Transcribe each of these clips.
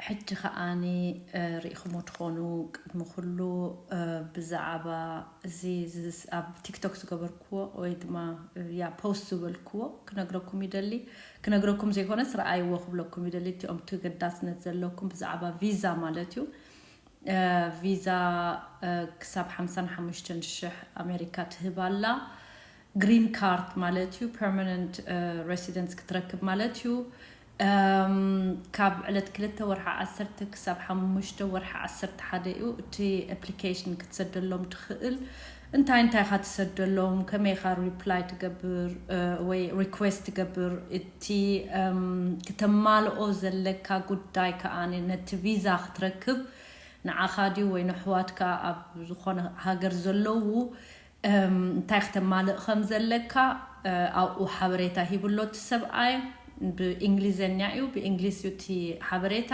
ሕጂ ከዓኒ ርኢኹሞ ትኾኑ። ቅድሚ ኩሉ ብዛዕባ እዚ ኣብ ቲክቶክ ዝገበርክዎ ወይ ድማ ያ ፖስት ዝበልክዎ ክነግረኩም ይደሊ። ክነግረኩም ዘይኮነስ ረኣይዎ ክብለኩም ይደሊ። እቲኦም ተገዳስነት ዘለኩም ብዛዕባ ቪዛ ማለት እዩ። ቪዛ ክሳብ ሓምሳን ሓሙሽተን ሽሕ ኣሜሪካ ትህብ ኣላ። ግሪን ካርድ ማለት እዩ፣ ፐርማነንት ሬሲደንስ ክትረክብ ማለት እዩ። ካብ ዕለት ክልተ ወርሒ ዓሰርተ ክሳብ ሓሙሽተ ወርሒ ዓሰርተ ሓደ እዩ እቲ ኣፕሊኬሽን ክትሰደሎም ትኽእል። እንታይ እንታይ ኢኻ ትሰደሎም፣ ከመይ ኢኻ ሪፕላይ ትገብር ወይ ሪኩዌስት ትገብር፣ እቲ ክተማልኦ ዘለካ ጉዳይ ከኣ ነቲ ቪዛ ክትረክብ ንዓኻ ድዩ ወይ ንሕዋትካ ኣብ ዝኾነ ሃገር ዘለዉ እንታይ ክተማልእ ከም ዘለካ ኣብኡ ሓበሬታ ሂብሎ እቲ ሰብኣይ። ብእንግሊዘኛ እዩ፣ ብእንግሊዝ እዩ እቲ ሓበሬታ።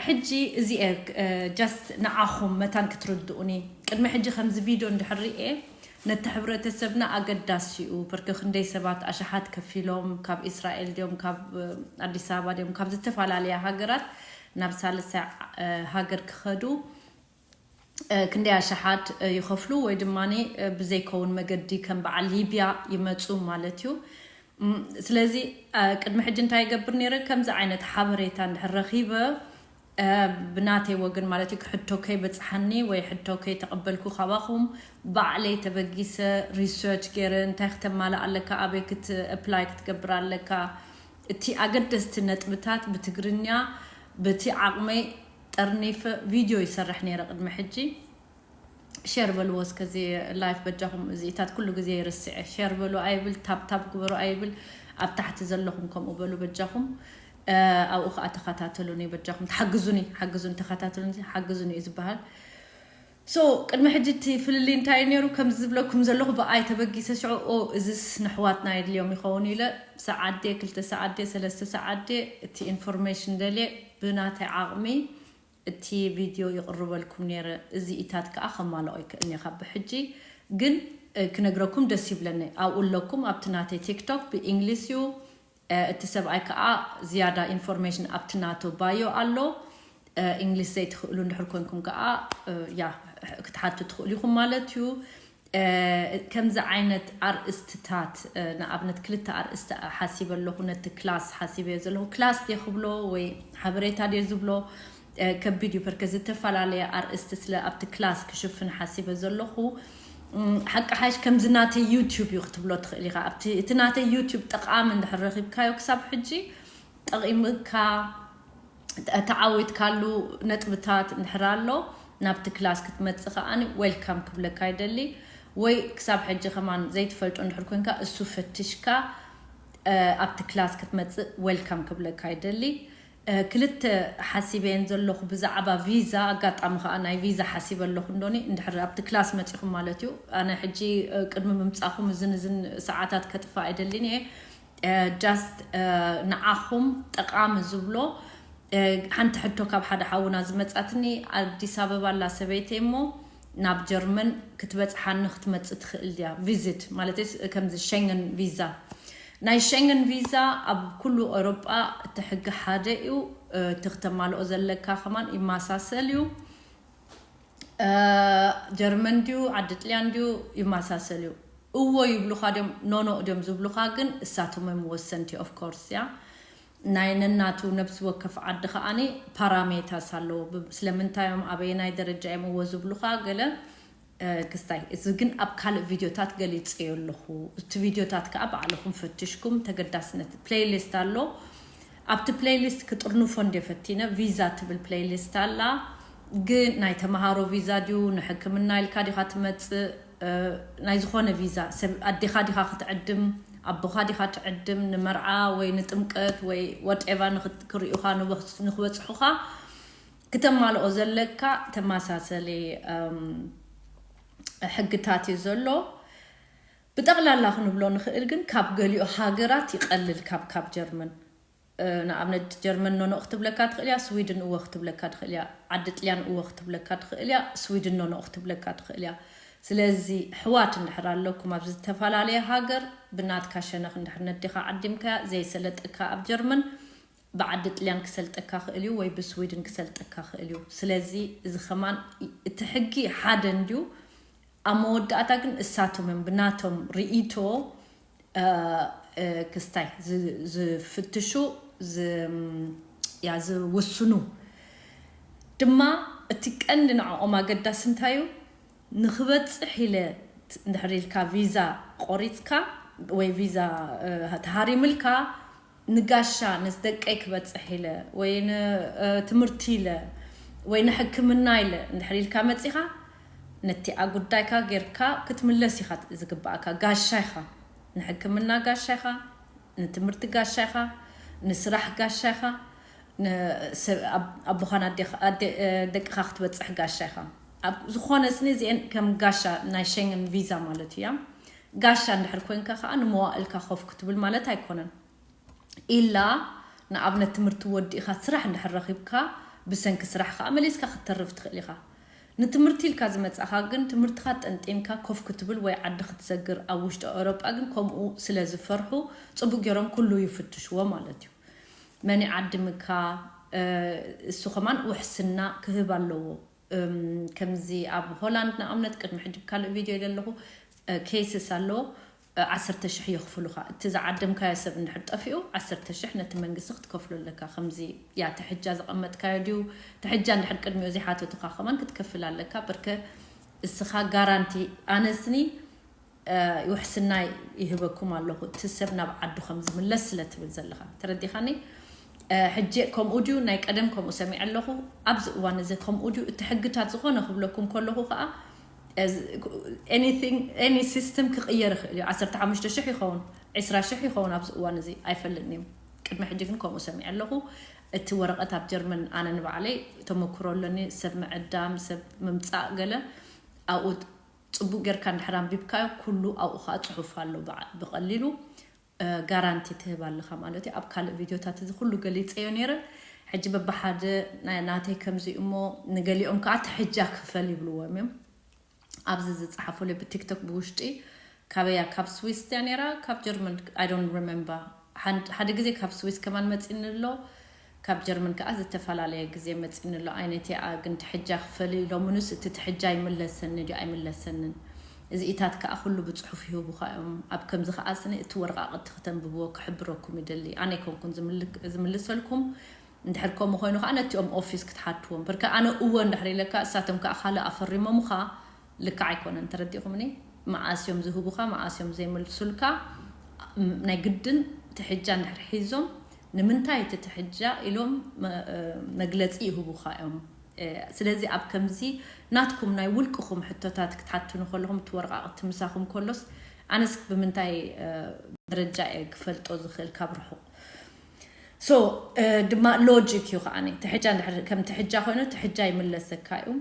ሕጂ እዚኤ ጃስት ንዓኹም መታን ክትርድኡኒ። ቅድሚ ሕጂ ከምዚ ቪድዮ እንድሕር ርኤ ነቲ ሕብረተሰብና ኣገዳሲ እዩ። ብርኪ ክንደይ ሰባት ኣሽሓት ከፊሎም ካብ እስራኤል ድዮም ካብ ኣዲስ ኣበባ ድዮም ካብ ዝተፈላለያ ሃገራት ናብ ሳልሳይ ሃገር ክኸዱ ክንደይ ኣሽሓት ይኸፍሉ ወይ ድማ ብዘይከውን መገዲ ከም በዓል ሊብያ ይመፁ ማለት እዩ። ስለዚ ቅድሚ ሕጂ እንታይ ይገብር ነይረ? ከምዚ ዓይነት ሓበሬታ እንድሕር ረኺበ ብናተይ ወገን ማለት እዩ ሕቶ ከይበፅሓኒ ወይ ሕቶ ከይተቐበልኩ ካባኹም ባዕለይ ተበጊሰ ሪሰርች ገይረ እንታይ ክተማልእ ኣለካ፣ ኣበይ ክት ኣፕላይ ክትገብር ኣለካ፣ እቲ ኣገደስቲ ነጥብታት ብትግርኛ በቲ ዓቕመይ ጠርኒፈ ቪድዮ ይሰርሕ ነይረ ቅድሚ ሕጂ። ሸር በልዎ እስከዚ ላይፍ በጃኹም። እዚኢታት ኩሉ ግዜ ይርስዐ። ሸር በሉ ኣይብል፣ ታብታብ ግበሩ ኣይብል። ኣብ ታሕቲ ዘለኹም ከምኡ በሉ በጃኹም። ኣብኡ ከዓ ተኸታተሉኒ በጃኹም። ተሓግዙኒ፣ ሓግዙኒ፣ ተኸታተሉኒ፣ ሓግዙኒ እዩ ዝበሃል። ሶ ቅድሚ ሕጂ እቲ ፍልልይ እንታይ እዩ ነይሩ? ከምዚ ዝብለኩም ዘለኹ ብኣይ ተበጊሰ ሽዑ ኦ እዝስ ንሕዋትና የድልዮም ይኸውን ኢለ ሰዓት ድየ ክልተ ሰዓት ድየ ሰለስተ ሰዓት ድየ እቲ ኢንፎርሜሽን ደልየ ብናተይ ዓቕሚ እቲ ቪድዮ ይቕርበልኩም ነይረ። እዚ ኢታት ከዓ ከማልኦ ይክእል እኒኻ ብሕጂ ግን ክነግረኩም ደስ ይብለኒ። ኣብኡ ኣለኩም ኣብቲ ናተይ ቲክቶክ ብእንግሊዝ እዩ። እቲ ሰብኣይ ከዓ ዝያዳ ኢንፎርሜሽን ኣብቲ ናቶ ባዮ ኣሎ። እንግሊዝ ዘይትኽእሉ እንድሕር ኮንኩም ከዓ ያ ክትሓቱ ትኽእሉ ኢኹም ማለት እዩ። ከምዚ ዓይነት ኣርእስትታት ንኣብነት ክልተ ኣርእስቲ ሓሲበ ኣለኹ። ነቲ ክላስ ሓሲበዮ ዘለኹ ክላስ ድየ ክብሎ ወይ ሓበሬታ ድየ ዝብሎ ከቢድ እዩ። ፐርከ ዝተፈላለየ ኣርእስቲ ስለ ኣብቲ ክላስ ክሽፍን ሓሲበ ዘለኹ። ሓቂ ሓሽ ከምዚ ናተይ ዩቲዩብ እዩ ክትብሎ ትኽእል ኢኻ። ኣብቲ እቲ ናተይ ዩቲዩብ ጠቓሚ እንድሕር ረኺብካዮ ክሳብ ሕጂ ጠቒምካ ተዓዊትካሉ ነጥብታት እንድሕር ኣሎ ናብቲ ክላስ ክትመፅእ ከዓኒ ዌልካም ክብለካ ይደሊ። ወይ ክሳብ ሕጂ ከማን ዘይትፈልጦ እንድሕር ኮንካ እሱ ፈትሽካ ኣብቲ ክላስ ክትመፅእ ዌልካም ክብለካ ይደሊ። ክልተ ሓሲበየን ዘለኹ ብዛዕባ ቪዛ፣ ኣጋጣሚ ከዓ ናይ ቪዛ ሓሲበ ኣለኹ እንዶኒ እንድሕር ኣብቲ ክላስ መፂኹም ማለት እዩ። ኣነ ሕጂ ቅድሚ ምምፃኹም እዝን እዝን ሰዓታት ከጥፋ ኣይደልን እየ። ጃስት ንዓኹም ጠቓሚ ዝብሎ ሓንቲ ሕቶ ካብ ሓደ ሓውና ዝመፃትኒ፣ ኣዲስ ኣበባ ኣላ ሰበይቲ እሞ ናብ ጀርመን ክትበፅሓኒ ክትመፅእ ትኽእል ድያ? ቪዚት ማለት ከምዚ ሸንገን ቪዛ። ናይ ሸንገን ቪዛ ኣብ ኩሉ ኤውሮጳ እቲ ሕጊ ሓደ እዩ። እቲ ክተማልኦ ዘለካ ከማን ይመሳሰል እዩ። ጀርመን ድዩ ዓዲ ጥልያን ድዩ ይመሳሰል እዩ። እዎ ይብሉኻ ድዮም ኖኖ ድዮም ዝብሉኻ ግን እሳቶም እዮም ወሰንቲ። ኦፍ ኮርስ ያ ናይ ነናቱ ነብሲ ወከፍ ዓዲ ከዓኒ ፓራሜታስ ኣለዎ። ስለምንታይ እዮም ኣበየናይ ደረጃ እዮም እዎ ዝብሉኻ ገለ ክስታይ እዚ ግን ኣብ ካልእ ቪድዮታት ገሊፀዮ ኣለኹ። እቲ ቪድዮታት ከዓ ባዕልኹም ፈትሽኩም ተገዳስነት ፕሌይሊስት ኣሎ። ኣብቲ ፕሌይሊስት ክጥርንፎ እንደ ፈቲነ ቪዛ ትብል ፕሌይሊስት ኣላ። ግን ናይ ተምሃሮ ቪዛ ድዩ ንሕክምና ኢልካ ዲኻ ትመፅእ ናይ ዝኾነ ቪዛ ሰብ ኣዴኻ ዲኻ ክትዕድም ኣቦኻ ዲኻ ትዕድም ንመርዓ ወይ ንጥምቀት ወይ ወትኤቨር ክርእዩኻ ንክበፅሑኻ ክተማልኦ ዘለካ ተመሳሰሊ ሕግታት እዩ ዘሎ። ብጠቕላላ ክንብሎ ንኽእል ግን ካብ ገሊኦ ሃገራት ይቐልል ካብ ካብ ጀርመን። ንኣብነት ጀርመን ኖኖ ክትብለካ ትኽእል እያ፣ ስዊድን እወ ክትብለካ ትኽእል እያ፣ ዓዲ ጥልያን እወ ክትብለካ ትኽእል እያ፣ ስዊድን ኖኖ ክትብለካ ትኽእል እያ። ስለዚ ሕዋት እንድሕር ኣለኩም ኣብ ዝተፈላለየ ሃገር ብናትካ ሸነኽ እንድሕር ነዴኻ ዓዲምካያ ዘይሰለጠካ ኣብ ጀርመን ብዓዲ ጥልያን ክሰልጠካ ክእል እዩ ወይ ብስዊድን ክሰልጠካ ክእል እዩ። ስለዚ እዚ ከማን እቲ ሕጊ ሓደ እንድዩ። ኣብ መወዳእታ ግን እሳቶም እዮም ብናቶም ርእይቶ ክስታይ ዝፍትሹ፣ ያ ዝውስኑ። ድማ እቲ ቀንዲ ንዕኦም ኣገዳሲ እንታይ እዩ? ንክበፅሕ ኢለ እንድሕር ኢልካ ቪዛ ቆሪፅካ ወይ ቪዛ ተሃሪምልካ፣ ንጋሻ ንደቀይ ክበፅሕ ኢለ ወይ ንትምህርቲ ኢለ ወይ ንሕክምና ኢለ እንድሕር ኢልካ መፂኻ፣ ነቲኣ ጉዳይካ ጌርካ ክትምለስ ኢኻ ዝግባእካ። ጋሻ ኢኻ፣ ንሕክምና ጋሻ ኢኻ፣ ንትምህርቲ ጋሻ ኢኻ፣ ንስራሕ ጋሻ ኢኻ፣ ኣቦኻን ደቅኻ ክትበፅሕ ጋሻ ኢኻ። ኣብ ዝኾነ ስኒ እዚአን ከም ጋሻ ናይ ሸንግን ቪዛ ማለት እያ። ጋሻ እንድሕር ኮንካ ከዓ ንመዋእልካ ኮፍ ክትብል ማለት ኣይኮነን። ኢላ ንኣብነት ትምህርቲ ወዲእኻ ስራሕ እንድሕር ረኺብካ ብሰንኪ ስራሕ ከዓ መሊስካ ክትተርፍ ትኽእል ኢኻ። ንትምህርቲ ኢልካ ዝመጻኻ ግን ትምህርትኻ ጠንጢንካ ኮፍ ክትብል ወይ ዓዲ ክትሰግር ኣብ ውሽጢ ኤውሮጳ ግን ከምኡ ስለ ዝፈርሑ ጽቡቅ ገይሮም ኩሉ ይፍትሽዎ ማለት እዩ። መን ይዓድምካ እሱ ከማን ውሕስና ክህብ ኣለዎ። ከምዚ ኣብ ሆላንድ ንኣብነት ቅድሚ ሕጂ ካልእ ቪድዮ ኢለ ኣለኹ። ኬስስ ኣሎ። ዓሰርተ ሽሕ የኽፍሉኻ። እቲ ዝዓደምካዮ ሰብ እንድሕር ጠፊኡ ዓሰርተ ሽሕ ነቲ መንግስቲ ክትከፍሎ ኣለካ። ከምዚ ያ ትሕጃ ዘቐመጥካዮ ድዩ ትሕጃ እንድሕር ቅድሚኡ ዘይሓተቱኻ ከማን ክትከፍል ኣለካ። በርከ እስኻ ጋራንቲ ኣነስኒ ውሕስና ይህበኩም ኣለኹ እቲ ሰብ ናብ ዓዱ ከም ዝምለስ ስለ ትብል ዘለኻ። ተረዲኻኒ? ሕጂ ከምኡ ድዩ ናይ ቀደም ከምኡ ሰሚዐ ኣለኹ። ኣብዚ እዋን እዚ ከምኡ ድዩ እቲ ሕግታት ዝኾነ ክብለኩም ከለኹ ከዓ any system ክቕየር ይኽእል እዩ። ዓሰርተ ሓሙሽተ ሽሕ ይኸውን፣ ዕስራ ሽሕ ይኸውን ኣብዚ እዋን እዚ ኣይፈልጥን እዩ። ቅድሚ ሕጂ ግን ከምኡ ሰሚዐ ኣለኹ። እቲ ወረቐት ኣብ ጀርመን ኣነ ንባዕለይ ተመክሮ ኣለኒ። ሰብ ምዕዳም፣ ሰብ ምምፃእ ገለ ኣብኡ ፅቡቅ ጌርካ እንድሕር ኣንቢብካዮ ኩሉ ኣብኡ ከዓ ፅሑፍ ኣሎ ብቐሊሉ ጋራንቲ ትህብ ኣለኻ ማለት እዩ። ኣብ ካልእ ቪድዮታት እዚ ኩሉ ገሊፀዮ ነይረ። ሕጂ በብሓደ ናተይ ከምዚ እሞ ንገሊኦም ከዓ ትሕጃ ክፈል ይብልዎም እዮም። ኣብዚ ዝፀሓፉለይ ብቲክቶክ ብውሽጢ ካበያ ካብ ስዊስ እያ ነይራ ካብ ጀርመን I don't remember። ሓደ ግዜ ካብ ስዊስ ከማን መፂኒ ኣሎ። ካብ ጀርመን ከዓ ዝተፈላለየ ግዜ መፂኒ ኣሎ። ኣይነቲኣ ግን ትሕጃ ክፈል ኢሎምንስ እቲ ትሕጃ ይምለሰኒ ድዩ ኣይምለሰንን? እዚኢታት ከዓ ኩሉ ብፅሑፍ ይህቡኻ እዮም። ኣብ ከምዚ ከዓ ስኒ እቲ ወረቃቅቲ ክተንብብዎ ክሕብረኩም ይደሊ። ኣነ ኣይኮንኩን ዝምልሰልኩም። እንድሕር ከምኡ ኮይኑ ከዓ ነቲኦም ኦፊስ ክትሓትዎም በርከ ኣነ እወ እንድሕር ኢለካ እሳቶም ከዓ ካልእ ኣፈሪሞምኻ ልክዕ ኣይኮነን። ተረዲእኹምኒ? መዓስ እዮም ዝህቡኻ መዓስ እዮም ዘይመልሱልካ? ናይ ግድን ትሕጃ እንድሕር ሒዞም ንምንታይ እቲ ትሕጃ ኢሎም መግለፂ ይህቡኻ እዮም። ስለዚ ኣብ ከምዚ ናትኩም ናይ ውልቅኹም ሕቶታት ክትሓትኑ ከለኹም እቲ ወረቃቅቲ ምሳኹም ከሎስ ኣነስ ብምንታይ ደረጃ እየ ክፈልጦ ዝኽእል ካብ ርሑቕ? So ድማ ሎጂክ እዩ ከዓ ትሕጃ ከም ትሕጃ ኮይኑ ትሕጃ ይምለሰካ እዩ።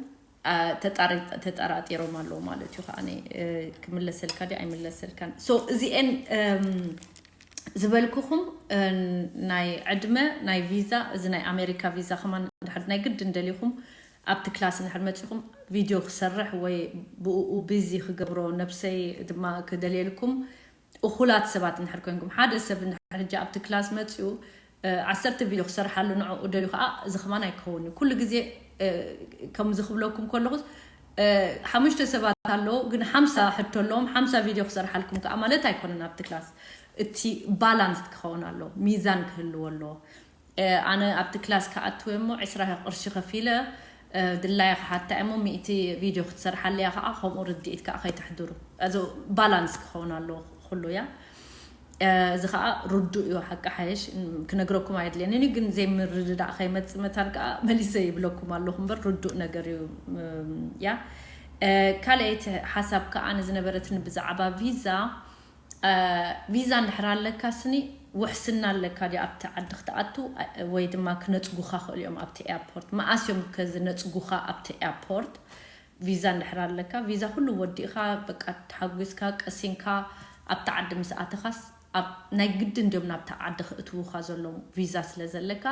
ተጠራጢሮም ኣለዉ ማለት እዩ ከዓ ክምለሰልካ ዲ ኣይምለሰልካን። So እዚኤን ዝበልኩኹም ናይ ዕድመ ናይ ቪዛ እዚ ናይ ኣሜሪካ ቪዛ ከማን ድሕር ናይ ግድን ደሊኹም ኣብቲ ክላስ እንድሕር መፂኹም ቪድዮ ክሰርሕ ወይ ብኡ ቢዚ ክገብሮ ነብሰይ ድማ ክደልየልኩም እኹላት ሰባት እንድሕር ኮንኩም ሓደ ሰብ እንድሕር ሕጂ ኣብቲ ክላስ መፂኡ ዓሰርተ ቪድዮ ክሰርሓሉ ንዕኡ ደልዩ ከዓ እዚ ከማን ኣይከውን እዩ። ኩሉ ግዜ ከምዚ ክብለኩም ከለኹ ሓሙሽተ ሰባት ኣለዉ ግን ሓምሳ ሕቶ ኣለዎም ሓምሳ ቪድዮ ክሰርሓልኩም ከዓ ማለት ኣይኮነን። ኣብቲ ክላስ እቲ ባላንስ ክኸውን ኣለዎ፣ ሚዛን ክህልዎ ኣለዎ። ኣነ ኣብቲ ክላስ ክኣትወ እሞ ዕስራ ቅርሺ ከፊለ ድላየ ክሓታ እሞ ሚእቲ ቪድዮ ክትሰርሓለያ ከዓ ከምኡ ርድኢት ከዓ ከይተሕድሩ። እዚ ባላንስ ክኸውን ኣለዎ ኩሉ እያ። እዚ ከዓ ርዱእ እዩ። ሓቂ ሓየሽ ክነግረኩም ኣይድልየንን እዩ፣ ግን ዘይምርድዳእ ከይመፅእ መታን ከዓ መሊሰ ይብለኩም ኣለኹ እምበር ርዱእ ነገር እዩ። ያ ካልኣይቲ ሓሳብ ከዓ ንዝነበረትኒ ብዛዕባ ቪዛ ቪዛ እንድሕር ኣለካ ስኒ ውሕስና ኣለካ ድዩ ኣብቲ ዓዲ ክትኣቱ ወይ ድማ ክነፅጉኻ ክእል እዮም ኣብቲ ኤርፖርት? መኣስ እዮም ከዝነፅጉኻ ኣብቲ ኤርፖርት? ቪዛ እንድሕር ኣለካ ቪዛ ኩሉ ወዲእካ በቃ ተሓጒስካ ቀሲንካ ኣብቲ ዓዲ ምስ ኣተኻስ ናይ ግድን ድዮም ናብቲ ዓዲ ክእትዉኻ ዘለዉ ቪዛ ስለ ዘለካ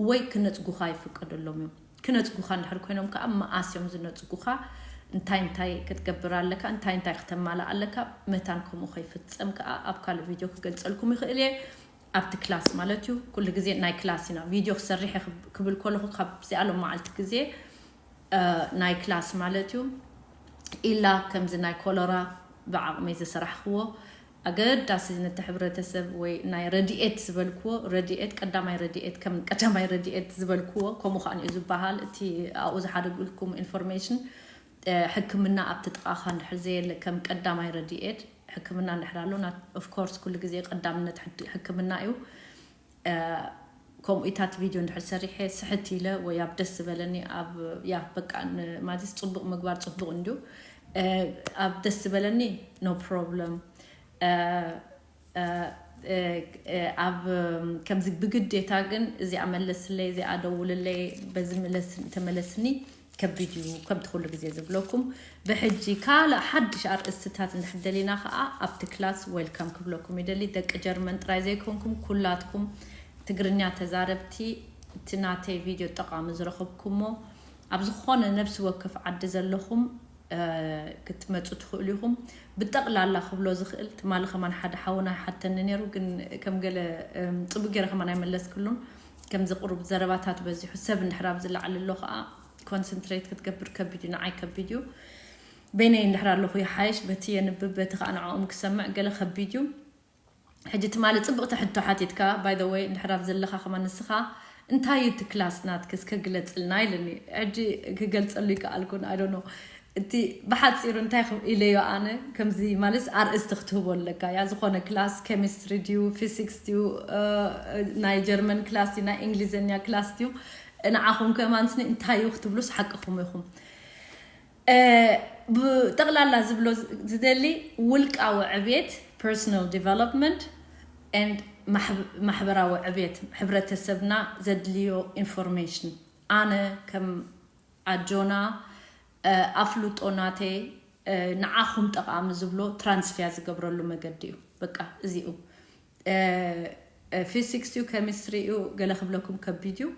ወይ ክነፅጉኻ ይፍቀደሎም እዮም። ክነፅጉኻ እንድሕር ኮይኖም ከዓ መኣስ እዮም ዝነፅጉኻ፣ እንታይ እንታይ ክትገብር ኣለካ፣ እንታይ እንታይ ክተማልእ ኣለካ፣ መታን ከምኡ ከይፍፀም ከዓ ኣብ ካልእ ቪድዮ ክገልፀልኩም ይኽእል እየ። ኣብቲ ክላስ ማለት እዩ። ኩሉ ግዜ ናይ ክላስ ኢና ቪድዮ ክሰርሕ እየ ክብ- ክብል ከለኹ ካብዚኣ ሎም መዓልቲ ግዜ እ፣ ናይ ክላስ ማለት እዩ። ኢላ ከምዚ ናይ ኮለራ ብዓቕመይ ዝሰራሕክዎ ኣገዳሲ ነቲ ሕብረተሰብ ወይ ናይ ረድኤት ዝበልክዎ ረድኤት ቀዳማይ ረድኤት ከም ቀዳማይ ረድኤት ዝበልክዎ ከምኡ ከዓ እዩ ዝበሃል። እቲ ኣብኡ ዝሓደግልኩም ኢንፎርሜሽን ሕክምና ኣብቲ ጥቓኻ እንድሕር ዘየለ ከም ቀዳማይ ረድኤት ሕክምና እንድሕር ኣሎ ኦፍኮርስ ኩሉ ግዜ ቀዳምነት ሕድ- ሕክምና እዩ። ከምኡ ኢታት ቪድዮ እንድሕር ሰሪሐ ስሕት ኢለ ወይ ኣብ ደስ ዝበለኒ ኣብ ያ በቃ ን- ማለት ጽቡቕ ምግባር ጽቡቕ እንድዩ። ኣብ ደስ ዝበለኒ no problem። ኣብ ከምዚ ብግዴታ ግን እዚኣ መለስለይ እዚኣ ደውልለይ በዚ መለስ ተመለስኒ ከቢድ እዩ። ከምቲ ኩሉ ግዜ ዝብለኩም ብሕጂ ካልእ ሓድሽ ኣርእስትታት እንድሕር ደሊና ከዓ ኣብቲ ክላስ ዌልካም ክብለኩም ይደሊ። ደቂ ጀርመን ጥራይ ዘይኮንኩም ኩላትኩም ትግርኛ ተዛረብቲ እቲ ናተይ ቪድዮ ጠቓሚ ዝረኸብኩሞ ኣብ ዝኾነ ነብሲ ወከፍ ዓዲ ዘለኹም ክትመፁ ትኽእሉ ኢኹም። ብጠቕላላ ክብሎ ዝኽእል ትማሊ ከማን ሓደ ሓውና ሓተኒ ነይሩ፣ ግን ከም ገለ ፅቡቅ ገይረ ከማን ኣይመለስክሉን። ከምዚ ቁሩብ ዘረባታት በዚሑ ሰብ እንድሕር ኣብ ዝለዓል ኣሎ ከዓ ኮንሰንትሬት ክትገብር ከቢድ እዩ፣ ንዓይ ከቢድ እዩ። በይነይ እንድሕር ኣለኹ ይሓይሽ፣ በቲ የንብብ በቲ ከዓ ንዕኦም ክሰምዕ ገለ ከቢድ እዩ። ሕጂ ትማሊ ፅብቕቲ ሕቶ ሓቲትካ by the way እንድሕር ኣብ ዘለኻ ከማን ንስኻ እንታይ እዩ እቲ ክላስ ናትክስ ከግለፅልና ኢልኒ። ሕጂ ክገልፀሉ ይከኣልኩን I don't know። እቲ ብሓፂሩ እንታይ ክብ- ኢለዮ ኣነ ከምዚ ማለት ኣርእስቲ ክትህቦ ኣለካ ያ ዝኾነ ክላስ ኬሚስትሪ ድዩ ፊዚክስ ድዩ ናይ ጀርመን ክላስ ድዩ ናይ እንግሊዝኛ ክላስ ድዩ ንዓኹም ከማን ስኒ እንታይ እዩ ክትብሉስ ሓቅኹም ኢኹም። ብጠቕላላ ዝብሎ ዝደሊ ውልቃዊ ዕብየት personal development and ማሕበራዊ ዕብየት ሕብረተሰብና ዘድልዮ ኢንፎርሜሽን ኣነ ከም ኣጆና ኣፍልጦ ናተይ ንዓኹም ጠቓሚ ዝብሎ ትራንስፊያ ዝገብረሉ መገዲ እዩ። በቃ እዚኡ ፊዚክስ ዩ ኬሚስትሪ ዩ ገለ ክብለኩም ከቢድ ዩ።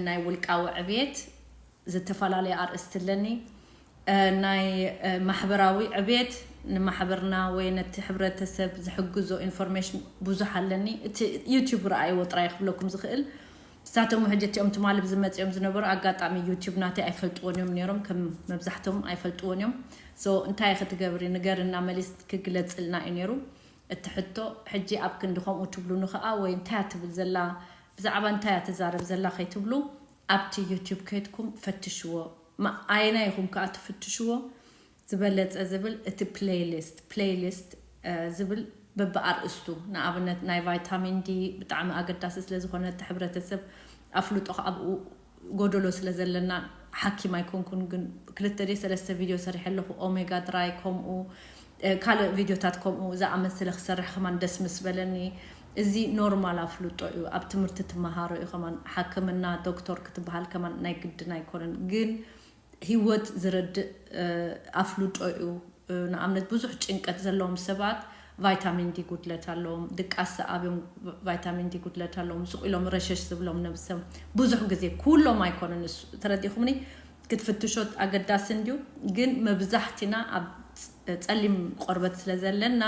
ናይ ውልቃዊ ዕብየት ዝተፈላለየ ኣርእስቲ ኣለኒ። ናይ ማሕበራዊ ዕብየት ንማሕበርና ወይ ነቲ ሕብረተሰብ ዝሕግዞ ኢንፎርሜሽን ብዙሕ ኣለኒ። እቲ ዩቲዩብ ረኣይዎ ጥራይ ክብለኩም ዝኽእል። ንሳቶም ሕጂ እቲኦም ትማሊ ብዝመፅኦም ዝነበሩ ኣጋጣሚ ዩቲዩብ ናተይ ኣይፈልጥዎን እዮም ነይሮም፣ ከም መብዛሕቶም ኣይፈልጥዎን እዮም። So እንታይ ክትገብሪ ንገርና መሊስ ክግለፅልና እዩ ነይሩ። እቲ ሕቶ ሕጂ ኣብ ክንዲ ከምኡ ትብሉኒ ከዓ ወይ እንታይ እያ ትብል ዘላ ብዛዕባ እንታይ እያ ትዛረብ ዘላ ከይትብሉ ኣብቲ ዩቲዩብ ከይድኩም ፈትሽዎ። ኣየናይ ኢኹም ከዓ ትፍትሽዎ ዝበለፀ ዝብል እቲ ፕሌይሊስት ፕሌይሊስት ዝብል በብኣርእስቱ ንኣብነት ናይ ቫይታሚን ዲ ብጣዕሚ ኣገዳሲ ስለዝኾነ እቲ ሕብረተሰብ ኣፍልጦ ኣብኡ ጎደሎ ስለ ዘለና ሓኪም ኣይኮንኩን ግን ክልተ ደ ሰለስተ ቪድዮ ሰሪሐ ኣለኹ ኦሜጋ ድራይ ከምኡ ካልእ ቪድዮታት ከምኡ ዝኣመሰለ ክሰርሕ ከማን ደስ ምስ በለኒ እዚ ኖርማል ኣፍልጦ እዩ ኣብ ትምህርቲ ትመሃሮ እዩ ከማን ሓክምና ዶክተር ክትበሃል ከማን ናይ ግድን ኣይኮነን ግን ህይወት ዝረድእ ኣፍልጦ እዩ ንኣብነት ብዙሕ ጭንቀት ዘለዎም ሰባት ቫይታሚን ዲ ጉድለት ኣለዎም ድቃስ ዝኣብዮም ቫይታሚን ዲ ጉድለት ኣለዎም ስቕ ኢሎም ረሸሽ ዝብሎም ነብሰም ብዙሕ ግዜ ኩሎም ኣይኮነን እሱ ተረዲኹምኒ ክትፍትሾት ኣገዳሲ እንድዩ ግን መብዛሕትና ኣብ ፀሊም ቆርበት ስለ ዘለና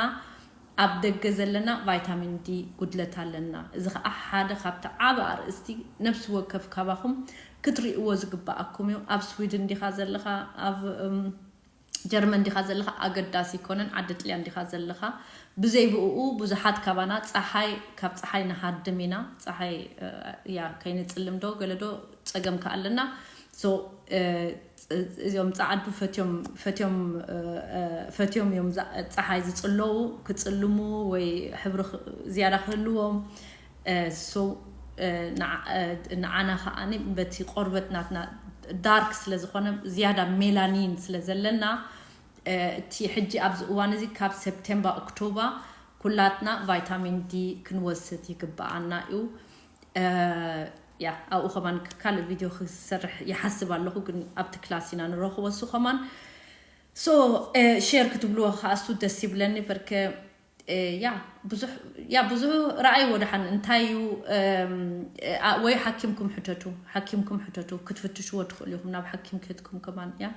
ኣብ ደገ ዘለና ቫይታሚን ዲ ጉድለት ኣለና እዚ ከዓ ሓደ ካብቲ ዓብ ኣርእስቲ ነብሲ ወከፍ ካባኹም ክትርእይዎ ዝግበኣኩም እዩ ኣብ ስዊድን ዲኻ ዘለኻ ኣብ ጀርመን ዲኻ ዘለኻ ኣገዳሲ ይኮነን ዓዲ ጥልያን ዲኻ ዘለኻ ብዘይ ብኡ ብዙሓት ካባና ፀሓይ ካብ ፀሓይ ንሃድም ኢና ፀሓይ ያ ከይንፅልም ዶ ገለ ዶ ፀገም ከኣለና እዚኦም ፀዓዱ ፈትዮም ፈትዮም ፈትዮም እዮም ፀሓይ ዝፅለዉ ክፅልሙ ወይ ሕብሪ ዝያዳ ክህልዎም ንዓና ከዓ በቲ ቆርበት ናትና ዳርክ ስለዝኮነ ዝያዳ ሜላኒን ስለዘለና እቲ ሕጂ ኣብዚ እዋን እዚ ካብ ሰፕቴምበር ኦክቶባ ኩላትና ቫይታሚን ዲ ክንወስድ ይግበኣና እዩ ያ ኣብኡ ከማን ካልእ ቪድዮ ክሰርሕ ይሓስብ ኣለኹ ግን ኣብቲ ክላስ ኢና ንረኽቦ እሱ ከማን so ሼር ክትብልዎ ከዓ እሱ ደስ ይብለኒ በርከ ያ ብዙሕ ያ ብዙሕ ረኣይዎ ደሓን እንታይ እዩ ወይ ሓኪምኩም ሕተቱ ሓኪምኩም ሕተቱ ክትፍትሽዎ ትኽእሉ ኢኹም ናብ ሓኪም ክህትኩም ከማን ያ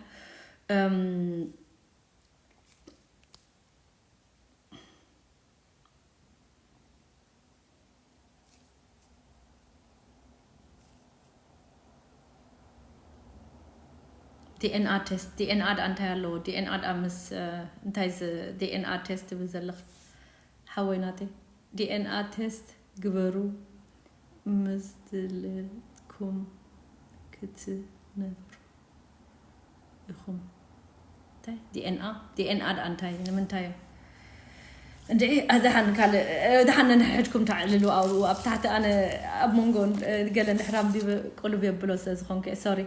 ዲ ኤን ኣ ቴስት፣ ዲ ኤን ኣ ደኣ እንታይ ኣለዎ? ዲ ኤን ኣ ደኣ ምስ፣ እ፣ እንታይ ዝ-፣ ዲ ኤን ኣ ቴስት ትብል ዘለኽ? ሓወይ ናተይ፣ ዲ ኤን ኣ ቴስት ግበሩ ምስ ድሌትኩም ክትነብሩ ኢኹም። እንታይ? ዲ ኤን ኣ? ዲ ኤን ኣ ደኣ እንታይ? ንምንታይ እዩ? እንድዒ፣ እ፣ ደሓን ካልእ፣ እ፣ ደሓን ነንሕድኩም ተዕልሉ ኣብኡ ኣብ ታሕቲ። ኣነ ኣብ መንጎ፣ እ፣ ገለ እንድሕር ኣንቢበ ቁልብ የብሎ ስለ ዝኾንኩ እየ፣ ሶሪ።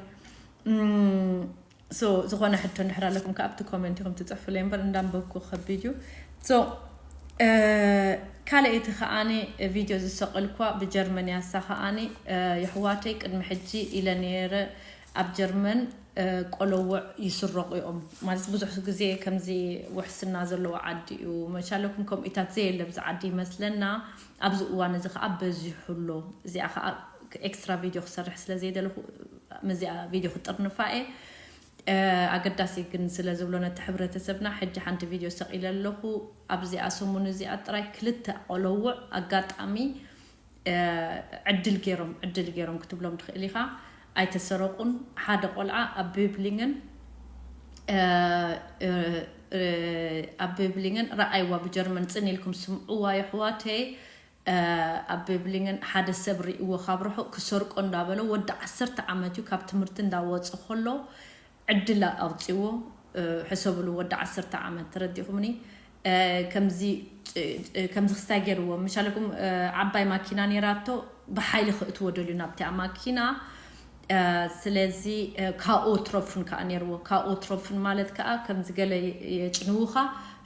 እም፣ ሶ፣ ዝኾነ ሕቶ እንድሕር ኣለኩም ከኣ ኣብቲ ኮሜንት ኢኹም ትጽሕፉለይ እምበር እንዳንበብኩ ከቢድ እዩ። ሶ፣ እ፣ ካልኣይቲ ከኣኒ ቪድዮ ዝሰቐልኳ ብጀርመን ያሳ ከኣኒ፣ እ፣ የሕዋተይ ቅድሚ ሕጂ ኢለ ነይረ ኣብ ጀርመን፣ እ፣ ቆለውዕ ይስረቑ እዮም። ማለት ብዙሕ ግዜ ከምዚ ውሕስና ዘለዎ ዓዲ እዩ። መሻለኩም ከምኡታት ዘየለ ኣብዚ ዓዲ ይመስለና። ኣብዚ እዋን እዚ ከኣ በዚሑ ኣሎ። እዚኣ ከኣ ኤክስትራ ቪድዮ ክሰርሕ ስለ ዘይደለኹ፣ ምስዚኣ ቪድዮ ክጥርንፋ እየ። እ፣ ኣገዳሲ ግን ስለ ዝብሎ ነቲ ሕብረተሰብና፣ ሕጂ ሓንቲ ቪድዮ ሰቒለ ኣለኹ። ኣብዚኣ ሰሙን እዚኣ ጥራይ ክልተ ቆለውዕ ኣጋጣሚ፣ እ፣ ዕድል ገይሮም፣ ዕድል ገይሮም ክትብሎም ትኽእል ኢኻ፣ ኣይተሰረቑን። ሓደ ቆልዓ ኣብ ቤብሊንግን፣ እ፣ እ፣ እ፣ ኣብ ቤብሊንግን ረኣይዋ፣ ብጀርመን ጽን ኢልኩም ስምዕዋ የሕዋተይ። እ፣ ኣብ ቤብሊንግን ሓደ ሰብ ርእይዎ ካብ ርሑቕ ክሰርቆ እንዳበሎ፣ ወዲ ዓሰርተ ዓመት እዩ፣ ካብ ትምህርቲ እንዳወጸ ከሎ ዕድል ኣውጺዎ። እ፣ ሕሰብሉ፣ ወዲ ዓሰርተ ዓመት፣ ተረዲእኩምኒ? እ፣ ከምዚ፣ እ፣ ከምዚ ክስታይ ገይርዎ። ምሻለኩም፣ እ፣ ዓባይ ማኪና ነይራቶ፣ ብሓይሊ ክእትዎ ደልዩ ናብቲኣ ማኪና። እ፣ ስለዚ፣ እ፣ ካኦ ትሮፍን ከኣ ነይርዎ። ካኦ ትሮፍን ማለት ከኣ ከምዚ ገለ የ-፣ የጭንውኻ፣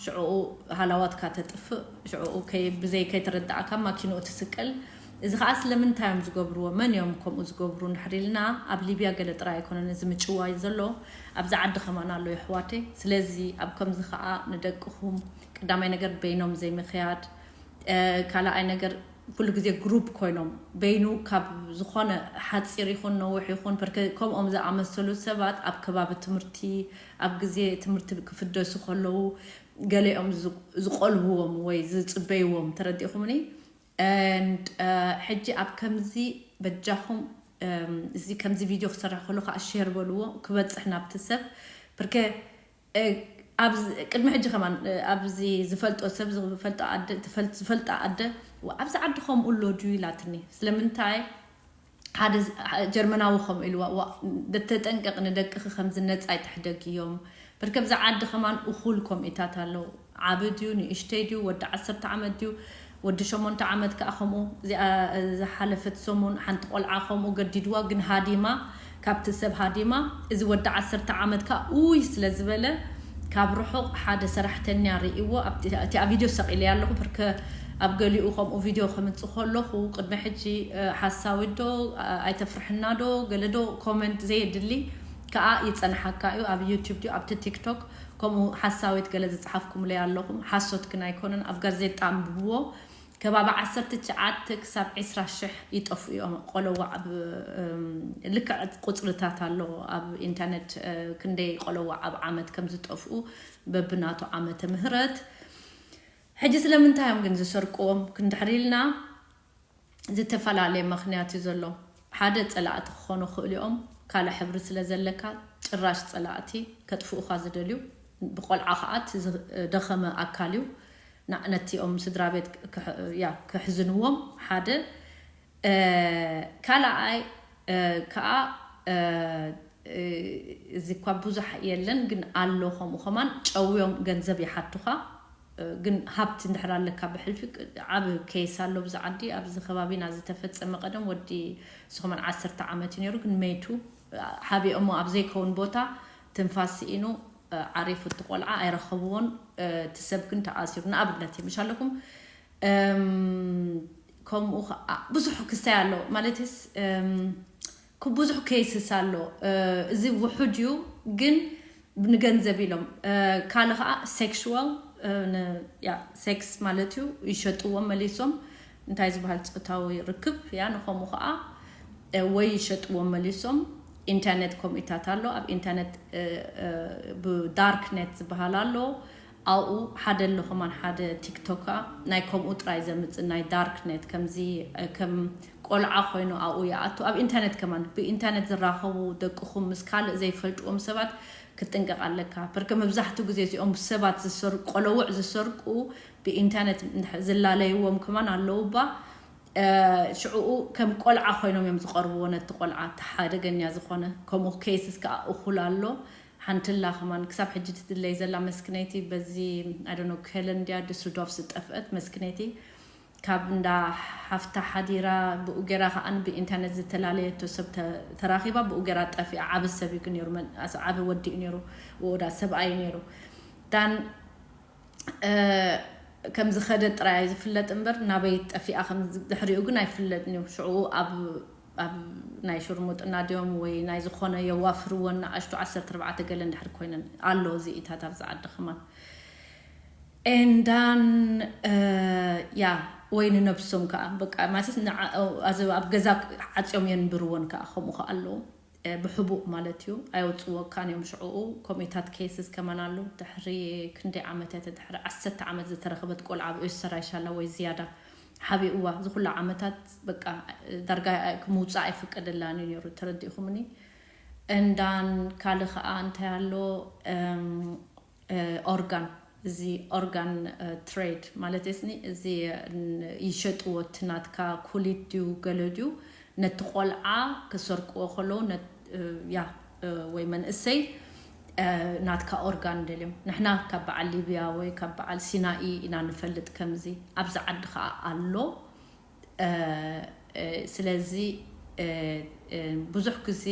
ሽዕኡ ሃላዋትካ ተጥፍእ፣ ሽዕኡ ከይ-፣ ብዘይ ከይተረዳእካ ማኪንኡ ትስቀል። እዚ ከኣ ስለምንታይ እዮም ዝገብርዎ? መን እዮም ከምኡ ዝገብሩ እንድሕር ኢልና፣ ኣብ ሊብያ ገለ ጥራይ ኣይኮነን እዚ ምጭዋይ ዘሎ፣ ኣብዚ ዓዲ ከማን ኣሎ የሕዋተይ። ስለዚ ኣብ ከምዚ ከኣ ንደቅኹም ቀዳማይ ነገር በይኖም ዘይምኽያድ፣ እ፣ ካልኣይ ነገር ኩሉ ግዜ ግሩፕ ኮይኖም፣ በይኑ ካብ ዝኾነ ሓጺር ይኹን ነዊሕ ይኹን፣ ብርከ-፣ ከምኦም ዝኣመሰሉ ሰባት ኣብ ከባቢ ትምህርቲ፣ ኣብ ግዜ ትምህርቲ ክፍደሱ ከለዉ ገሊኦም ዝ-፣ ዝቆልብዎም ወይ ዝጽበይዎም፣ ተረዲእኹምኒ? And፣ እ፣ ሕጂ ኣብ ከምዚ በጃኹም፣ እም፣ እዚ ከምዚ ቪድዮ ክሰርሕ ከሎ ከኣ ሼር በልዎ፣ ክበጽሕ ናብቲ ሰብ። ብርከ-፣ እ፣ ኣብዚ ቅድሚ ሕጂ ከማን፣ እ፣ ኣብዚ ዝፈልጦ ሰብ፣ ዝፈልጦ ኣደ፣ ትፈልጥ-፣ ዝፈልጣ ኣደ፣ "ዋ፣ ኣብዚ ዓዲ ከምኡ ኣሎ ድዩ?" ኢላትኒ። ስለምንታይ ሓደ ዝ-፣ ጀርመናዊ ከምኡ ኢልዋ፣ "ዋ፣ ተጠንቀቂ፣ ንደቅኺ ከምዚ ነጻ ኣይትሕደግዮም። ብርከ ኣብዚ ዓዲ ከማን እኹል ከምኡታት ኣለዉ። ዓቢ ድዩ፣ ንእሽተይ ድዩ፣ ወዲ ዓሰርተ ዓመት ድዩ፣ ወዲ ሸሞንተ ዓመት ከኣ ከምኡ። እዚኣ፣ እ፣ ዝሓለፈት ሰሙን ሓንቲ ቆልዓ ከምኡ ገዲድዋ፣ ግን ሃዲማ፣ ካብቲ ሰብ ሃዲማ። እዚ ወዲ ዓሰርተ ዓመት ከኣ ኡይ ስለ ዝበለ፣ ካብ ርሑቕ ሓደ ሰራሕተኛ ርእይዎ፣ ኣብቲ፣ እቲኣ ቪድዮ ሰቒለያ ኣለኹ፣ ብርከ ኣብ ገሊኡ ከምኡ ቪድዮ ከምጽእ ከለኹ፣ ቅድሚ ሕጂ፣ እ፣ ሓሳዊት ዶ፣ እ፣ ኣይተፍርሕና ዶ፣ ገለ ዶ ኮመንት ዘየድሊ ከኣ ይጸንሓካ እዩ፣ ኣብ ዩቱብ ድዩ፣ ኣብቲ ቲክቶክ፣ ከምኡ ሓሳዊት ገለ ዝጸሓፍኩምለይ ኣለኹም፣ ሓሶት ግን ኣይኮነን፣ ኣብ ጋዜጣ ኣንብብዎ። ከባቢ ዓሰርተ ትሽዓተ ክሳብ ዕስራ ሽሕ ይጠፍኡ እዮም ቆለዋ። ኣብ፣ እም፣ ልክዕ ቁጽርታት ኣሎ ኣብ ኢንተርኔት፣ እ፣ ክንደይ ቆለዋ ኣብ ዓመት ከም ዝጠፍኡ በብናቱ ዓመተ ምህረት። ሕጂ ስለምንታይ እዮም ግን ዝሰርቅዎም ክንድሕር ኢልና፣ ዝተፈላለየ ምኽንያት እዩ ዘሎ። ሓደ፣ ጸላእቲ ክኾኑ ክኽእሉ እዮም። ካልእ ሕብሪ ስለ ዘለካ፣ ጭራሽ ጸላእቲ ከጥፍኡኻ ዝደልዩ፣ ብቆልዓ ከኣ እቲ ዝደኸመ ኣካል እዩ። ና-፣ ነቲኦም ስድራ ቤት ክሕ-፣ ያ፣ ክሕዝንዎም ሓደ። እ፣ ካልኣይ፣ እ፣ ከኣ፣ እ፣ እ፣ እዚ እኳ ብዙሕ የለን፣ ግን ኣሎ ከምኡ ከማን ጨውዮም ገንዘብ ይሓቱኻ። እ፣ ግን ሃብቲ እንድሕር ኣለካ ብሕልፊ ቅ-፣ ዓቢ ኬስ ኣሎ ብዚ ዓዲ። ኣብዚ ከባቢና ዝተፈጸመ ቀደም ወዲ ንሱ ከማን ዓሰርተ ዓመት እዩ ነይሩ፣ ግን መይቱ። ሓቢኦሞ ኣብ ዘይከውን ቦታ ትንፋስ ስኢኑ፣ እ፣ ዓሪፉ እቲ ቆልዓ ኣይረኸብዎን፣ እ፣ እቲ ሰብ ግን ተኣሲሩ። ንኣብነት እዩ፣ ምሽ ኣለኩም፣ እም፣ ከምኡ ኸዓ ብዙሕ ክሳይ ኣሎ፣ ማለትስ፣ እም፣ ክ-፣ ብዙሕ ኬስስ ኣሎ። እ፣ እዚ ውሑድ እዩ፣ ግን ንገንዘብ ኢሎም። እ፣ ካልእ ኸዓ ሴክሽዋል፣ እ፣ ን-፣ ያ፣ ሴክስ ማለት እዩ፣ ይሸጥዎም መሊሶም። እንታይ ዝበሃል ጾታዊ ርክብ፣ ያ፣ ንኸምኡ ኸዓ፣ እ፣ ወይ ይሸጥዎም መሊሶም። ኢንተርኔት ከምኡታት ኣሎ። ኣብ ኢንተርኔት፣ እ፣ እ፣ ብዳርክ ኔት ዝበሃል ኣሎ። ኣብኡ ሓደ ኣሎ ከማን ሓደ ቲክቶክ ናይ ከምኡ ጥራይ ዘምፅእ ናይ ዳርክነት ከምዚ ከም ቆልዓ ኮይኑ ኣብኡ ይኣቱ። ኣብ ኢንተርነት ከማን ብኢንተርነት ዝራኸቡ ደቅኹም ምስ ካልእ ዘይፈልጥዎም ሰባት ክትጥንቀቕ ኣለካ። በርከ መብዛሕትኡ ግዜ እዚኦም ሰባት ዝሰርቁ ቆለውዕ ዝሰርቁ ብኢንተርነት ዝላለይዎም ከማን ኣለዉ እባ። ሽዕኡ ከም ቆልዓ ኮይኖም እዮም ዝቐርብዎ ነቲ ቆልዓ፣ እቲ ሓደገኛ ዝኾነ። ከምኡ ኬስስ ከዓ እኹል ኣሎ። ሓንትላ ከማን ክሳብ ሕጂ ትድለይ ዘላ መስክነይቲ በዚ ኣደኖ ከለንድያ ድስልዶፍ ዝጠፍአት መስክነይቲ ካብ እንዳ ሓፍታ ሓዲራ ብኡ ገይራ ከዓን ብኢንተርነት ዝተፈላለየቶ ሰብ ተራኺባ ብኡ ገይራ ጠፊኣ። ዓቢ ሰብ እዩ ነሩ፣ ዓቢ ወዲ እዩ ነሩ፣ ወዳ ሰብኣይ ነሩ። ዳን ከም ዝኸደ ጥራይ ዝፍለጥ እምበር ናበይ ጠፊኣ ከም ድሕሪኡ ግን ኣይፍለጥን እዩ። ሽዑ ኣብ ኣብ ናይ ሽርሙጥና ድዮም ወይ ናይ ዝኾነ የዋፍርወን ንኣሽቱ ዓሰርተ ኣርባዕተ ገለ እንድሕር ኮይነን ኣሎ እዚኢታት ኣብዚ ዓዲ ከማን። And then ያ ወይ ንነብሶም ከዓ በቃ ማለት ኣብ ገዛ ዓፅዮም የንብርወን ከዓ ከምኡ ከዓ ኣለዉ። ብሕቡእ ማለት እዩ። ኣየውፅወካን እዮም ሽዕኡ። ከምኡታት ኬስስ ከማን ኣሎ። ድሕሪ ክንደይ ዓመት እያ ድሕሪ ዓሰርተ ዓመት ዝተረኸበት ቆልዓ ኣብ ኦስተራይሻላ ወይ ዝያዳ ሓቢእዋ ዝኩላ ዓመታት በቃ ዳርጋ ምውፃእ ኣይፍቀደላን እዩ ነሩ። ተረዲእኹምኒ? And then ካልእ ከዓ እንታይ ኣሎ? ኦርጋን፣ እዚ ኦርጋን ትሬድ ማለት ስኒ እዚ ይሸጥዎ እቲ ናትካ ኩሊት ድዩ ገለ ድዩ ነቲ ቆልዓ ክሰርቅዎ ከለዉ ያ ወይ መንእሰይ ናትካ ኦርጋን ደልዮም። ንሕና ካብ በዓል ሊብያ ወይ ካብ በዓል ሲናኢ ኢና ንፈልጥ። ከምዚ ኣብዚ ዓዲ ከዓ ኣሎ። ስለዚ ብዙሕ ግዜ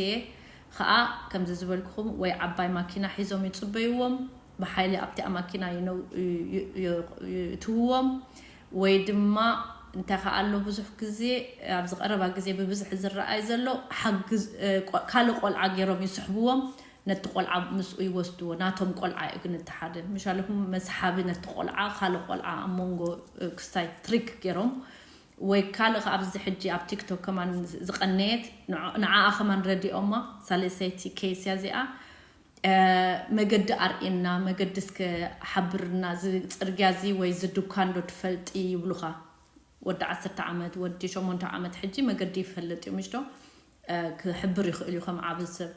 ከዓ ከምዚ ዝበልኩኹም ወይ ዓባይ ማኪና ሒዞም ይፅበይዎም፣ ብሓይሊ ኣብቲኣ ማኪና ይእትውዎም። ወይ ድማ እንታይ ከዓ ኣሎ ብዙሕ ግዜ ኣብዚ ቀረባ ግዜ ብብዝሒ ዝረኣይ ዘሎ ካልእ ቆልዓ ገይሮም ይስሕብዎም፣ ነቲ ቆልዓ ምስኡ ይወስድዎ። ናቶም ቆልዓ እዩ ግን እቲ ሓደ ምሻለኹም መስሓቢ ነቲ ቆልዓ ካልእ ቆልዓ ኣብ መንጎ ክስታይ ትሪክ ገይሮም ወይ ካልእ ከ ኣብዚ ሕጂ ኣብ ቲክቶክ ከማን ዝቐነየት ንዓኣ ከማን ረዲኦማ ሳልሰይቲ ኬስ እያ እዚኣ። መገዲ ኣርእየና፣ መገዲ እስከ ሓብርና፣ እዚ ፅርግያ እዚ ወይ እዚ ዱካን ዶ ትፈልጢ ይብሉኻ። ወዲ ዓሰርተ ዓመት ወዲ ሸሞንተ ዓመት ሕጂ መገዲ ይፈልጥ እዩ ምሽዶ ክሕብር ይኽእል እዩ ከም ዓብ ሰብ።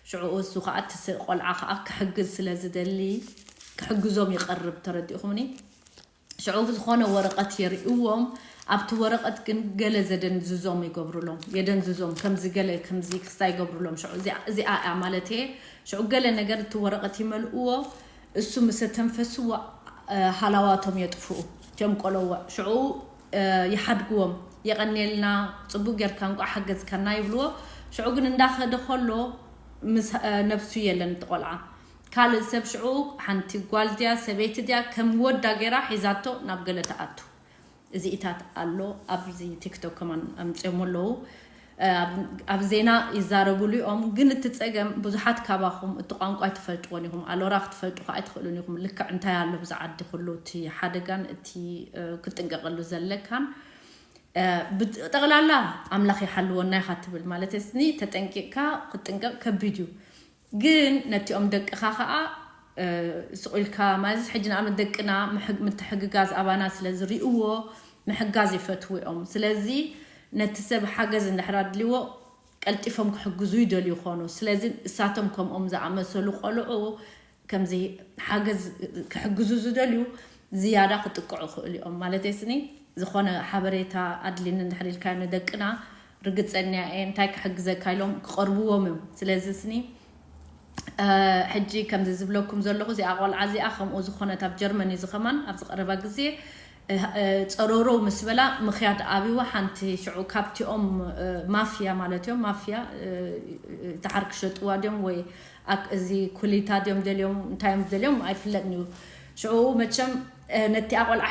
ሽዑ እሱ ከዓ እቲ ቆልዓ ከዓ ክሕግዝ ስለ ዝደሊ ክሕግዞም ይቐርብ። ተረዲእኹምኒ? ሽዑ ዝኾነ ወረቐት የርእዎም። ኣብቲ ወረቐት ግን ገለ ዘደንዝዞም ይገብሩሎም፣ የደንዝዞም ከምዚ ገለ ከምዚ ክስታ ይገብሩሎም። ሽዑ እዚኣ እያ ማለት እየ። ሽዑ ገለ ነገር እቲ ወረቐት ይመልእዎ። እሱ ምስ ተንፈስዎ ሃላዋቶም የጥፍኡ እቲኦም ቆለወዕ። ሽዑ ይሓድግዎም። የቐንየልና፣ ፅቡቅ ጌርካ እንቋዕ ሓገዝካና ይብልዎ። ሽዑ ግን እንዳኸደ ከሎ ምስ ነብሱ የለን እቲ ቆልዓ። ካልእ ሰብ ሽዑ ሓንቲ ጓል ድያ ሰበይቲ ድያ ከም ወዳ ገይራ ሒዛቶ ናብ ገለ ትኣቱ። እዚኢታት ኣሎ ኣብዚ ቲክቶክ ከማን ኣምፅኦም ኣለዉ። ኣብ ዜና ይዛረቡሉ እዮም ግን እቲ ፀገም ብዙሓት ካባኹም እቲ ቋንቋ ኣይትፈልጥዎን ኢኹም። ኣሎራ ክትፈልጡ ከዓ ኣይትኽእሉን ኢኹም። ልክዕ እንታይ ኣሎ ብዛ ዓዲ ኩሉ እቲ ሓደጋን እቲ ክትጥንቀቀሉ ዘለካን። ጠቕላላ ኣምላኽ ይሓልወና ኢኻ ትብል ማለት ስኒ ተጠንቂቕካ ክትጥንቀቕ ከቢድ እዩ። ግን ነቲኦም ደቅኻ ከዓ ስቑኢልካ ማለት ሕጂ ንኣብነት ደቅና ምትሕግጋዝ ኣባና ስለ ዝርእዎ ምሕጋዝ ይፈትዉ እዮም። ስለዚ ነቲ ሰብ ሓገዝ እንድሕር ኣድልዎ ቀልጢፎም ክሕግዙ ይደልዩ ይኾኑ። ስለዚ እሳቶም ከምኦም ዝኣመሰሉ ቆልዑ ከምዚ ሓገዝ ክሕግዙ ዝደልዩ ዝያዳ ክጥቅዑ ይኽእሉ እዮም። ማለት ስኒ ዝኾነ ሓበሬታ ኣድልኒ እንድሕር ኢልካዮ ንደቅና ርግፀኛ እየ እንታይ ክሕግዘካ ኢሎም ክቐርብዎም እዮም። ስለዚ ስኒ ሕጂ ከምዚ ዝብለኩም ዘለኹ እዚኣ ቆልዓ እዚኣ ከምኡ ዝኾነት ኣብ ጀርመን እዩ ዝኸማን ኣብዚ ቀረባ ግዜ ፀሮሮ ምስ በላ ምኽያድ ኣብዋ ሓንቲ ሽዑ ካብቲኦም ማፍያ ማለት እዮም ማፍያ ተሓር ክሸጥዋ ድዮም ወይ እዚ ኩሊታ ድዮም ደልዮም እንታይ እዮም ደልዮም ኣይፍለጥን እዩ። ሽዑ መቸም ነቲኣ ቆልዓ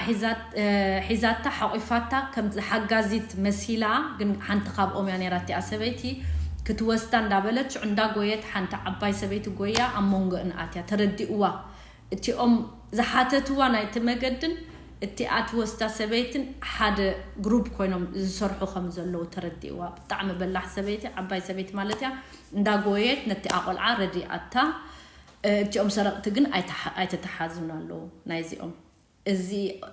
ሒዛታ ሓቂፋታ ከም ሓጋዚት መሲላ ግን ሓንቲ ካብኦም እያ ነራ እቲኣ ሰበይቲ ክትወስዳ እንዳበለት ሽዑ እንዳጎየት ሓንቲ ዓባይ ሰበይቲ ጎያ ኣብ መንጎ እንኣትያ ተረዲእዋ። እቲኦም ዝሓተትዋ ናይቲ መገድን እቲኣ ትወስዳ ሰበይትን ሓደ ግሩፕ ኮይኖም ዝሰርሑ ከም ዘለዉ ተረዲእዋ። ብጣዕሚ በላሕ ሰበይቲ ዓባይ ሰበይቲ ማለት እያ። እንዳጎየት ነቲኣ ቆልዓ ረዲኣታ። እቲኦም ሰረቕቲ ግን ኣይተሓ- ኣይተተሓዙን ኣለዉ ናይዚኦም። እዚ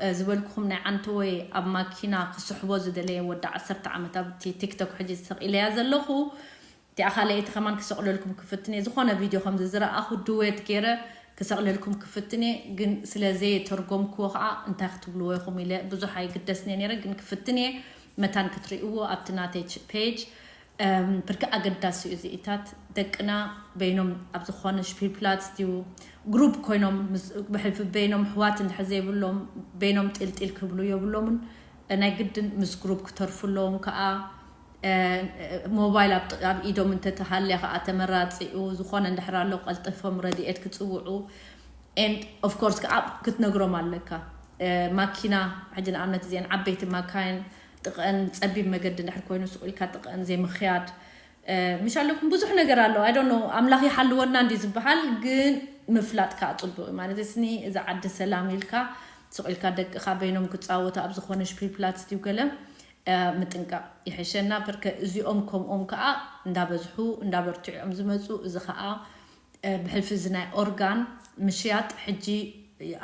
እ፣ ዝበልኩኹም ናይ ዓንተወይ ኣብ ማኪና ክስሕቦ ዝደለየ ወዲ ዓሰርተ ዓመት ኣብቲ ቲክቶክ ሕጂ ተሰቒለያ ዘለኹ እቲኣ ካልኣይቲ ከማን ክሰቕለልኩም ክፍትን እየ። ዝኾነ ቪድዮ ከምዚ ዝረኣኹ ድዌት ገይረ ክሰቕለልኩም ክፍትን እየ፣ ግን ስለ ዘየተርጎምክዎ ከዓ እንታይ ክትብልዎ ኢኹም ኢለ ብዙሕ ኣይግደስን እየ ነይረ፣ ግን ክፍትን እየ መታን ክትርእይዎ ኣብቲ ናተይ ፔጅ። ብርክ ኣገዳሲ እዩ። እዚኢታት ደቅና በይኖም ኣብ ዝኾነ ሽፒልፕላትስ ድዩ ግሩፕ ኮይኖም ምስ- ብሕልፊ በይኖም ኣሕዋት እንድሕር ዘይብሎም በይኖም ጢልጢል ክብሉ የብሎምን። ናይ ግድን ምስ ግሩፕ ክተርፉ ኣለዎም ከዓ። ሞባይል ኣብ ጥ- ኣብ ኢዶም እንተተሃልያ ከዓ ተመራፂኡ ዝኾነ እንድሕር ኣሎ ቀልጥፎም ረድኤት ክፅውዑ and of course ከዓ ክትነግሮም ኣለካ። ማኪና ሕጂ ንኣብነት እዚአን ዓበይቲ ማካይን ጥቕአን ጸቢብ መገዲ እንድሕር ኮይኑ ስቕ ኢልካ ጥቕአን ዘይምኽያድ ምሽ ኣለኩም ብዙሕ ነገር ኣሎ። I don't know ኣምላኽ ይሓልወና እንዲ ዝበሃል ግን ምፍላጥ ከዓ ፅቡቅ እዩ ማለት ስኒ እዚ ዓዲ ሰላም ኢልካ ስቕ ኢልካ ደቅኻ በይኖም ክፃወቱ ኣብ ዝኾነ ሽፒልፕላትስ ድዩ ገለ ምጥንቃቕ ይሕሸና። በርከ እዚኦም ከምኦም ከዓ እንዳበዝሑ እንዳበርትዑ እዮም ዝመፁ። እዚ ከዓ ብሕልፊ እዚ ናይ ኦርጋን ምሽያጥ ሕጂ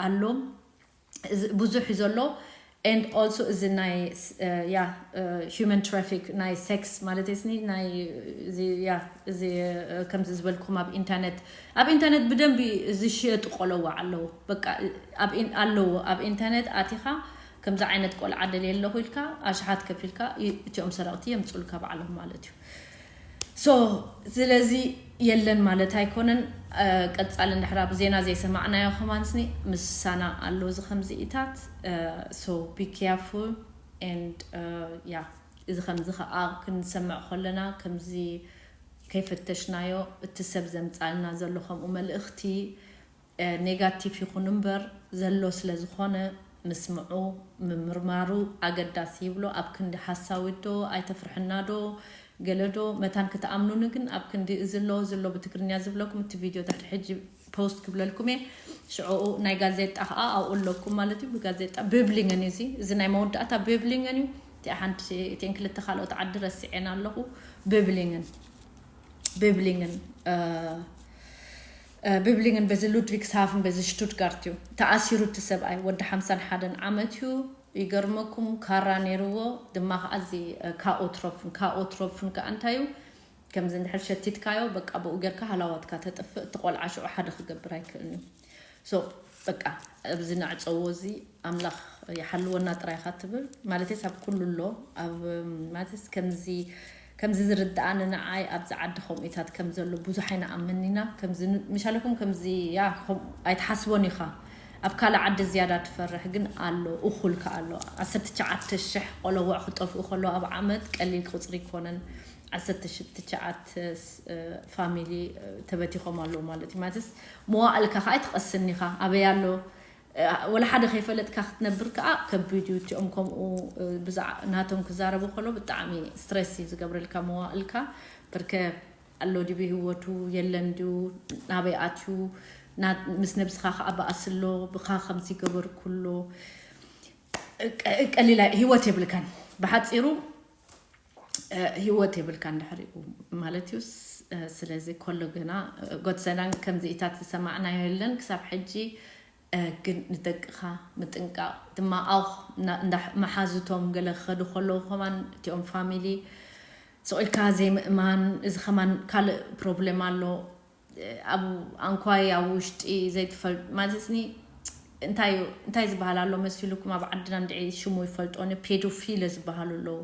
ኣሎ ብዙሕ እዩ ዘሎ and also እዚ ናይ ያ human traffic ናይ ሴክስ ማለት ስኒ ናይ እዚ ያ እዚ ከምዚ ዝበልኩም ኣብ ኢንተርኔት ኣብ ኢንተርኔት ብደንቢ ዝሽየጡ ቆለዋ ኣለዉ በቃ ኣለዉ ኣብ ኢንተርኔት ኣቲኻ ከምዚ ዓይነት ቆልዓ ደልየ ኣለኹ ኢልካ ኣሽሓት ከፊልካ እቲኦም ሰረቕቲ የምፅኡልካ ባዕሎም ማለት እዩ። So ስለዚ የለን ማለት ኣይኮነን። ቀፃሊ እንድሕር ኣብ ዜና ዘይሰማዕናዮ ከማንስኒ ምሳና ኣሎ እዚ ከምዚኢታት። So be careful and ያ እዚ ከምዚ ከዓ ክንሰምዕ ከለና ከምዚ ከይፈተሽናዮ እቲ ሰብ ዘምፃልና ዘሎ ከምኡ መልእኽቲ ኔጋቲቭ ይኹን እምበር ዘሎ ስለ ዝኾነ ምስምዑ ምምርማሩ ኣገዳሲ ይብሎ። ኣብ ክንዲ ሓሳዊት ዶ ኣይተፍርሕና ዶ ገለ ዶ መታን ክትኣምኑኒ ግን ኣብ ክንዲ እዚ ኣሎ እዚ ኣሎ ብትግርኛ ዝብለኩም እቲ ቪድዮ ድሕሪ ሕጂ ፖስት ክብለልኩም እየ። ሽዑኡ ናይ ጋዜጣ ከዓ ኣብኡ ኣለኩም ማለት እዩ። ብጋዜጣ ብብሊንግን እዩ እዚ እዚ ናይ መወዳእታ ብብሊንግን እዩ። እቲኣ ሓንቲ እቲን ክልተ ካልኦት ዓዲ ረሲዐን ኣለኹ። ብብሊንግን ብብሊንግን ብብሊንግን በዚ ሉድቪግስሃፍን በዚ ሽቱትጋርት እዩ ተኣሲሩ እቲ ሰብኣይ ወዲ ሓምሳን ሓደን ዓመት እዩ። ይገርመኩም ካራ ነይርዎ ድማ ከዓ እዚ ካኦትሮፍን ካኦትሮፍን ከዓ እንታይ እዩ ከምዚ እንድሕር ሸቲትካዮ በቃ ብኡ ጌርካ ሃላዋትካ ተጥፍእ እቲ ቆልዓ ሽዑ ሓደ ክገብር ኣይክእልን እዩ። So በቃ ኣብዚ ነዕፀዎ እዚ ኣምላኽ ይሓልወና ጥራይ ኢኻ ትብል ማለት ሳብ ኩሉ ኣሎ ኣብ ማለት ከምዚ ከምዚ ዝርድኣኒ ንዓይ ኣብዚ ዓዲ ከምኡታት ከም ዘሎ ብዙሕ ኣይንኣምን ኢና ከምዚ ምሻለኩም ከምዚ ያ ኣይትሓስቦን ኢኻ ኣብ ካልእ ዓዲ ዝያዳ ትፈርሕ ግን ኣሎ እኹል ከ ኣሎ ዓሰርተ ትሽዓተ ሽሕ ቆለውዕ ክጠፍኡ ከሎ ኣብ ዓመት ቀሊል ቁፅሪ ይኮነን ዓሰርተ ትሽዓተ ፋሚሊ ተበቲኾም ኣለዉ ማለት እዩ ማለትስ መዋእልካ ከዓ ኣይትቐስን ኢኻ ኣበይ ኣሎ ወላ ሓደ ከይፈለጥካ ክትነብር ከዓ ከቢድ እዩ እቲኦም ከምኡ ብዛዕ ናቶም ክዛረቡ ከሎ ብጣዕሚ ስትሬስ እዩ ዝገብረልካ መዋእልካ ብርከ ኣሎ ድዩ ብህይወቱ የለን ድዩ ናበይ ኣትዩ ምስ ነብስኻ ከዓ በኣስሎ ብኻ ከምዚ ገበርኩሎ ቀሊላ ህይወት የብልካን ብሓፂሩ ህይወት የብልካ እንድሕሪኡ ማለት እዩ ስለዚ ኮሎ ግና ጎትሰዳን ከምዚኢታት ዝሰማዕናዮ የለን ክሳብ ሕጂ ግን ንደቅኻ ምጥንቃቕ ድማ ኣኽ መሓዙቶም ገለ ክኸዱ ከለዉ ከማን እቲኦም ፋሚሊ ስቕ ኢልካ ዘይምእማን እዚ ከማን ካልእ ፕሮብሌም ኣሎ ኣብ ኣንኳይ ኣብ ውሽጢ ዘይትፈልጥ ማለት ስኒ እንታይ እንታይ ዝበሃል ኣሎ መሲሉኩም ኣብ ዓድና እንድዒ ሽሙ ይፈልጦ ፔዶፊለ ዝበሃሉ ኣለዉ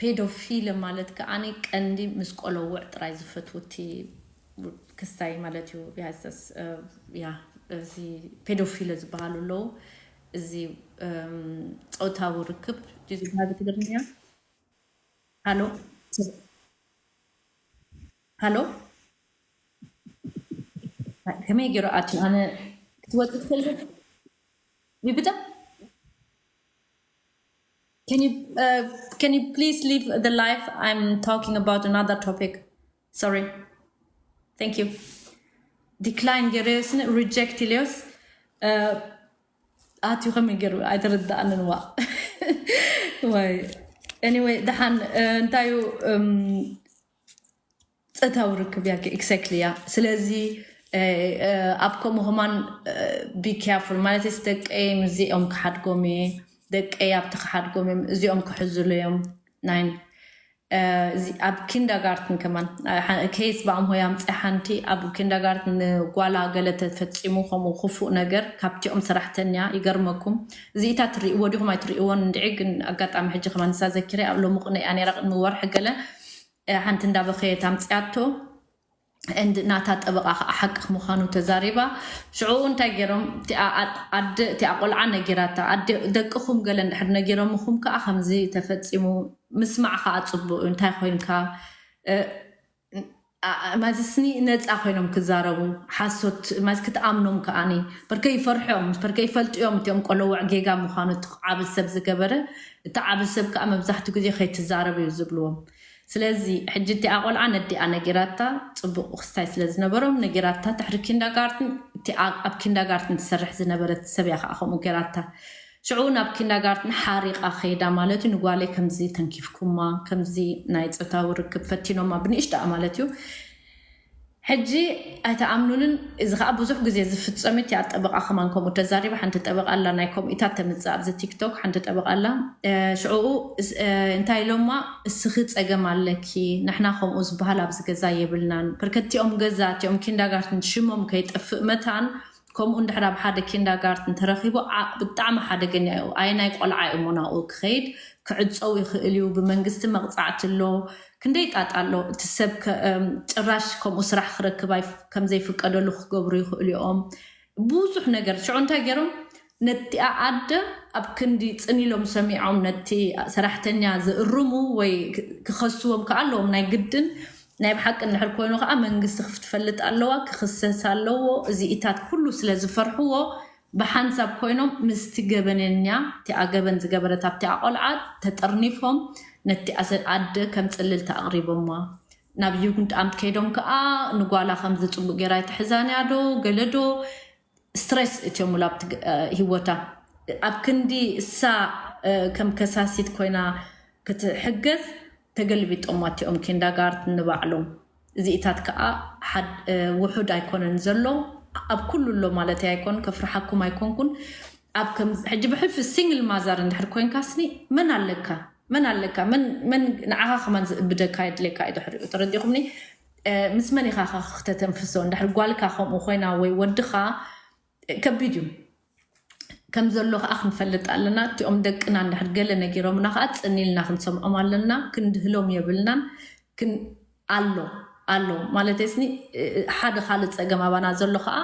ፔዶፊለ ማለት ከዓ ቀንዲ ምስ ቆለውዕ ጥራይ ዝፈትውቲ ክስታይ ማለት እዩ ያዘስ ያ እዚ ፔዶፊለ ዝበሃሉ ኣለዉ እዚ ፆታዊ ርክብ ዝበሃል ትግርኛ ሃሎ ሃሎ ከመይ ገይሩ ኣትዩ ኣነ ክትወፅ ትኽእል ቢብታ Can you uh, can you please leave the live? I'm talking about another topic. Sorry. Thank you. Decline ገሬዮስን reject ኢልዮስ ኣትዩ ከመይ ገይሩ ኣይተረዳእንን ዋ ወይ anyway ደሓን እንታይ እዩ ጸታዊ ርክብ ያኪ exactly ያ ስለዚ ኣብ ከምኡ ከማን be careful ማለት ስ ደቀይ ምስዚኦም ክሓድጎም እየ፣ ደቀይ ኣብቲ ክሓድጎም እዮም፣ እዚኦም ክሕዝሉ እዮም። ናይ ኣብ ኪንዳጋርትን ከማን ኬስ ብኣምሆይ ኣምፀ ሓንቲ ኣብ ኪንዳጋርትን ንጓላ ገለ ተፈፂሙ ከምኡ ክፉእ ነገር ካብቲኦም ሰራሕተኛ ይገርመኩም። እዚኢታት ትርእይዎ ዲኹም ኣይትርእይዎን እንድዒ፣ ግን ኣጋጣሚ ሕጂ ከማን ንሳ ዘኪረ ኣብ ሎሚ ቁነ እያ ነይራ ቅድሚ ወርሒ ገለ ሓንቲ እንዳበኸየት ኣምፅያቶ እንድ ናታ ጠበቃ ከዓ ሓቅኽ ምዃኑ ተዛሪባ። ሽዑ እንታይ ገይሮም እቲኣ ኣደ እቲኣ ቆልዓ ነጊራታ፣ ኣደ ደቅኹም ገለ እንድሕር ነጊሮምኹም ከዓ ከምዚ ተፈፂሙ ምስማዕ ከዓ ፅቡቅ እዩ። እንታይ ኮይንካ ማዝስኒ ነፃ ኮይኖም ክዛረቡ ሓሶት ማዝ ክትኣምኖም ከዓኒ በርከ ይፈርሖም በርከ ይፈልጥዮም እቲኦም ቆለውዕ ጌጋ ምዃኑ እቲ ዓብ ሰብ ዝገበረ እቲ ዓብ ሰብ ከዓ መብዛሕትኡ ግዜ ከይትዛረብ እዩ ዝብልዎም። ስለዚ ሕጂ እቲኣ ቆልዓ ነዲኣ ነጊራታ ፅቡቅ ክስታይ ስለ ዝነበሮም ነጊራታ ትሕሪ ኪንዳጋርትን እቲኣ ኣብ ኪንዳጋርትን ትሰርሕ ዝነበረት ሰብ እያ ከዓ ከምኡ ገይራታ። ሽዑ ናብ ኪንዳጋርትን ሓሪቃ ከይዳ ማለት እዩ። ንጓለይ ከምዚ ተንኪፍኩማ ከምዚ ናይ ፆታዊ ርክብ ፈቲኖማ ብንእሽዳኣ ማለት እዩ። ሕጂ ኣይተኣምኑንን። እዚ ከዓ ብዙሕ ግዜ ዝፍፀም እዩ። እቲኣ ጠበቃ ከማን ከምኡ ተዛሪባ ሓንቲ ጠበቃ ኣላ ናይ ከምኡኢታት ተምፅእ ኣብዚ ቲክቶክ ሓንቲ ጠበቃ ኣላ። ሽዕኡ እንታይ ኢሎማ እስኺ ፀገም ኣለኪ፣ ንሕና ከምኡ ዝበሃል ኣብዚ ገዛ የብልናን። በርከቲኦም ገዛ እቲኦም ኪንዳጋርትን ሽሞም ከይጠፍእ መታን ከምኡ እንድሕር ኣብ ሓደ ኪንዳጋርትን ተረኺቡ ብጣዕሚ ሓደገኛ እዩ። ኣየናይ ቆልዓ እዩ ሞናኡ ክኸይድ ክዕፀው ይኽእል እዩ። ብመንግስቲ መቕፃዕቲ ኣሎ። ክንደይ ጣጣ ኣሎ። እቲ ሰብ ጭራሽ ከምኡ ስራሕ ክረክብ ከምዘይፍቀደሉ ክገብሩ ይኽእሉ እዮም። ብዙሕ ነገር ሽዑ እንታይ ገይሮም ነቲኣ ኣደ ኣብ ክንዲ ፅን ኢሎም ሰሚዖም ነቲ ሰራሕተኛ ዝእርሙ ወይ ክኸስዎም ከዓ ኣለዎም ናይ ግድን ናይ ብሓቂ እንድሕር ኮይኑ ከዓ መንግስቲ ክትፈልጥ ኣለዋ፣ ክኽሰስ ኣለዎ። እዚኢታት ኩሉ ስለ ዝፈርሕዎ ብሓንሳብ ኮይኖም ምስቲ ገበነኛ እቲኣ ገበን ዝገበረት ኣብቲኣ ቆልዓ ተጠርኒፎም ነቲ ኣደ ከም ፅልልቲ ኣቕሪቦማ። ናብ ዩግንድ ኣምት ከይዶም ከዓ ንጓላ ከምዚ ፅቡቅ ገይራ ኣይትሕዛን እያ ዶ ገለ ዶ ስትሬስ እትዮምሉ ኣብቲ ህይወታ ኣብ ክንዲ እሳ ከም ከሳሲት ኮይና ክትሕገዝ ተገልቢጦም ኣቲኦም ኪንዳጋርትን ንባዕሎም። እዚኢታት ከዓ ውሑድ ኣይኮነን ዘሎ ኣብ ኩሉ ኣሎ ማለት ኣይኮን ከፍርሓኩም ኣይኮንኩን። ኣብ ከም ሕጂ ብሕልፊ ሲንግል ማዛር እንድሕር ኮይንካ ስኒ መን ኣለካ መን ኣለካ መን መን ንዓኻ ከማን ዝእብደካ የድልየካ እዩ ድሕሪኡ ተረዲኹምኒ። ምስ መን ኢኻ ክትተንፍሶ እንድሕር ጓልካ ከምኡ ኮይና ወይ ወድኻ ከቢድ እዩ። ከም ዘሎ ከዓ ክንፈልጥ ኣለና። እቲኦም ደቅና እንድሕር ገለ ነጊሮምና ከዓ ፅን ኢልና ክንሰምዖም ኣለና። ክንድህሎም የብልናን። ክን ኣሎ ኣሎ ማለት ስኒ ሓደ ካልእ ፀገም ኣባና ዘሎ ከዓ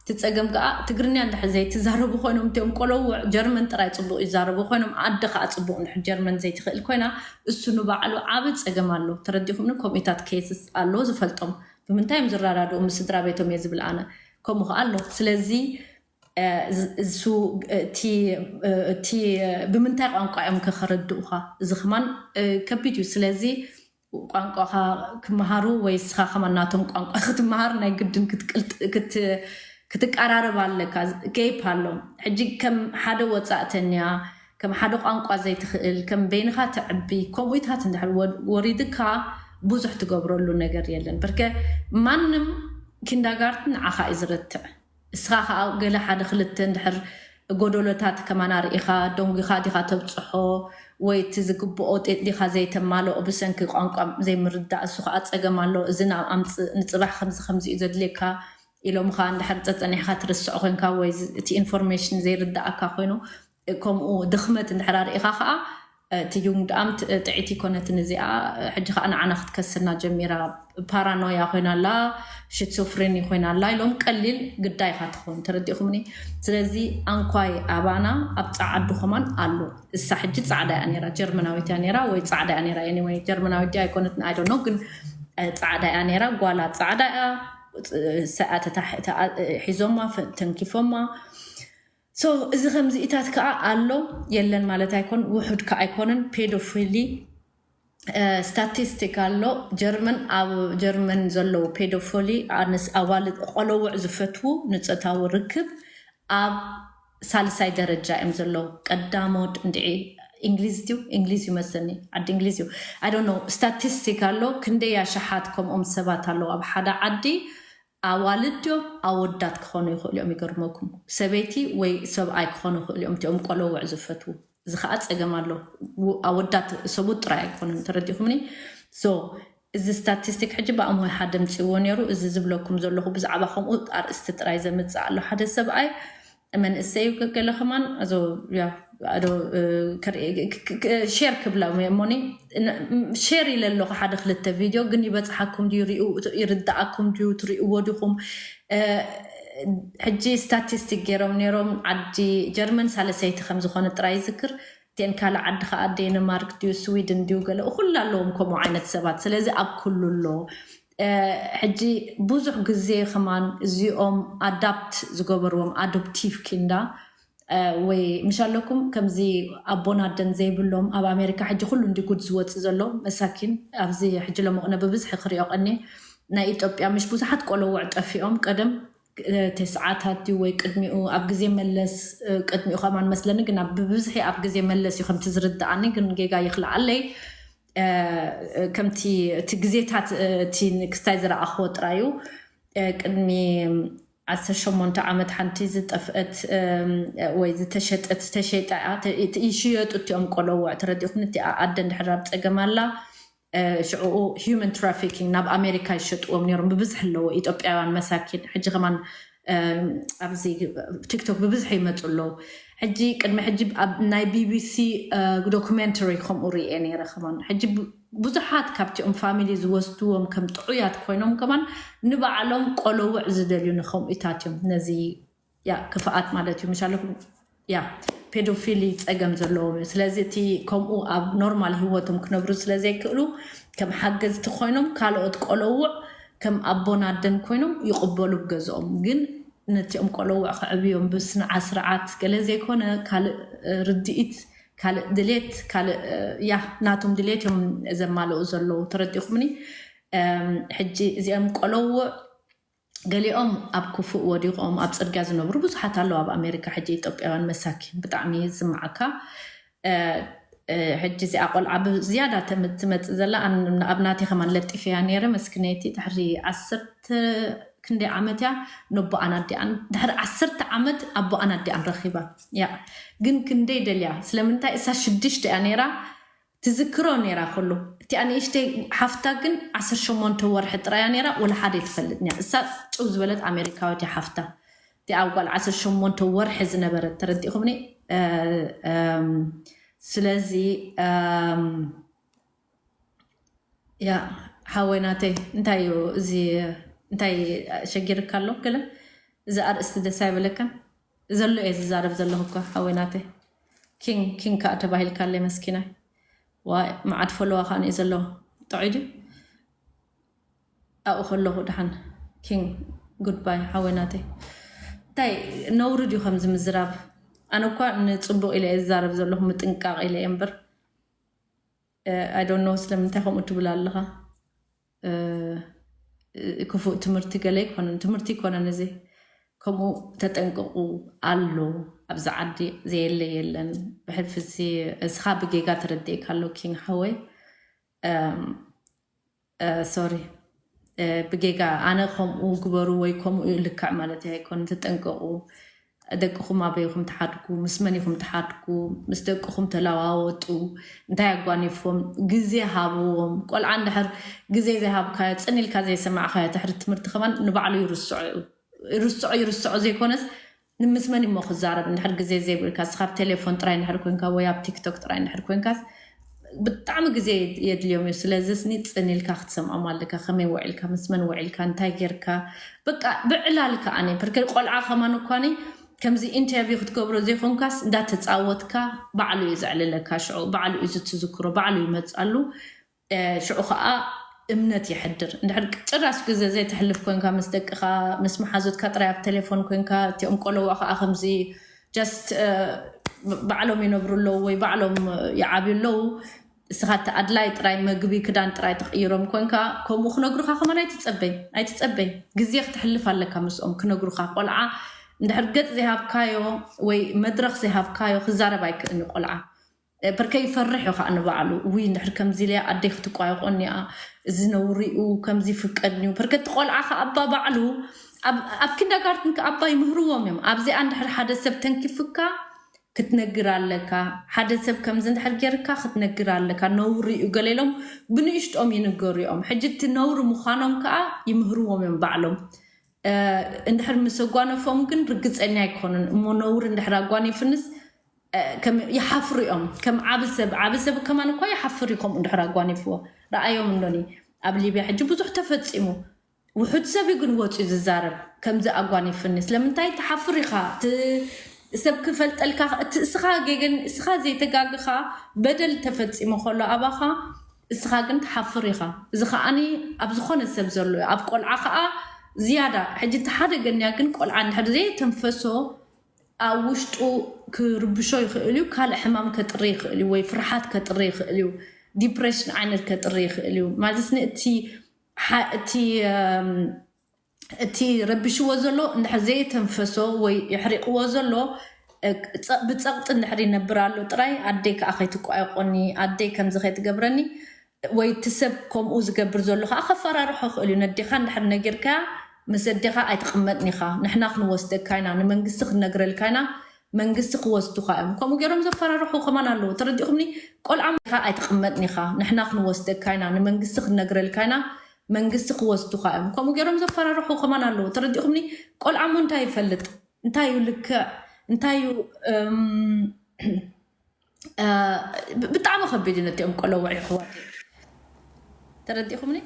እቲ ፀገም ከዓ ትግርኛ እንድሕር ዘይትዛረቡ ኮይኖም እቲኦም ቆለውዕ ጀርመን ጥራይ ፅቡቅ ይዛረቡ ኮይኖም ኣደ ከዓ ፅቡቅ እንድሕር ጀርመን ዘይትኽእል ኮይና እሱ ንባዕሉ ዓብ ፀገም ኣሎ። ተረዲኹምኒ? ከምኡታት ኬስስ ኣሎ ዝፈልጦም ብምንታይ እዮም ዝረዳድኡ ምስ ስድራ ቤቶም እየ ዝብል ኣነ። ከምኡ ከዓ ኣሎ። ስለዚ እሱ እቲ ብምንታይ ቋንቋ እዮም ከኸረድኡኻ እዚ ከማን ከቢድ እዩ። ስለዚ ቋንቋኻ ክመሃሩ ወይ ስኻ ከማን ናቶም ቋንቋ ክትመሃር ናይ ግድን ክትቀራረብ ኣለካ። ጌፕ ኣሎ። ሕጂ ከም ሓደ ወፃእተኛ ከም ሓደ ቋንቋ ዘይትኽእል ከም በይንኻ ትዕቢ ከምኡታት እንድሕር ወሪድካ ብዙሕ ትገብረሉ ነገር የለን። በርከ ማንም ኪንዳጋርትን ንዓኻ እዩ ዝረትዕ። እስኻ ከዓ ገለ ሓደ ክልተ እንድሕር ጎደሎታት ከማና ርኢኻ ደንጒኻ ዲኻ ተብፅሖ ወይ እቲ ዝግብኦ ዲኻ ዘይተማልኦ ብሰንኪ ቋንቋ ዘይምርዳእ እሱ ከዓ ፀገም ኣሎ። እዚ ናብ ኣምፅእ ንፅባሕ ከምዚ ከምዚ እዩ ዘድልየካ ኢሎምኻ እንድሕር ፀፀኒሕካ ትርስዖ ኮይንካ ወይ እቲ ኢንፎርሜሽን ዘይርዳእካ ኮይኑ ከምኡ ድኽመት እንድሕር ኣርኢኻ ከዓ እቲ ዩንግዳም ጥዕቲ ኮነትን እዚኣ ሕጂ ከዓ ንዓና ክትከስና ጀሚራ። ፓራኖያ ኮይና ኣላ ሽትሶፍሬኒ ኮይና ኣላ ኢሎም ቀሊል ግዳይካ ትኸውን ተረዲእኩምኒ። ስለዚ ኣንኳይ ኣባና ኣብ ፃዓዱ ከማን ኣሎ። እሳ ሕጂ ፃዕዳ እያ ነራ ጀርመናዊት እያ ነራ ወይ ፃዕዳ እያ ነራ ወይ ጀርመናዊት እያ ኣይኮነትን ኣይዶ ግን ፃዕዳ እያ ነራ ጓላ ፃዕዳ እያ። ሰኣ ሒዞማ ተንኪፎማ። ሶ እዚ ከምዚኢታት ከዓ ኣሎ የለን ማለት ኣይኮን ውሑድ ከዓ ኣይኮንን። ፔዶፊሊ ስታቲስቲክ ኣሎ ጀርመን ኣብ ጀርመን ዘለዉ ፔዶፎሊ ኣንስ ኣዋልድ ቆለውዕ ዝፈትዉ ንፆታዊ ርክብ ኣብ ሳልሳይ ደረጃ እዮም ዘለዉ። ቀዳሞት እንድዒ እንግሊዝ ድዩ እንግሊዝ እዩ መስለኒ ዓዲ እንግሊዝ እዩ። I don't know ስታቲስቲክ ኣሎ ክንደይ ኣሽሓት ከምኦም ሰባት ኣለዉ ኣብ ሓደ ዓዲ ኣዋልድ እዮም ኣወዳት ክኾኑ ይኽእሉ እዮም። ይገርመኩም፣ ሰበይቲ ወይ ሰብኣይ ክኾኑ ይኽእሉ እዮም እቲኦም ቆለውዕ ዝፈትዉ። እዚ ከዓ ፀገም ኣሎ። ኣወዳት ሰብኡት ጥራይ ኣይኮኑን። ተረዲኹምኒ? So እዚ ስታቲስቲክ ሕጂ ብኣምሆይ ሓደ ምፅእዎ ነይሩ። እዚ ዝብለኩም ዘለኹ ብዛዕባ ከምኡ ኣርእስቲ ጥራይ ዘምፅእ ኣሎ። ሓደ ሰብኣይ መንእሰይ ገለ ከማን ዶ ሼር ክብላ እሞኒ ሼር ኢለ ኣለኹ ሓደ ክልተ ቪድዮ፣ ግን ይበፅሓኩም ድዩ? ይርድኣኩም ድዩ? ትሪእዎ ዲኹም? ሕጂ ስታቲስቲክ ገይሮም ነይሮም። ዓዲ ጀርመን ሳልሰይቲ ከም ዝኾነ ጥራይ ይዝክር። እተን ካልእ ዓዲ ከዓ ዴንማርክ ድዩ ስዊድን ድዩ ገለ ኩሉ ኣለዎም ከምኡ ዓይነት ሰባት። ስለዚ ኣብ ኩሉ ኣሎ። ሕጂ ብዙሕ ግዜ ከማን እዚኦም ኣዳፕት ዝገበርዎም ኣዶፕቲቭ ኪንዳ ወይ ምሽ ኣለኩም ከምዚ ኣቦን ኣደን ዘይብሎም ኣብ ኣሜሪካ ሕጂ ኩሉ እንዲ ጉድ ዝወፅእ ዘሎ መሳኪን። ኣብዚ ሕጂ ሎምቕነ ብብዝሒ ክሪኦ ቀኒ ናይ ኢትዮጵያ ምሽ ብዙሓት ቆለውዕ ጠፊኦም ቀደም ተስዓታት ድዩ ወይ ቅድሚኡ ኣብ ግዜ መለስ ቅድሚኡ ከማን መስለኒ ግን ብብዝሒ ኣብ ግዜ መለስ እዩ ከምቲ ዝርድኣኒ ግን ጌጋ ይኽልኣለይ። ከምቲ እቲ ግዜታት እቲ ክስታይ ዝረኣኽዎ ጥራዩ ቅድሚ ዓሰርተ ሸሞንተ ዓመት ሓንቲ ዝጠፍአት ወይ ዝተሸጠት ተሸይጣ ይሽየጡ እቲኦም ቆለውዕ ተረዲኹም። እቲ ኣደ እንድሕር ኣብ ፀገም ኣላ ሽዕኡ ሂዩማን ትራፊኪንግ ናብ ኣሜሪካ ይሸጥዎም ነይሮም ብብዝሒ ኣለዎ ኢትዮጵያውያን መሳኪን። ሕጂ ከማን ኣብዚ ቲክቶክ ብብዝሒ ይመፁ ኣለዉ። ሕጂ ቅድሚ ሕጂ ናይ ቢቢሲ ዶኩሜንተሪ ከምኡ ርኤ ነይረ ከማን ሕጂ ብዙሓት ካብቲኦም ፋሚሊ ዝወስድዎም ከም ጥዑያት ኮይኖም ከማን ንባዕሎም ቆለውዕ ዝደልዩ ንከምኡታት እዮም። ነዚ ያ ክፍኣት ማለት እዩ ምሻለኩም ያ ፔዶፊሊ ፀገም ዘለዎም እዩ። ስለዚ እቲ ከምኡ ኣብ ኖርማል ህይወቶም ክነብሩ ስለዘይክእሉ ከም ሓገዝቲ ኮይኖም ካልኦት ቆለውዕ ከም ኣቦን ኣደን ኮይኖም ይቕበሉ ገዝኦም። ግን ነቲኦም ቆለውዕ ከዕብዮም ብስንዓ ስርዓት ገለ ዘይኮነ ካልእ ርድኢት ካልእ ድሌት ካልእ ያ ናቶም ድሌት እዮም ዘማልኡ ዘለዉ። ተረዲኹምኒ? ሕጂ እዚኦም ቆለውዕ ገሊኦም ኣብ ክፉእ ወዲቖም ኣብ ፅርግያ ዝነብሩ ብዙሓት ኣለዉ ኣብ ኣሜሪካ ሕጂ ኢትዮጵያውያን መሳኪን ብጣዕሚ ዝስምዓካ። ሕጂ እዚኣ ቆልዓ ብዝያዳ ትመፅእ ዘላ ኣብ ናተይ ከማን ለጢፈያ ነይረ መስኪነይቲ ድሕሪ ዓሰርተ ክንደይ ዓመት እያ ነቦኣን ኣዲኣን ድሕሪ ዓሰርተ ዓመት ኣቦኣን ኣዲኣን ረኺባ እያ። ግን ክንደይ ደልያ ስለምንታይ እሳ ሽዱሽተ እያ ነይራ ትዝክሮ ነይራ ኩሉ። እቲኣ ንእሽተይ ሓፍታ ግን ዓሰርተ ሸሞንተ ወርሒ ጥራያ ነይራ፣ ወላ ሓደ ኣይትፈልጥን እያ። እሳ ጭው ዝበለት ኣሜሪካዊት እያ ሓፍታ። እቲኣ ጓል ዓሰርተ ሸሞንተ ወርሒ ዝነበረት ተረዲኹምኒ። ስለዚ ያ ሓወይ ናተይ እንታይ እዩ እዚ እንታይ ሸጊርካ ኣሎ ገለ እዚ ኣርእስቲ ደስ ኣይበለካን ዘሎ እየ ዝዛረብ ዘለኹ እኳ ሓወይ ናተይ። ኪንግ ኪንግ ከዓ ተባሂልካለይ መስኪናይ። ዋይ መዓት ፎሎዋ ከዓ እየ ዘለዎ ጥዑይ ድዩ ኣብኡ ከለኹ ደሓን ኪንግ ጉድባይ ሓወይ ናተይ። እንታይ ነውሪ ድዩ ከምዚ ምዝራብ? ኣነ እኳ ንፅቡቅ ኢለ እየ ዝዛረብ ዘለኹ ምጥንቃቅ ኢለ እየ እምበር I don't know ስለምንታይ ከምኡ ትብል ኣለኻ? ክፉእ ትምህርቲ ገለ ኣይኮነን ትምህርቲ ኣይኮነን እዚ ከምኡ ተጠንቀቁ ኣሎ ኣብዚ ዓዲ ዘየለ የለን ብሕልፊ እዚ እስኻ ብጌጋ ተረዲእካ ኣሎ ኪንግ ሓወይ ሶሪ ብጌጋ ኣነ ከምኡ ግበሩ ወይ ከምኡ እዩ ልክዕ ማለት ኣይኮን ተጠንቀቁ ደቅኹም ኣበይኹም ትሓድጉ ምስ መን ኢኹም ትሓድጉ ምስ ደቅኹም ተለዋወጡ እንታይ ኣጓኒፎም ግዜ ሃብዎም ቆልዓ እንድሕር ግዜ ዘይሃብካዮ ፅን ኢልካ ዘይሰማዕካዮ ትሕሪ ትምህርቲ ከማን ንባዕሉ ይርስዖ እዩ ይርስዖ ይርስዖ ዘይኮነስ ንምስመን እሞ ክዛረብ እንድሕር ግዜ ዘይብልካ ስኻብ ቴሌፎን ጥራይ እንድሕር ኮንካ ወይ ኣብ ቲክቶክ ጥራይ እንድሕር ኮንካስ ብጣዕሚ ግዜ የድልዮም እዩ ስለዚ ስኒ ፅን ኢልካ ክትሰምዖም ኣለካ ከመይ ውዒልካ ምስመን ውዒልካ እንታይ ጌርካ በቃ ብዕላል ከዓኒ ብርከ ቆልዓ ከማን እኳኒ ከምዚ ኢንተርቪው ክትገብሮ ዘይኮንካስ እንዳተፃወትካ ባዕሉ እዩ ዘዕልለካ ሽዑ ባዕሉ እዩ ዝትዝክሮ ባዕሉ ይመፅኣሉ ሽዑ ከዓ እምነት የሕድር እንድሕር ጭራሽ ግዜ ዘይተሕልፍ ኮንካ ምስ ደቅኻ ምስ መሓዙትካ ጥራይ ኣብ ቴሌፎን ኮንካ እቲኦም ቆለዋ ከዓ ከምዚ just ባዕሎም ይነብሩ ኣለዉ ወይ ባዕሎም ይዓብዩ ኣለዉ እስኻ እቲ ኣድላይ ጥራይ መግቢ ክዳን ጥራይ ትቕይሮም ኮንካ ከምኡ ክነግሩኻ ከማን ኣይትፀበይ ኣይትፀበይ ግዜ ክትሕልፍ ኣለካ ምስኦም ክነግሩኻ ቆልዓ እንድሕር ገፅ ዘይሃብካዮ ወይ መድረክ ዘይሃብካዮ ክዛረብ ኣይክእልኒ ቆልዓ እ፣ ብርከ ይፈርሕ እዩ ከዓ ንባዕሉ። ውይ፣ እንድሕር ከምዚ ኢለያ ኣደይ ክትቋየቆኒ እያ፣ እዚ ነውሪ እዩ፣ ከምዚ ይፍቀድኒ እዩ። ብርከ እቲ ቆልዓ ከዓ ኣባ ባዕሉ ኣብ፣ ኣብ ኪንደርጋርተን ከዓ ኣባ ይምህርዎም እዮም። ኣብዚኣ እንድሕር ሓደ ሰብ ተንኪፍካ ክትነግር ኣለካ፣ ሓደ ሰብ ከምዚ እንድሕር ጌርካ ክትነግር ኣለካ፣ ነውሪ እዩ ገለ ኢሎም ብንእሽቶም ይንገሩ እዮም። ሕጂ እቲ ነውሪ ምዃኖም ከዓ ይምህርዎም እዮም ባዕሎም። እ፣ እንድሕር ምስ ኣጓነፎም ግን ርግፀኛ ኣይኮኑን እሞ ነውሪ እንድሕር ኣጓኒፍንስ፣ እ፣ ከም ይሓፍሩ እዮም። ከም ዓቢ ሰብ፣ ዓቢ ሰብ ከማን እኳ ይሓፍር እዩ ከምኡ እንድሕር ኣጓኒፍዎ። ረኣዮም እንዶኒ ኣብ ሊብያ ሕጂ ብዙሕ ተፈጺሙ። ውሑድ ሰብ እዩ ግን ወፂኡ ዝዛረብ ከምዚ ኣጓኒፍኒ። ስለምንታይ ትሓፍር ኢኻ? እቲ ሰብ ክፈልጠልካ፣ እቲ እስኻ ጌገን፣ እስኻ ዘይተጋግኻ በደል ተፈጺሙ ከሎ ኣባኻ፣ እስኻ ግን ትሓፍር ኢኻ። እዚ ከዓኒ ኣብ ዝኾነ ሰብ ዘሎ እዩ። ኣብ ቆልዓ ከዓ ዝያዳ። ሕጂ እቲ ሓደገኛ ግን ቆልዓ እንድሕር ዘይተንፈሶ ኣብ ውሽጡ ክርብሾ ይኽእል እዩ፣ ካልእ ሕማም ከጥሪ ይኽእል እዩ፣ ወይ ፍርሓት ከጥሪ ይኽእል እዩ፣ ዲፕሬሽን ዓይነት ከጥሪ ይኽእል እዩ። ማለት ን-፣ እቲ ሓ-፣ እቲ፣ እም፣ እቲ ረቢሽዎ ዘሎ እንድሕር ዘይተንፈሶ ወይ የሕሪቕዎ ዘሎ፣ እ፣ ጸ-፣ ብጸቕጢ እንድሕር ይነብር ኣሎ ጥራይ፣ ኣደይ ከዓ ከይትቋየቆኒ፣ ኣደይ ከምዚ ከይትገብረኒ፣ ወይ እቲ ሰብ ከምኡ ዝገብር ዘሎ ከዓ ከፈራርሖ ይኽእል እዩ። ነዴኻ እንድሕር ነጊርካያ፣ ምስ ኣዴኻ ኣይትቕመጥን ኢኻ፣ ንሕና ክንወስደካ ኢና፣ ንመንግስቲ ክንነግረልካ ኢና፣ መንግስቲ ክወስዱኻ እዮም። ከምኡ ገይሮም ዘፈራርሑ ከማን ኣለዉ። ተረዲኹምኒ? ቆልዓ ሞ-፣ ኢኻ ኣይትቕመጥን ኢኻ፣ ንሕና ክንወስደካ ኢና፣ ንመንግስቲ ክንነግረልካ ኢና፣ መንግስቲ ክወስዱኻ እዮም። ከምኡ ገይሮም ዘፈራርሑ ከማን ኣለዉ። ተረዲኹምኒ? ቆልዓ ሞ እንታይ ይፈልጥ? እንታይ እዩ ልክዕ? እንታይ እዩ፣ እም፣ እ፣ ብ-፣ ብጣዕሚ ከቢድ እዩ ነቲኦም ቆለውዕ፣ ይሕዋት። ተረዲኹምኒ?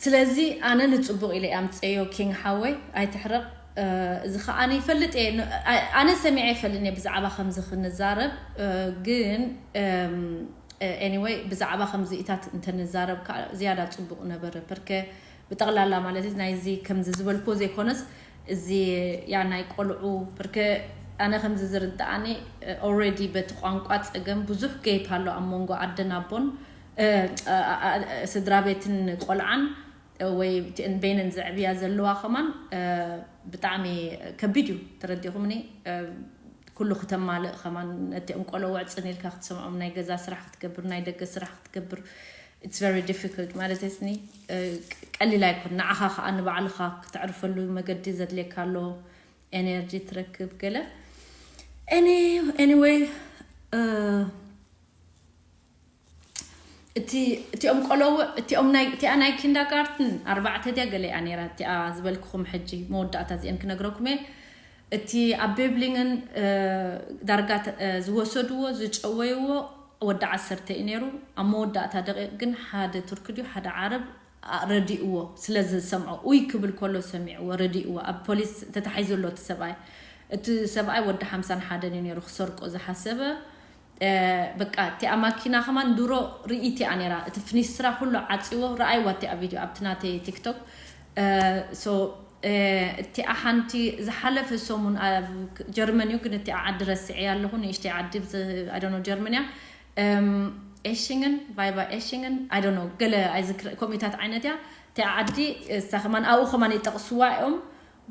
ስለዚ ኣነ ንጽቡቕ ኢለ እየ ኣምጸዮ፣ ኪንግ ሓወይ፣ ኣይትሕረቕ። እ፣ እዚ ኸኣ ኣነ ይፈልጥ እየ፣ ን-፣ ኣ-፣ ኣነ ሰሚዐ ይፈልጥ እየ ብዛዕባ ከምዚ ክንዛረብ፣ እ፣ ግን፣ እም፣ እ፣ ኤኒወይ፣ ብዛዕባ ከምዚኢታት እንተንዛረብ ከኣ ዝያዳ ጽቡቕ ነበረ። ፐርከ ብጠቕላላ ማለት እዩ፣ ናይዚ ከምዚ ዝበልክዎ ዘይኮነስ፣ እዚ ያ ናይ ቆልዑ፣ ፐርከ ኣነ ከምዚ ዝርድኣኒ፣ ኦልሬዲ በቲ ቋንቋ ጸገም ብዙሕ ጌፕ ኣሎ ኣብ መንጎ ኣደን ኣቦን፣ እ፣ እ፣ እ፣ ስድራ ቤትን ቆልዓን፣ እ፣ ወይ እቲአን በይነን ዘዕብያ ዘለዋ ከማን፣ እ፣ ብጣዕሚ ከቢድ እዩ። ተረዲኹምኒ? እ፣ ኩሉ ክተማልእ ከማን፣ ነቲኦም ቆለውዕ ጽን ኢልካ ክትሰምዖም፣ ናይ ገዛ ስራሕ ክትገብር፣ ናይ ደገ ስራሕ ክትገብር፣ it's very difficult። ማለት ስኒ፣ እ፣ ቀሊል ኣይኮን። ንዓኻ ከኣ ንባዕልኻ ክተዕርፈሉ መገዲ ዘድልየካ ኣሎ፣ ኤነርጂ ትረክብ ገለ። Any-፣ ኤኒዌይ፣ እ፣ እቲ፣ እቲኦም ቆለውዕ፣ እቲኦም ናይ፣ እቲኣ ናይ ኪንዳጋርትን ኣርባዕተ ድያ ገለ እያ ነይራ፣ እቲኣ ዝበልክኹም ሕጂ መወዳእታ እዚአን ክነግረኩም እየ። እቲ ኣብ ቤብሊንግን፣ እ፣ ዳርጋ ተ-፣ እ፣ ዝወሰድዎ፣ ዝጨወይዎ ወዲ ዓሰርተ እዩ ነይሩ። ኣብ መወዳእታ ደቂቕ ግን ሓደ ቱርኪ ድዩ ሓደ ዓረብ፣ ኣ፣ ረዲእዎ፣ ስለ ዝሰምዖ፣ ኡይ ክብል ከሎ ሰሚዕዎ፣ ረዲእዎ። ኣብ ፖሊስ ተታሒዙ ኣሎ እቲ ሰብኣይ። እቲ ሰብኣይ ወዲ ሓምሳን ሓደን እዩ ነይሩ፣ ክሰርቆ ዝሓሰበ። እ፣ በቃ እቲኣ ማኪና ከማን ድሮ ርኢት እያ ነይራ። እቲ ፍኒስትራ ኩሉ ዓጽዎ፣ ረኣይዋ እቲኣ ቪድዮ ኣብቲ ናተይ ቲክቶክ። እ፣ ሶ፣ እ፣ እቲኣ ሓንቲ ዝሓለፈ ሰሙን ኣብ ጀርመን እዩ፣ ግን እቲኣ ዓዲ ረስዐያ ኣለኹ፣ ንእሽተይ ዓዲ ብዝ-፣ I don't know፣ ጀርመን እያ። እም፣ ኤሽንግን፣ ቫይቫ ኤሽንግን፣ I don't know፣ ገለ ኣይዝክር፣ ከምኡታት ዓይነት እያ። እቲኣ ዓዲ፣ እሳ ከማን፣ ኣብኡ ከማን ይጠቕስዋ እዮም።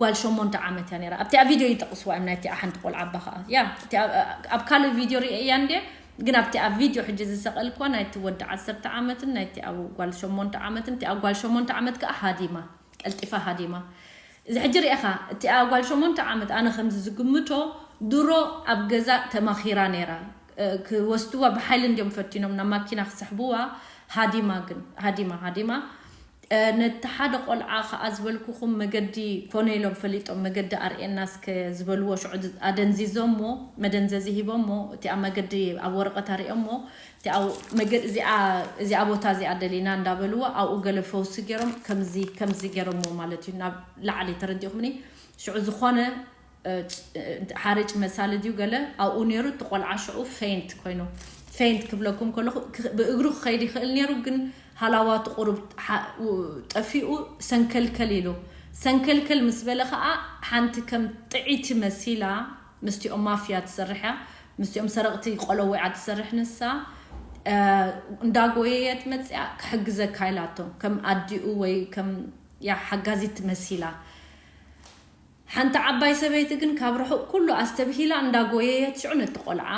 ጓል ሸሞንተ ዓመት እያ ነይራ። ኣብቲኣ ቪድዮ ይጠቕስዋ እዮም፣ ናይቲኣ ሓንቲ ቆልዓ ኣባ ኸኣ። ያ፣ እቲኣ፣ ኣብ ካልእ ቪድዮ ርእየያ እንድየ፣ ግን ኣብቲኣ ቪድዮ ሕጂ ዝሰቐልክዋ ናይቲ ወዲ ዓሰርተ ዓመትን ናይቲኣ ጓል ሸሞንተ ዓመትን፣ እቲኣ ጓል ሸሞንተ ዓመት ከኣ ሃዲማ፣ ቀልጢፋ ሃዲማ። እዚ ሕጂ ርኢኻ፣ እቲኣ ጓል ሸሞንተ ዓመት ኣነ ከምዚ ዝግምቶ፣ ድሮ ኣብ ገዛ ተማኺራ ነይራ። እ፣ ክወስድዋ ብሓይሊ እንድዮም ፈቲኖም ናብ ማኪና ክስሕብዋ፣ ሃዲማ ግን፣ ሃዲማ፣ ሃዲማ። እ፣ ነቲ ሓደ ቆልዓ ኸኣ ዝበልኩኹም መገዲ ኮነ ኢሎም ፈሊጦም፣ መገዲ ኣርእየና እስከ ዝበልዎ፣ ሽዑ ዝ-፣ ኣደንዚዞሞ፣ መደንዘዚ ሂቦሞ፣ እቲኣ መገዲ ኣብ ወረቐት ኣርእዮሞ፣ እቲኣ መገ-፣ እዚኣ፣ እዚኣ ቦታ እዚኣ ደሊና እንዳበልዎ፣ ኣብኡ ገለ ፈውሲ ገይሮም፣ ከምዚ፣ ከምዚ ገይሮሞ ማለት እዩ፣ ናብ ላዕሊ። ተረዲእኹምኒ? ሽዑ ዝኾነ፣ እ፣ ጭ-፣ እ፣ ሓርጭ መሳሊ ድዩ ገለ ኣብኡ ነይሩ፣ እቲ ቆልዓ ሽዑ ፌንት ኮይኑ፣ ፌንት ክብለኩም ከለኹ፣ ክ-፣ ብእግሩ ክኸይድ ይኽእል ነይሩ፣ ግን ሃላዋቱ ቁሩብ ሓ-፣ ው-፣ ጠፊኡ ሰንከልከል ኢሉ። ሰንከልከል ምስ በለ ኸኣ፣ ሓንቲ ከም ጥዒቲ መሲላ፣ ምስቲኦም ማፍያ ትሰርሕ እያ፣ ምስቲኦም ሰረቕቲ ቆለውዓ ትሰርሕ ንሳ፣ እ፣ እንዳጎየየት መጽያ ክሕግዘካ ኢላቶ። ከም ኣዲኡ ወይ ከም፣ ያ፣ ሓጋዚት መሲላ። ሓንቲ ዓባይ ሰበይቲ ግን ካብ ርሑቕ ኩሉ ኣስተብሂላ እንዳጎየየት ሽዑ ነቲ ቆልዓ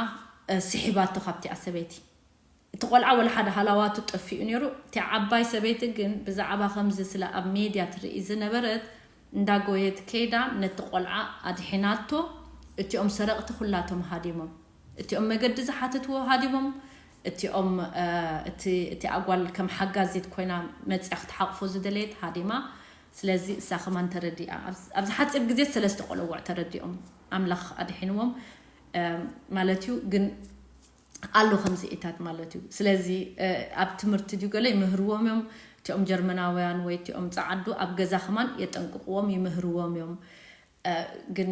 ስሒባቶ ካብቲኣ ሰበይቲ። እቲ ቆልዓ ወላ ሓደ ሃላዋቱ ጠፊኡ ነይሩ። እቲ ዓባይ ሰበይቲ ግን ብዛዕባ ከምዚ ስለ ኣብ ሜድያ ትርኢ ዝነበረት እንዳጎየት ከይዳ ነቲ ቆልዓ ኣድሒናቶ። እቲኦም ሰረቕቲ ኩላቶም ሃዲሞም። እቲኦም መገዲ ዝሓትትዎ ሃዲሞም። እቲኦም እቲ ኣጓል ከም ሓጋዚት ኮይና መፅያ ክትሓቕፎ ዝደለየት ሃዲማ። ስለዚ እሳ ከማን ተረዲኣ ኣብዚ ሓፂር ግዜ ሰለስተ ቆለውዕ ተረዲኦም ኣምላኽ ኣድሒንዎም ማለት እዩ። ግን ኣሎ ከምዚኢታት ማለት እዩ። ስለዚ ኣብ ትምህርቲ ድዩ ገለ ይምህርዎም እዮም። እቲኦም ጀርመናውያን ወይ እቲኦም ፃዓዱ ኣብ ገዛ ከማን የጠንቅቅዎም ይምህርዎም እዮም። ግን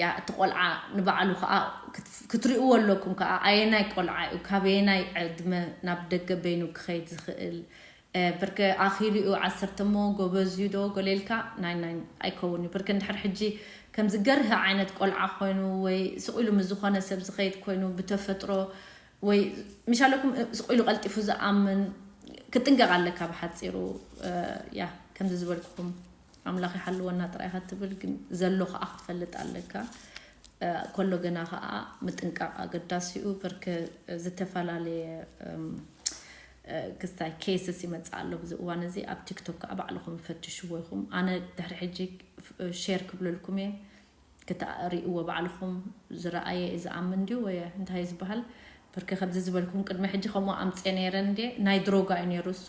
ያ እቲ ቆልዓ ንባዕሉ ከዓ ክትርእይዎ ኣለኩም ከዓ ኣየናይ ቆልዓ እዩ ካበየናይ ዕድመ ናብ ደገ በይኑ ክኸይድ ዝኽእል። ብርከ ኣኺሉ እዩ ዓሰርተ እሞ ጎበዝ እዩ ዶ ገሌልካ ናይ ናይ ኣይከውን እዩ። ብርከ እንድሕር ሕጂ ከምዚ ገርህ ዓይነት ቆልዓ ኮይኑ ወይ ስቕ ኢሉ ምስ ዝኾነ ሰብ ዝኸይድ ኮይኑ ብተፈጥሮ ወይ ምሻለኩም ስቕ ኢሉ ቀልጢፉ ዝኣምን ክጥንቀቕ ኣለካ። ብሓፂሩ ያ ከምዚ ዝበልኩኹም ኣምላኽ ይሓልወና ጥራይ ኢኻ ትብል፣ ግን ዘሎ ከዓ ክትፈልጥ ኣለካ። ከሎ ገና ከዓ ምጥንቃቕ ኣገዳሲ እዩ። ብርከ ዝተፈላለየ ክስታይ ኬስስ ይመፅእ ኣሎ ብዚ እዋን እዚ። ኣብ ቲክቶክ ከዓ ባዕልኹም ፈትሽዎ ኢኹም። ኣነ ድሕሪ ሕጂ ሼር ክብለልኩም እየ። ክትርእይዎ ባዕልኹም። ዝረኣየ እዩ ዝኣምን ድዩ ወይ እንታይ እዩ ዝበሃል? ብርከ ከምዚ ዝበልኩም ቅድሚ ሕጂ ከምኡ ኣምፅየ ነይረ እንዴ ናይ ድሮጋ እዩ ነይሩ እሱ።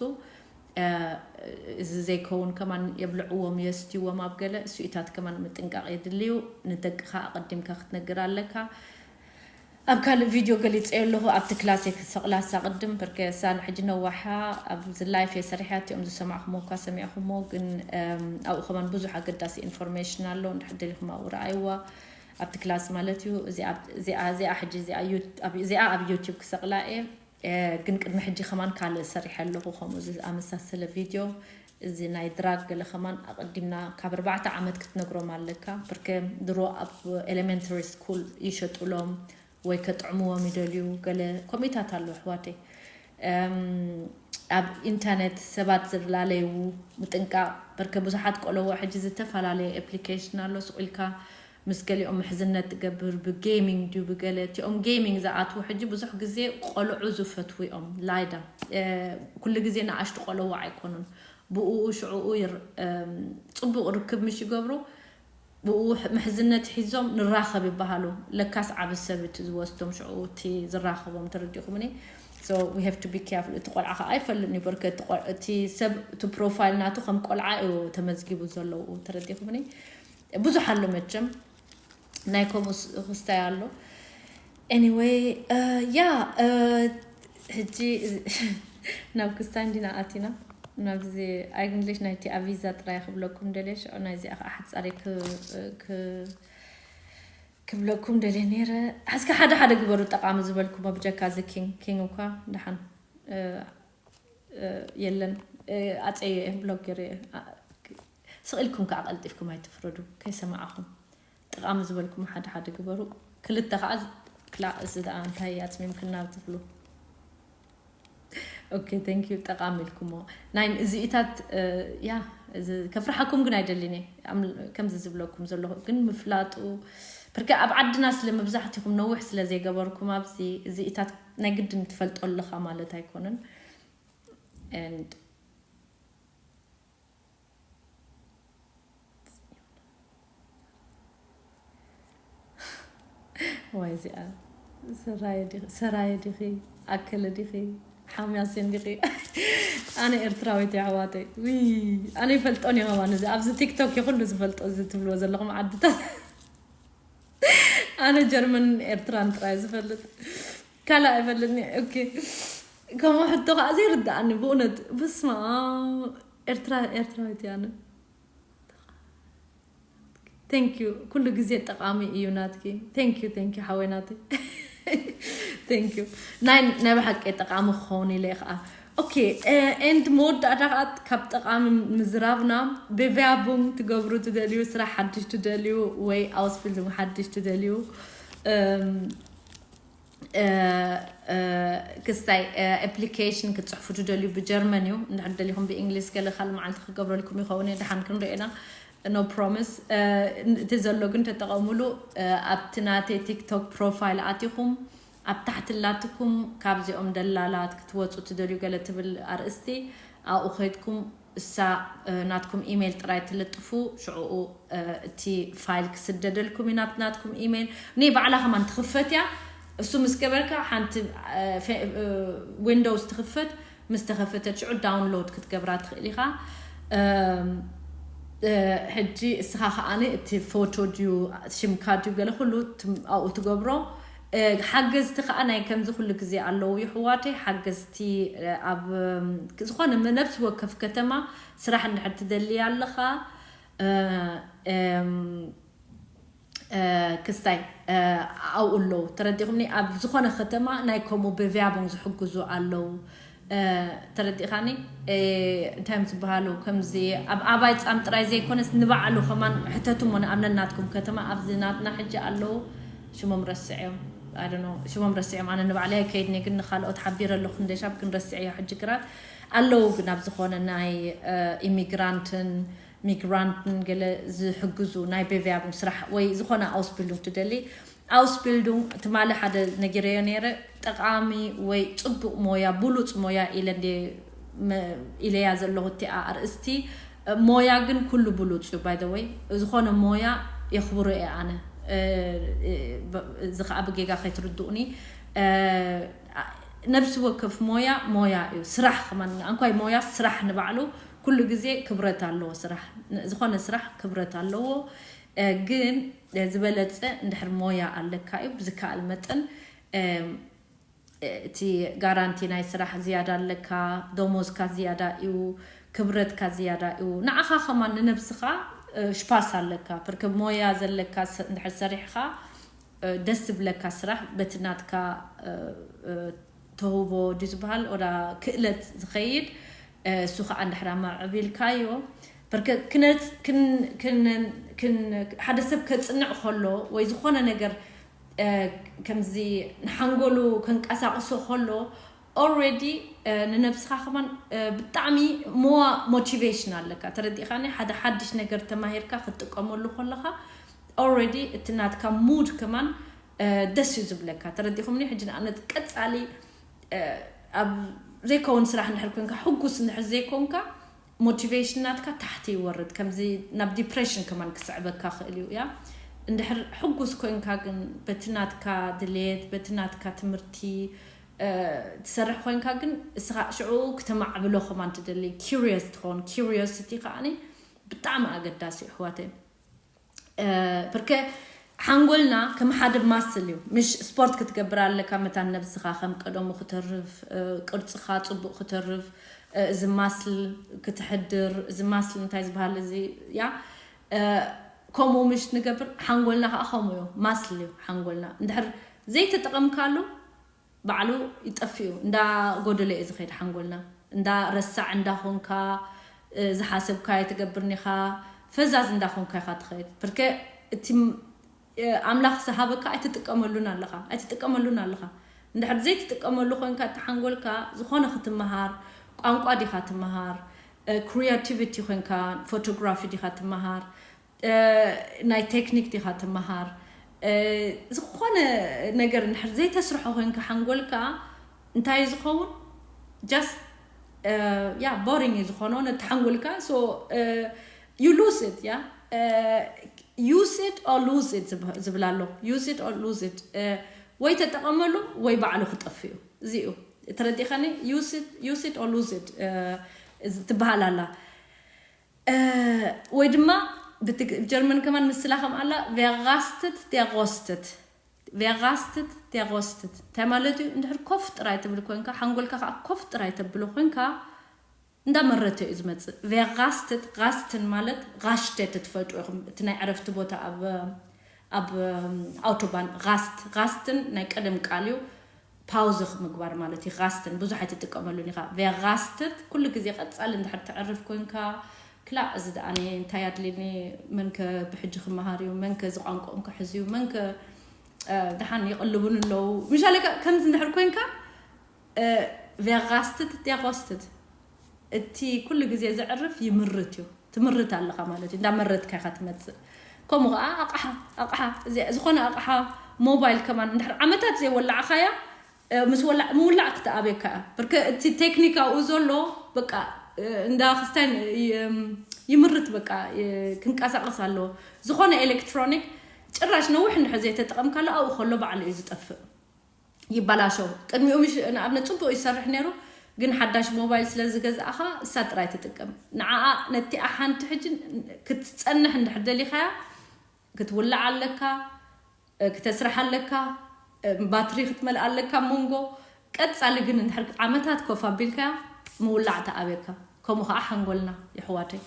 እዚ ዘይከውን ከማን የብልዕዎም የስትይዎም ኣብ ገለ እሱኢታት ከማን ምጥንቃቕ የድልዩ። ንደቅኻ ኣቐዲምካ ክትነግር ኣለካ። ኣብ ካልእ ቪድዮ ገሊፀዮ ኣለኹ ኣብቲ ክላስ ክሰቕላሳ ቅድም ብርከ ሳን ሕጂ ነዋሓ ኣብዚ ላይፍ የሰሪሕያ እቲኦም ዝሰማዕኩሞ እኳ ሰሚዕኩሞ ግን ኣብኡ ከማን ብዙሕ ኣገዳሲ ኢንፎርሜሽን ኣሎ። እንድሕር ደሊኹም ኣብኡ ረኣይዋ ኣብቲ ክላስ ማለት እዩ። እዚኣ ሕጂ እዚኣ ኣብ ዩቲብ ክሰቕላ እየ። ግን ቅድሚ ሕጂ ከማን ካልእ ሰሪሐ ኣለኹ ከምኡ ዝኣመሳሰለ ቪድዮ። እዚ ናይ ድራግ ገለ ከማን ኣቐዲምና ካብ ኣርባዕተ ዓመት ክትነግሮም ኣለካ። ብርከ ድሮ ኣብ ኤሌመንተሪ ስኩል ይሸጡሎም ወይ ከጥዕምዎም ይደልዩ ገለ ከምኡታት ኣለዉ ኣሕዋተይ። ኣብ ኢንተርኔት ሰባት ዝላለዩ ምጥንቃቕ። ብርከ ብዙሓት ቆለዎ ሕጂ ዝተፈላለየ ኣፕሊኬሽን ኣሎ ስቕ ኢልካ ምስ ገሊኦም ምሕዝነት ትገብር ብጌሚንግ ድዩ ብገለ እቲኦም ጌሚንግ ዝኣትዉ ሕጂ ብዙሕ ግዜ ቆልዑ ዝፈትዉ እዮም። ላይዳ ኩሉ ግዜ ንኣሽቱ ቆለዎ ኣይኮኑን። ብኡ ሽዕኡ ጽቡቕ ርክብ ምሽ ይገብሩ ብኡ ምሕዝነት ሒዞም ንራኸብ ይበሃሉ። ለካስ ዓቢ ሰብ እቲ ዝወስዶም ሽዑ እቲ ዝራኸቦም ተረዲኹምኒ። So we have to be careful። እቲ ቆልዓ ከዓ ኣይፈልጥን እዩ በርከ እቲ ሰብ እቲ ፕሮፋይል ናቱ ከም ቆልዓ እዩ ተመዝጊቡ ዘለዉ ተረዲኹምኒ። ብዙሕ ኣሎ መቸም ናይ ከምኡ ክስታይ ኣሎ። Anyway ያ ሕጂ ናብ ክስታይ እንዲና ኣቲና ናብዚ ኣግንግሊሽ ናይቲ ኣቪዛ ጥራይ ክብለኩም ደልየ ሽዑ ናይዚኣ ከዓ ሓፃሪ ክብለኩም ደልየ ነይረ። ሓዝካ ሓደ ሓደ ግበሩ ጠቃሚ ዝበልኩሞ ብጀካ እዚ ኪንግ ኪንግ እኳ ደሓን የለን። ኣፀየ ብሎግ ገይረ ስቕ ኢልኩም ከዓ ቀልጢፍኩም ኣይትፍረዱ። ከይሰማዕኹም ጠቃሚ ዝበልኩም ሓደ ሓደ ግበሩ። ክልተ ከዓ ክላ እዚ ደኣ እንታይ ኣፅሚምክና ትብሉ። Okay thank you ጠቃሚ ኢልኩሞ ናይ እዚኢታት ያ እዚ ከፍርሓኩም ግን ኣይደልን እየ። ከምዚ ዝብለኩም ዘለኹ ግን ምፍላጡ ብርከ ኣብ ዓድና ስለ መብዛሕትኹም ነዊሕ ስለ ዘይገበርኩም ኣብዚ እዚኢታት ናይ ግድን ትፈልጦ ኣለኻ ማለት ኣይኮነን። And ዋይ እዚኣ ሰራየ ዲኺ ኣከለ ዲኺ ሓምያሴን ዲኺ? ኣነ ኤርትራዊት እየ ኣሕዋተይ። ውይ ኣነ ይፈልጦን እየ ከማን እዚ ኣብዚ ቲክቶክ እዩ ኩሉ ዝፈልጦ እዚ ትብልዎ ዘለኹም ዓድታት። ኣነ ጀርመን ኤርትራን ጥራይ ዝፈልጥ ካልእ ኣይፈልጥን እየ። Okay ከምኡ ሕቶ ከዓ ዘይርድኣኒ ብእውነት ብስማ ኤርትራ ኤርትራዊት እየ ኣነ። Thank you ኩሉ ግዜ ጠቃሚ እዩ ናትኪ። Thank you thank you ሓወይ ናተይ። Thank you ናይ ናይ ብሓቂ ጠቃሚ ክኸውን ኢለ ከዓ። Okay and መወዳእታ ከዓ ካብ ጠቃሚ ምዝራብና Bewerbung ትገብሩ ትደልዩ ስራሕ ሓድሽ ትደልዩ ወይ Ausbildung ሓድሽ ትደልዩ ክስታይ application ክትፅሕፉ ትደልዩ ብጀርመን እዩ። እንድሕር ደሊኹም ብእንግሊዝ ገለ ካልእ መዓልቲ ክገብረልኩም ይኸውን እየ። ደሓን ክንሪኦ ኢና። No promise እቲ ዘሎ ግን ተጠቐሙሉ። ኣብቲ ናተይ ቲክቶክ ፕሮፋይል ኣቲኹም ኣብ ታሕቲ ላትኩም ካብዚኦም ደላላት ክትወፁ ትደልዩ ገለ ትብል ኣርእስቲ ኣብኡ ከይድኩም እሳ ናትኩም ኢሜይል ጥራይ ትልጥፉ። ሽዕኡ እቲ ፋይል ክስደደልኩም እዩ ናብ ናትኩም ኢሜይል። እኔ ባዕላ ከማን ትኽፈት እያ። እሱ ምስ ገበርካ ሓንቲ ዊንዶውስ ትኽፈት። ምስ ተኸፈተት ሽዑ ዳውንሎድ ክትገብራ ትኽእል ኢኻ። ሕጂ እስኻ ከዓኒ እቲ ፎቶ ድዩ ሽምካ ድዩ ገለ ኩሉ ኣብኡ ትገብሮ። ሓገዝቲ ከዓ ናይ ከምዚ ኩሉ ግዜ ኣለዉ ይሕዋተይ። ሓገዝቲ ኣብ ዝኾነ ነብሲ ወከፍ ከተማ ስራሕ እንድሕር ትደሊ ኣለኻ ክስታይ ኣብኡ ኣለዉ። ተረዲኹምኒ? ኣብ ዝኾነ ከተማ ናይ ከምኡ በቪያቦን ዝሕግዙ ኣለዉ። ተረዲኻኒ? እንታይ እዮም ዝበሃሉ? ከምዚ ኣብ ኣባይ ፃም ጥራይ ዘይኮነስ ንባዕሉ ከማን ሕተቱሞ ንኣብነት ናትኩም ከተማ ኣብዚ ናትና ሕጂ ኣለዉ። ሽሞም ረስዕዮም። ሽሞም ረስዕዮም። ኣነ ንባዕለይ ኣይከይድኒ ግን ንካልኦት ሓቢረ ኣለኹ። ክንደሻብ ግን ረስዕዮ ሕጂ ግራት ኣለዉ። ግን ኣብ ዝኾነ ናይ ኢሚግራንትን ሚግራንትን ገለ ዝሕግዙ ናይ በቪያቦን ስራሕ ወይ ዝኾነ ኣውስቢልዱንግ ትደሊ ኣውስቢልዱንግ ትማሊ ሓደ ነጊረዮ ነይረ። ጠቃሚ ወይ ፅቡቅ ሞያ ብሉፅ ሞያ ኢለ እንደ ኢለያ ዘለኹ እቲኣ ኣርእስቲ። ሞያ ግን ኩሉ ብሉፅ እዩ። ባይ ወይ ዝኾነ ሞያ የኽብሮ እየ ኣነ። እዚ ከዓ ብጌጋ ከይትርድኡኒ። ነብሲ ወከፍ ሞያ ሞያ እዩ። ስራሕ ከማን እንኳይ ሞያ ስራሕ ንባዕሉ ኩሉ ግዜ ክብረት ኣለዎ። ስራሕ ዝኾነ ስራሕ ክብረት ኣለዎ። ግን ዝበለፀ እንድሕር ሞያ ኣለካ እዩ ብዝከኣል መጠን እቲ ጋራንቲ ናይ ስራሕ ዝያዳ ኣለካ፣ ደሞዝካ ዝያዳ እዩ፣ ክብረትካ ዝያዳ እዩ። ንዓኻ ከማን ንነብስኻ ሽፓስ ኣለካ። ፕርከ ሞያ ዘለካ እንድሕር ሰሪሕኻ ደስ ዝብለካ ስራሕ በቲ ናትካ ተውቦ ድዩ ዝበሃል ወዳ ክእለት ዝኸይድ እሱ ከዓ እንድሕር ኣማዕቢልካዮ ሓደ ሰብ ከፅንዕ ከሎ ወይ ዝኾነ ነገር ከምዚ ንሓንጎሉ ከንቀሳቅሶ ከሎ ኦልሬዲ ንነብስኻ ከማን ብጣዕሚ ሞዋ ሞቲቬሽን ኣለካ። ተረዲእካኒ? ሓደ ሓድሽ ነገር ተማሂርካ ክትጥቀመሉ ከለካ ኦልሬዲ እቲ ናትካ ሙድ ከማን ደስ እዩ ዝብለካ። ተረዲኹምኒ? ሕጂ ንኣብነት ቀፃሊ ኣብ ዘይከውን ስራሕ እንድሕር ኮንካ ሕጉስ እንድሕር ዘይኮንካ ሞቲቬሽን ናትካ ታሕቲ ይወርድ። ከምዚ ናብ ዲፕሬሽን ከማን ክስዕበካ ክእል እዩ እያ። እንድሕር ሕጉስ ኮንካ ግን በቲ ናትካ ድሌት በቲ ናትካ ትምህርቲ ትሰርሕ ኮንካ ግን እስኻ ሽዑ ክተማዕብሎ ከማን ትደሊ። ኪሪየስ ትኸውን። ኪሪዮሲቲ ከዓኒ ብጣዕሚ ኣገዳሲ እዩ ኣሕዋተይ። ብርከ ሓንጎልና ከም ሓደ ማስል እዩ። ምሽ ስፖርት ክትገብር ኣለካ መታን ነብስኻ ከም ቀደሙ ክተርፍ፣ ቅርፅኻ ፅቡቅ ክተርፍ፣ እዚ ማስል ክትሕድር። እዚ ማስል እንታይ ዝበሃል እዚ ያ ከምኡ ምሽ ንገብር። ሓንጎልና ከዓ ከምኡ እዩ። ማስል እዩ ሓንጎልና። እንድሕር ዘይተጠቐምካሉ ባዕሉ ይጠፍእ እዩ። እንዳ ጎደለ እዩ ዝኸይድ ሓንጎልና። እንዳ ረሳዕ እንዳኾንካ ዝሓሰብካ ኣይትገብርን ኢኻ። ፈዛዝ እንዳኾንካ ኢኻ ትኸይድ። ብርከ እቲ ኣምላኽ ዝሃበካ ኣይትጥቀመሉን ኣለኻ። ኣይትጥቀመሉን ኣለኻ። እንድሕር ዘይትጥቀመሉ ኮንካ እቲ ሓንጎልካ ዝኾነ ክትመሃር፣ ቋንቋ ዲኻ ትመሃር፣ ክሪያቲቪቲ ኮንካ ፎቶግራፊ ዲኻ ትመሃር፣ ናይ ቴክኒክ ዲኻ ትመሃር፣ ዝኾነ ነገር እንድሕር ዘይተስርሖ ኮንካ ሓንጎልካ እንታይ ዝኸውን? ጃስት ያ ቦሪንግ እዩ ዝኾኖ ነቲ ሓንጎልካ። So you lose it, yeah, use it or lose it ዝብል ኣሎ። Use it or lose it፣ ወይ ተጠቐመሉ ወይ ባዕሉ ክጠፍ እዩ። እዚ እዩ። ተረዲኸኒ? Use it or lose it ትበሃል ኣላ። ወይ ድማ ብጀርመን ከማን ምስላ ከም ኣላ ቬጋስትት ዴጎስትት። ቬጋስትት ዴጎስትት እንታይ ማለት እዩ? እንድሕር ኮፍ ጥራይ ትብል ኮንካ ሓንጎልካ ከዓ ኮፍ ጥራይ ተብሎ ኮንካ እንዳመረተ እዩ ዝመፅእ። ቬጋስትት ጋስትን ማለት ጋሽቴት ትፈልጡ ኢኹም። እቲ ናይ ዕረፍቲ ቦታ ኣብ ኣብ ኣውቶባን ጋስት ጋስትን ናይ ቀደም ቃል እዩ። ፓውዝ ምግባር ማለት እዩ። ጋስትን ብዙሕ ኣይትጥቀመሉን ኢኻ። ቬጋስትት ኩሉ ግዜ ቀፃሊ እንድሕር ተዕርፍ ኮንካ ክላእ እዚ ደኣኒ እንታይ ኣድልኒ መንከ ብሕጂ ክመሃር እዩ መንከ እዚ ቋንቋኦም ክሕዝ እዩ መንከ ደሓን ይቕልቡን ኣለዉ ምሻለካ ከምዚ እንድሕር ኮንካ ቬጋስትት ዴጎስትት እቲ ኩሉ ግዜ ዘዕርፍ ይምርት እዩ። ትምርት ኣለኻ ማለት እዩ። እንዳመረትካ ኢኻ ትመፅእ። ከምኡ ከዓ ኣቕሓ ኣቕሓ ዝኾነ ኣቕሓ ሞባይል ከማን እንድሕር ዓመታት ዘይወላዕኻያ፣ እ፣ ምስ ወላዕ ምውላዕ ክትኣብየካ እያ። ብርከ እቲ ቴክኒክ ኣብኡ ዘሎ በቃ፣ እ፣ እንዳ ክስታይ ይምርት፣ በቃ፣ እ፣ ክንቀሳቀስ ኣለዎ። ዝኾነ ኤሌክትሮኒክ ጭራሽ ነዊሕ እንድሕር ዘይተጠቐምካሉ ኣብኡ ከሎ ባዕሉ እዩ ዝጠፍእ፣ ይበላሸው። ቅድሚኡ ምሽ ንኣብነት ጽቡቅ ይሰርሕ ነይሩ፣ ግን ሓዳሽ ሞባይል ስለ ዝገዛእኻ እሳ ጥራይ ትጥቀም። ንዓኣ ነቲኣ ሓንቲ ሕጂ ክትጸንሕ እንድሕር ደሊኻያ ክትውላዕ ኣለካ፣ እ፣ ክተስርሕ ኣለካ፣ እ፣ ባትሪ ክትመልእ ኣለካ። መንጎ ቀጻሊ ግን እንድሕር ዓመታት ኮፍ ኣቢልካ ምውላዕ ተኣብየካ። ከምኡ ከዓ ሓንጎልና ይሕዋተይ።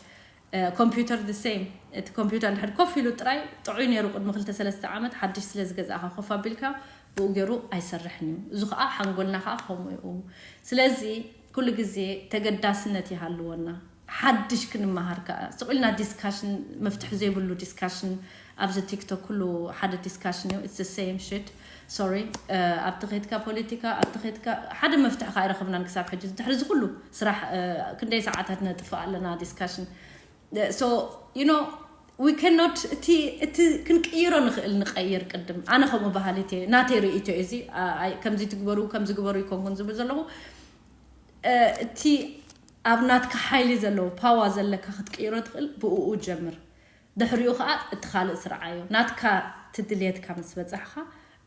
እ፣ ኮምፒውተር the same። እቲ ኮምፒውተር እንድሕር ኮፍ ኢሉ ጥራይ ጥዑይ ነይሩ ቅድሚ ክልተ ሰለስተ ዓመት፣ ሓድሽ ስለ ዝገዛእካ ኮፍ ኣቢልካ ብኡ ገይሩ ኣይሰርሕን እዩ። እዚ ከዓ ሓንጎልና ከዓ ከምኡ እዩ። ስለዚ ኩሉ ግዜ ተገዳስነት ይሃልወና። ሓድሽ ክንመሃር ከዓ ስቕ ኢልና ዲስካሽን፣ መፍትሒ ዘይብሉ ዲስካሽን። ኣብዚ ቲክቶክ ኩሉ ሓደ ዲስካሽን እዩ። It's the same shit. Sorry. ኣብቲ ኸይድካ ፖለቲካ፣ ኣብቲ ኸይድካ ሓደ መፍትሒ ከዓ ኣይረኸብናን ክሳብ ሕጂ። ድሕሪ እዚ ኩሉ ስራሕ፣ እ፣ ክንደይ ሰዓታት ነጥፍእ ኣለና ዲስካሽን። So, you know, we cannot፣ እቲ፣ እቲ ክንቅይሮ ንኽእል ንቀይር። ቅድም ኣነ ከምኡ በሃሊት እየ፣ ናተይ ርእይቶ እዩ እዚ። ኣ-፣ ኣይ፣ ከምዚ ትግበሩ፣ ከምዚ ግበሩ ይኮንኩን ዝብል ዘለኹ። እ፣ እቲ ኣብ ናትካ ሓይሊ ዘለዎ ፓዋ ዘለካ ክትቅይሮ ትኽእል፣ ብእኡ ጀምር። ድሕሪኡ ኸዓ እቲ ካልእ ስርዓዮ። ናትካ ትድልየትካ ምስ በጻሕካ፣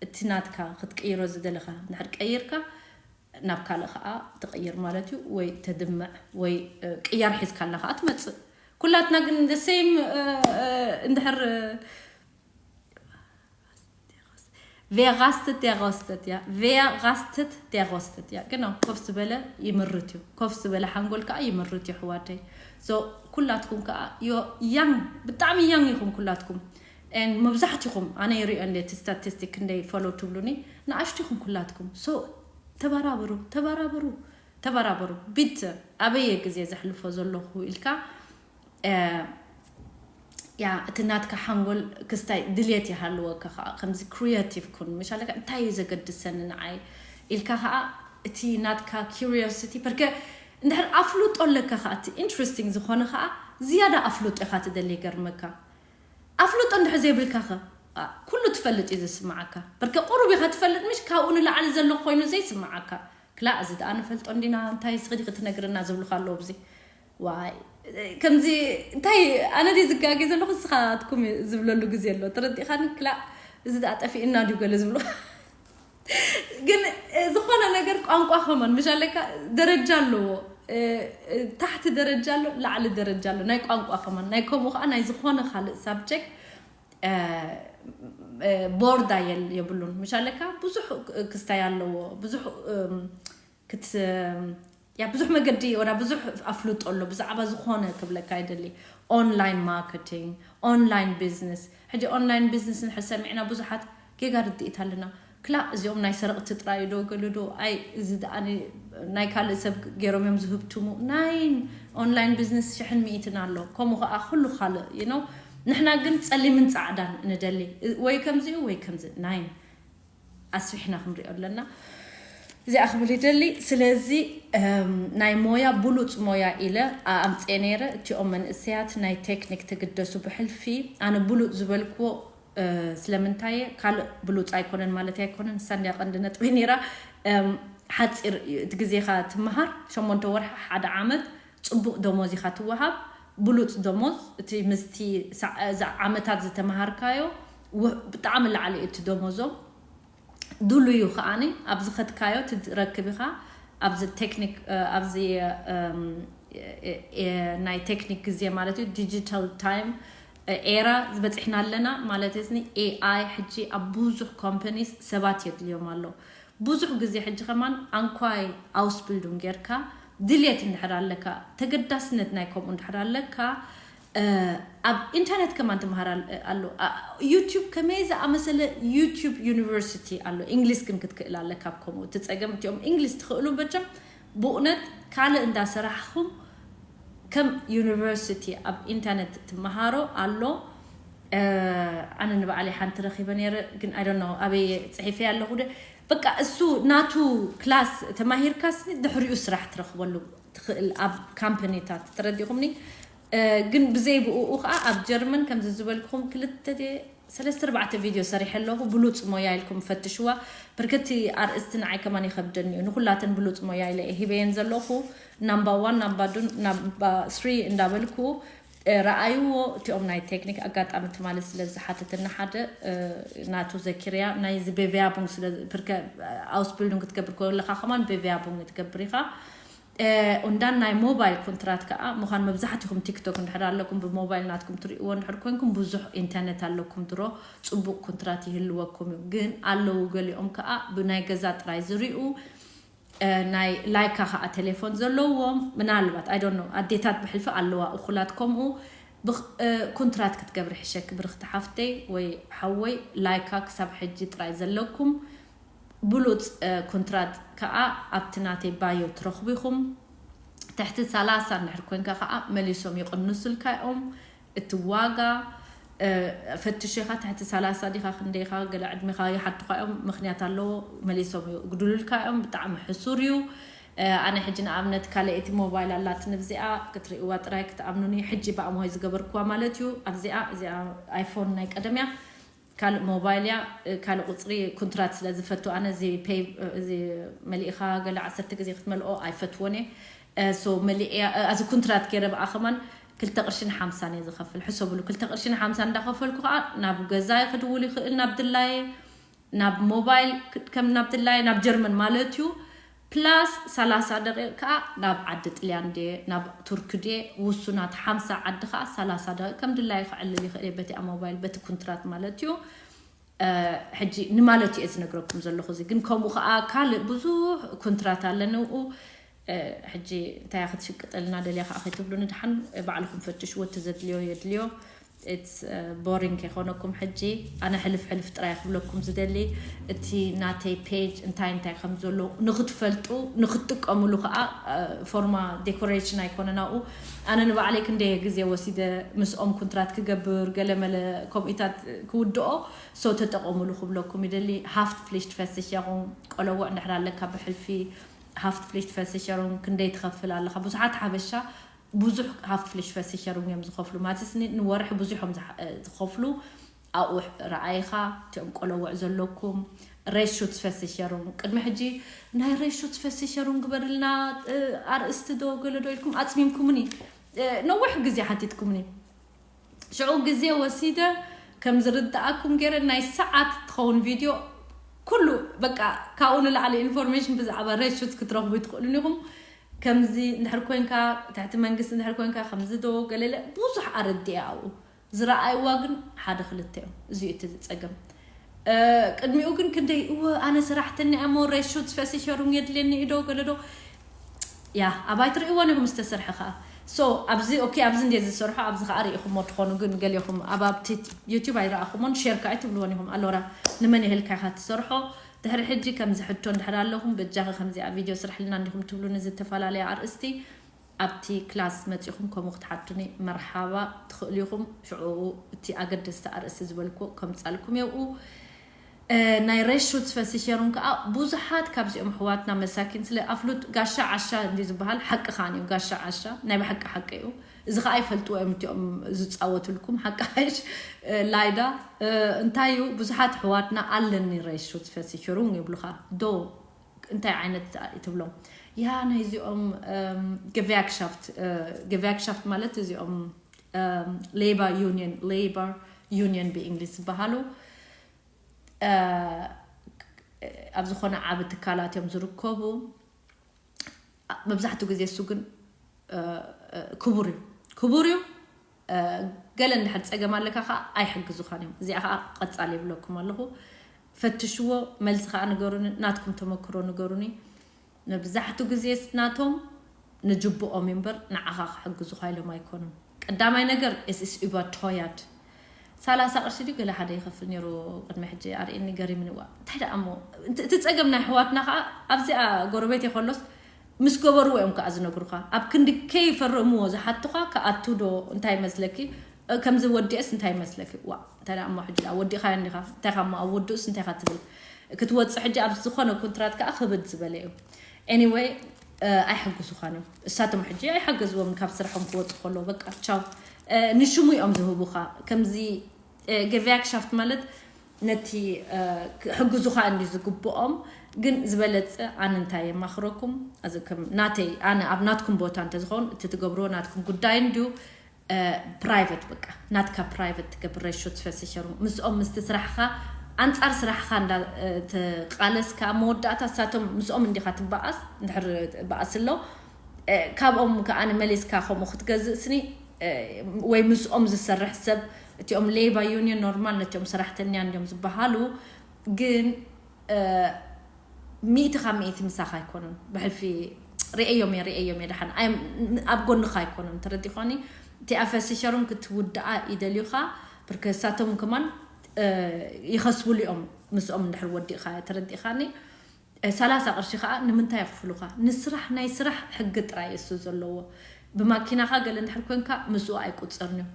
እቲ ናትካ ክትቅይሮ ዝደለኻ እንድሕር ቀይርካ፣ ናብ ካልእ ኸዓ ትቕይር ማለት እዩ። ወይ ተድምዕ ወይ፣ እ፣ ቅያር ሒዝካልና ኸዓ ትመጽእ። ኩላትና ግን the same፣ እ፣ እ፣ እንድሕር፣ እ፣ Wer rastet, der rostet, ja. Wer rastet, der rostet, ja. Genau, ኮፍ ዝበለ ይምርት እዩ። ኮፍ ዝበለ ሓንጎል ከዓ ይምርት እዩ፣ ኣሕዋተይ። So ኩላትኩም ከዓ፣ ዮ-፣ ያንግ፣ ብጣዕሚ ያንግ ኢኹም ኩላትኩም። And መብዛሕትኹም፣ ኣነ ይሪኦ እንደ እቲ ስታቲስቲክ ክንደይ ፎሎ ትብሉኒ፣ ንኣሽቱ ኢኹም ኩላትኩም። So ተበራበሩ፣ ተበራበሩ፣ ተበራበሩ። ቢት ኣበየ ግዜ ዘሕልፎ ዘለኹ ኢልካ፣ እ፣ ያ፣ እቲ ናትካ ሓንጎል ክስታይ ድልየት ይሃልወካ ከዓ፣ ከምዚ ክሪያቲቭ ኩን። ምሻለካ፣ እንታይ እዩ ዘገድሰኒ ንዓይ ኢልካ ከዓ፣ እቲ ናትካ ኪሪዮሲቲ፣ በርከ እንድሕር ኣፍልጦ ኣለካ ከዓ፣ እቲ ኢንትረስቲንግ ዝኾነ ከዓ፣ ዝያዳ ኣፍልጦ ኢኻ ትደሊ። ይገርመካ፣ ኣፍልጦ እንድሕር ዘይብልካ ኸ፣ ኣ፣ ኩሉ ትፈልጥ እዩ ዝስምዓካ። በርከ ቁሩብ ኢኻ ትፈልጥ፣ ምሽ ካብኡ ንላዕሊ ዘሎ ኮይኑ ዘይስምዓካ። ክላ፣ እዚ ደኣ ንፈልጦ እንዲና፣ እንታይ ስኺ ዲኺ ትነግርና ዝብሉኻ ኣለዉ። ብዚ፣ ዋይ፣ ከምዚ፣ እንታይ፣ ኣነ ድየ ዝጋገ ዘለኹ፣ ንስኻትኩም ዝብለሉ ግዜ ኣሎ። ተረዲእኻኒ? ክላ፣ እዚ ደኣ ጠፊእና ድዩ ገለ ዝብሉ። ግን፣ እ፣ ዝኾነ ነገር ቋንቋ ከማን፣ ምሽ ኣለካ፣ ደረጃ ኣለዎ። እ፣ እ፣ ታሕቲ ደረጃ ኣሎ፣ ላዕሊ ደረጃ ኣሎ። ናይ ቋንቋ ከማን፣ ናይ ከምኡ ኸዓ ናይ ዝኾነ ካልእ ሳብጀክት፣ እ፣ እ፣ ቦርዳ የል-፣ የብሉን። ምሽ ኣለካ፣ ብዙሕ ክስታይ ኣለዎ። ብዙሕ፣ እም፣ ክት-፣ ያ፣ ብዙሕ መገዲ ወላ ብዙሕ ኣፍልጦ ኣሎ። ብዛዕባ ዝኾነ ክብለካ ይደሊ። ኦንላይን ማርኬቲንግ፣ ኦንላይን ቢዝነስ። ሕጂ ኦንላይን ቢዝነስ እንድሕር ሰሚዕና ብዙሓት ጌጋ ርድኢት ኣለና። ክላ፣ እዚኦም ናይ ሰረቕቲ ጥራይ ዶ ገለ ዶ? ኣይ፣ እዚ ደኣ ን-፣ ናይ ካልእ ሰብ ገይሮም እዮም ዝህብትሙ። ናይን ኦንላይን ቢዝነስ ሽሕን ሚእትን ኣሎ። ከምኡ ኸዓ ኩሉ ካልእ፣ you know። ንሕና ግን ጸሊምን ጻዕዳን ንደሊ። ወይ ከምዚኡ ወይ ከምዚ። ናይን ኣስፊሕና ክንሪኦ ኣለና። እዚኣ ክብል ይደሊ። ስለዚ፣ እም፣ ናይ ሞያ፣ ብሉጽ ሞያ ኢለ ኣምጽኤ ነይረ። እቲኦም መንእሰያት ናይ ቴክኒክ ትግደሱ ብሕልፊ፣ ኣነ ብሉጽ ዝበልክዎ፣ እ፣ ስለምንታይ እየ፣ ካልእ ብሉጽ ኣይኮነን ማለት ኣይኮነን። ንሳ እንድያ ቀንዲ ነጥበይ ነይራ። እም፣ ሓጺር እዩ እቲ ግዜኻ ትመሃር፣ ሸሞንተ ወርሒ፣ ሓደ ዓመት፣ ጽቡቕ ደሞዝ ኢኻ ትወሃብ። ብሉጽ ደሞዝ፣ እቲ ምስቲ ሰዓ-፣ እዛ ዓመታት ዝተመሃርካዮ፣ ወ-፣ ብጣዕሚ ላዕሊ እዩ እቲ ደሞዞም። ድሉዩ ከዓኒ ኣብ ዝኸድካዮ ትረክብ ኢኻ። ኣብዚ ቴክኒክ፣ እ፣ ኣብዚ፣ እም፣ እ፣ እ፣ እ፣ ናይ ቴክኒክ ግዜ ማለት እዩ፣ ዲጂታል ታይም፣ እ፣ ኤራ ዝበጺሕና ኣለና ማለት እዝኒ። ኤ ኣይ ሕጂ ኣብ ብዙሕ ኮምፓኒስ ሰባት የድልዮም ኣሎ። ብዙሕ ግዜ ሕጂ ከማን ኣንኳይ ኣውስቢልዱን ጌርካ ድልየት እንድሕር ኣለካ፣ ተገዳስነት ናይ ከምኡ እንድሕር ኣለካ፣ እ፣ ኣብ ኢንተርኔት ከማን ትምሃር ኣል-፣ ኣሎ። ኣ-፣ ዩቲዩብ ከመይ ዝኣመሰለ ዩቲዩብ ዩኒቨርሲቲ ኣሎ። እንግሊዝ ግን ክትክእል ኣለካ። ኣብ ከምኡ እቲ ጸገም እቲኦም እንግሊዝ ትኽእሉ በቸም ብእውነት ካልእ እንዳሰራሕኹም ከም ዩኒቨርሲቲ ኣብ ኢንተርኔት ትመሃሮ ኣሎ። እ፣ ኣነ ንባዕለይ ሓንቲ ረኺበ ነይረ፣ ግን I don't know ኣበይ ጽሒፈ ኣለኹ ደ-፣ በቃ እሱ ናቱ ክላስ ተማሂርካስ ድሕሪኡ ስራሕ ትረኽበሉ ትኽእል ኣብ ካምፓኒታት፣ ተረዲኹምኒ? ግን ብዘይ ብኡ ከዓ ኣብ ጀርመን ከምዚ ዝበልኩም ክልተ ሰለስተ ኣርባዕተ ቪድዮ ሰሪሐ ኣለኹ። ብሉፅ ሞያ ኢልኩም ፈትሽዋ። ብርክቲ ኣርእስቲ ንዓይ ከማን ይኸብደኒ እዩ። ንኩላተን ብሉፅ ሞያ ኢለ እየ ሂበየን ዘለኹ። ናምባ ዋን፣ ናምባ ዱን፣ ናምባ ስሪ እንዳበልኩ ረኣይዎ። እቲኦም ናይ ቴክኒክ ኣጋጣሚ ትማሊ ስለ ዝሓተትና ሓደ ናቱ ዘኪርያ ናይዚ ቤቪያቡንግ ስለ ብርከ ኣውስቢልዱን ክትገብር ከለካ ከማን ቤቪያቡንግ ትገብር ኢኻ። ኡንዳን ናይ ሞባይል ኮንትራት ከዓ ምዃን መብዛሕትኹም ቲክቶክ እንድሕር ኣለኩም ብሞባይል ናትኩም ትርእይዎ እንድሕር ኮንኩም ብዙሕ ኢንተርኔት ኣለኩም ድሮ ፅቡቅ ኮንትራት ይህልወኩም እዩ። ግን ኣለዉ ገሊኦም ከዓ ብናይ ገዛ ጥራይ ዝርእዩ ናይ ላይካ ከዓ ቴሌፎን ዘለዎም ምናልባት ኣይ ዶንት ኖ ኣዴታት ብሕልፊ ኣለዋ እኩላት ከምኡ ኮንትራት ክትገብሪ ሕሸኪ ብርክቲ ሓፍተይ ወይ ሓወይ ላይካ ክሳብ ሕጂ ጥራይ ዘለኩም ብሉፅ ኮንትራት ከዓ ኣብቲ ናተይ ባዮ ትረኽቡ ኢኹም። ትሕቲ ሰላሳ እንድሕር ኮንካ ከዓ መሊሶም ይቕንሱልካ እዮም። እቲ ዋጋ ፈትሽ ኢኻ ትሕቲ ሰላሳ ዲኻ ክንደይኻ ገለ ዕድሜኻ ይሓቱኻ እዮም። ምክንያት ኣለዎ መሊሶም ይጉድሉልካ እዮም። ብጣዕሚ ሕሱር እዩ። ኣነ ሕጂ ንኣብነት ካልእ እቲ ሞባይል ኣላትኒ ብዚኣ ክትርእይዋ ጥራይ ክትኣምኑኒ ሕጂ ብኣምሆይ ዝገበርክዋ ማለት እዩ። ኣብዚኣ እዚኣ ኣይፎን ናይ ቀደም እያ። ካልእ ሞባይል እያ። ካልእ ቁፅሪ ኩንትራት ስለ ዝፈቱ ኣነ እዚ ፔይ እዚ መሊእኻ ገለ ዓሰርተ ግዜ ክትመልኦ ኣይፈትዎን እየ። ሶ መሊእያ እዚ ኩንትራት ገይረ ብኣ ከማን ክልተ ቅርሽን ሓምሳን እየ ዝኸፍል። ሕሰብሉ ክልተ ቅርሽን ሓምሳን እንዳኸፈልኩ ከዓ ናብ ገዛይ ክድውል ይኽእል ናብ ድላየ ናብ ሞባይል ከም ናብ ድላየ ናብ ጀርመን ማለት እዩ። ፕላስ ሰላሳ ደቂቕ ከዓ ናብ ዓዲ ጥልያን ድየ ናብ ቱርኪ ድየ ውሱናት ሓምሳ ዓዲ ከዓ ሰላሳ ደቂቕ ከም ድላየ ክዕልል ይኽእል እየ በቲኣ ሞባይል በቲ ኩንትራት ማለት እዩ። ሕጂ ንማለት እየ ዝነግረኩም ዘለኹ እዚ ግን ከምኡ ከዓ ካልእ ብዙሕ ኩንትራት ኣለንኡ። ሕጂ እንታይ ክትሽቅጠልና ደልያ ከዓ ከይትብሉኒ ድሓን ባዕልኹም ፈትሽዎ እቲ ዘድልዮ የድልዮ። ቦሪንግ ከይኮነኩም ሕጂ ኣነ ሕልፍ ሕልፍ ጥራይ ክብለኩም ዝደሊ እቲ ናተይ ፔጅ እንታይ እንታይ ከም ዘሎ ንክትፈልጡ ንክትጥቀምሉ ከዓ ፎርማ ዴኮሬሽን ኣይኮነ ናብኡ ኣነ ንባዕለይ ክንደየ ግዜ ወሲደ ምስኦም ኩንትራት ክገብር ገለመለ ከምኡታት ክውድኦ ሶ ተጠቀሙሉ ክብለኩም ይደሊ። ሃፍት ፍሊሽት ፈስሸኹም ቆለዎ እንድሕር ኣለካ ብሕልፊ ሃፍት ፍሊሽት ፈስሸሩም ክንደይ ትኸፍል ኣለካ ብዙሓት ሓበሻ ብዙሕ ሃፍትፍሊሽ ፈሲሸሩም እዮም ዝኸፍሉ ማለትስ ንወርሒ ብዙሖም ዝኸፍሉ ኣብኡ ረኣይኻ እቲኦም ቆለውዕ ዘለኩም ሬሹት ፈሲሸሩም ቅድሚ ሕጂ ናይ ሬሹት ፈሲሸሩም ግበርልና ኣርእስቲ ዶ ገለ ዶ ኢልኩም ኣፅሚምኩምኒ ነዊሕ ግዜ ሓቲትኩምኒ ሽዑ ግዜ ወሲደ ከም ዝርድኣኩም ገይረ ናይ ሰዓት ትኸውን ቪድዮ ኩሉ በቃ ካብኡ ንላዕሊ ኢንፎርሜሽን ብዛዕባ ሬሹት ክትረኽቡ ይትኽእሉን ኢኹም ከምዚ እንድሕር ኮንካ ትሕቲ መንግስቲ እንድሕር ኮንካ ከምዚ ዶ ገለለ ብዙሕ ኣረዲአ ኣብኡ ዝረኣይዋ ግን ሓደ ክልተ እዮም እዚ እቲ ዝፀገም ቅድሚኡ ግን ክንደይ እወ ኣነ ሰራሕተኛ እሞ ሬሹት ፈሲሸሩም የድልየኒ ዶ ገለዶ ያ ኣባይ ትርእይዎን ኢኹም ዝተሰርሐ ከዓ ሶ ኣብዚ ኦኬ ኣብዚ እንደ ዝሰርሖ ኣብዚ ከዓ ርኢኹሞ ትኾኑ ግን ገሊኹም ኣብ ኣብቲ ዩቲብ ኣይረኣኹሞን ሼር ከዓ ኣይትብልዎን ኢኹም ኣሎራ ንመን ይህልካ ኢኻ ትሰርሖ ድሕሪ ሕጂ ከምዚ ሕቶ እንድሕር ኣለኹም በጃኺ ከምዚኣ ቪድዮ ስርሕልና እንዲኹም ትብሉኒ ዝተፈላለያ ኣርእስቲ ኣብቲ ክላስ መፂኹም ከምኡ ክትሓቱኒ መርሓባ ትኽእሉ ኢኹም ሽዑ እቲ ኣገደስቲ ኣርእስቲ ዝበልኩ ከምፃልኩም የብኡ ናይ ሬሹት ፈሲሸሩን ከዓ ብዙሓት ካብዚኦም ኣሕዋትና መሳኪን ስለ ኣፍሉጥ ጋሻ ዓሻ እንዲ ዝበሃል ሓቂ ከዓን እዩ ጋሻ ዓሻ ናይ ብሓቂ ሓቂ እዩ እዚ ከዓ ይፈልጥዎ እዮም እቲኦም ዝፃወትልኩም ሓቂ ሓሽ ላይዳ እንታይ እዩ ብዙሓት ኣሕዋትና ኣለኒ ሬሹት ፈሲሸሩን ይብሉካ ዶ እንታይ ዓይነት ትብሎም ያ ናይዚኦም ገቪያክሻፍት ገቪያክሻፍት ማለት እዚኦም ሌባ ዩኒየን ሌባ ዩኒየን ብእንግሊዝ ዝበሃሉ ኣብ ዝኾነ ዓብ ትካላት እዮም ዝርከቡ መብዛሕትኡ ግዜ እሱ ግን ክቡር እዩ ክቡር እዩ ገለ እንድሕር ፀገም ኣለካ ከዓ ኣይሕግዙኻን እዮም እዚኣ ከዓ ቀፃል ይብለኩም ኣለኹ ፈትሽዎ መልሲ ከዓ ንገሩኒ ናትኩም ተመክሮ ንገሩኒ መብዛሕትኡ ግዜ ናቶም ንጅብኦም እምበር ንዓኻ ክሕግዙኻ ኢሎም ኣይኮኑን ቀዳማይ ነገር es ist überteuert ሰላሳ ቅርሺ ድዩ ገለ ሓደ ይኸፍል ነይሩ ቅድሚ ሕጂ ኣርእየኒ ገሪምኒ ዋ እንታይ ደኣ እሞ እቲ ጸገም ናይ ኣሕዋትና ከዓ ኣብዚኣ ጎረቤት የከሎስ ምስ ገበርዎ እዮም ከዓ ዝነግሩኻ ኣብ ክንዲ ከይፈረምዎ ዝሓቱኻ ክኣቱ ዶ እንታይ መስለኪ ከምዚ ወዲኤስ እንታይ መስለኪ ዋ እንታይ ደኣ እሞ ሕጂ ደኣ ወዲእኻዮ እንዲኻ እንታይ ኻ እሞ ኣብ ወድኡስ እንታይ ኻ ትብል ክትወፅእ ሕጂ ኣብ ዝኾነ ኮንትራት ከዓ ክብድ ዝበለ እዩ anyway ኣይሕግዙኻን እዮም። እሳቶም ሕጂ ኣይሓገዝዎም ካብ ስራሖም ክወፁ ከለዉ በቃ ቻው። ንሽሙ እዮም ዝህቡኻ። ከምዚ ገቪያክሻፍት ማለት ነቲ ክሕግዙኻ እንዲ ዝግብኦም። ግን ዝበለፀ ኣነ እንታይ የማኽረኩም? ናተይ ኣነ ኣብ ናትኩም ቦታ እንተዝኸውን እቲ ትገብርዎ ናትኩም ጉዳይ እንድዩ። ፕራይቨት በቃ ናትካ ፕራይቨት ትገብር ሬሾ ትፈስሸሩ ምስኦም ምስቲ ስራሕኻ ኣንፃር ስራሕኻ እንዳ ተቃለስካ መወዳእታ እሳቶም ምስኦም እንዲኻ ትበኣስ እንድሕር በኣስ ኣሎ። ካብኦም ከኣ ንመሊስካ ከምኡ ክትገዝእ ስኒ ወይ ምስኦም ዝሰርሕ ሰብ እቲኦም ሌባ ዩኒየን ኖርማል ነቲኦም ሰራሕተኛ እንዲዮም ዝበሃሉ። ግን ሚእቲ ካብ ሚእቲ ምሳኻ ኣይኮኑን። ብሕልፊ ርእዮም እየ ርእዮም እየ ደሓን ኣብ ጎንኻ ኣይኮኑን። ተረዲኾኒ? እቲ ኣፈሲሸሩን ክትውድኣ ይደልዩኻ። ብርከሳቶም ከማን ይኸስብሉ እዮም። ምስኦም እንድሕር ወዲእኻ ተረዲኻኒ። ሰላሳ ቅርሺ ከዓ ንምንታይ ይኽፍሉኻ? ንስራሕ ናይ ስራሕ ሕጊ ጥራይ እሱ ዘለዎ። ብማኪናኻ ገለ እንድሕር ኮንካ ምስኡ ኣይቁፅርን እዩ።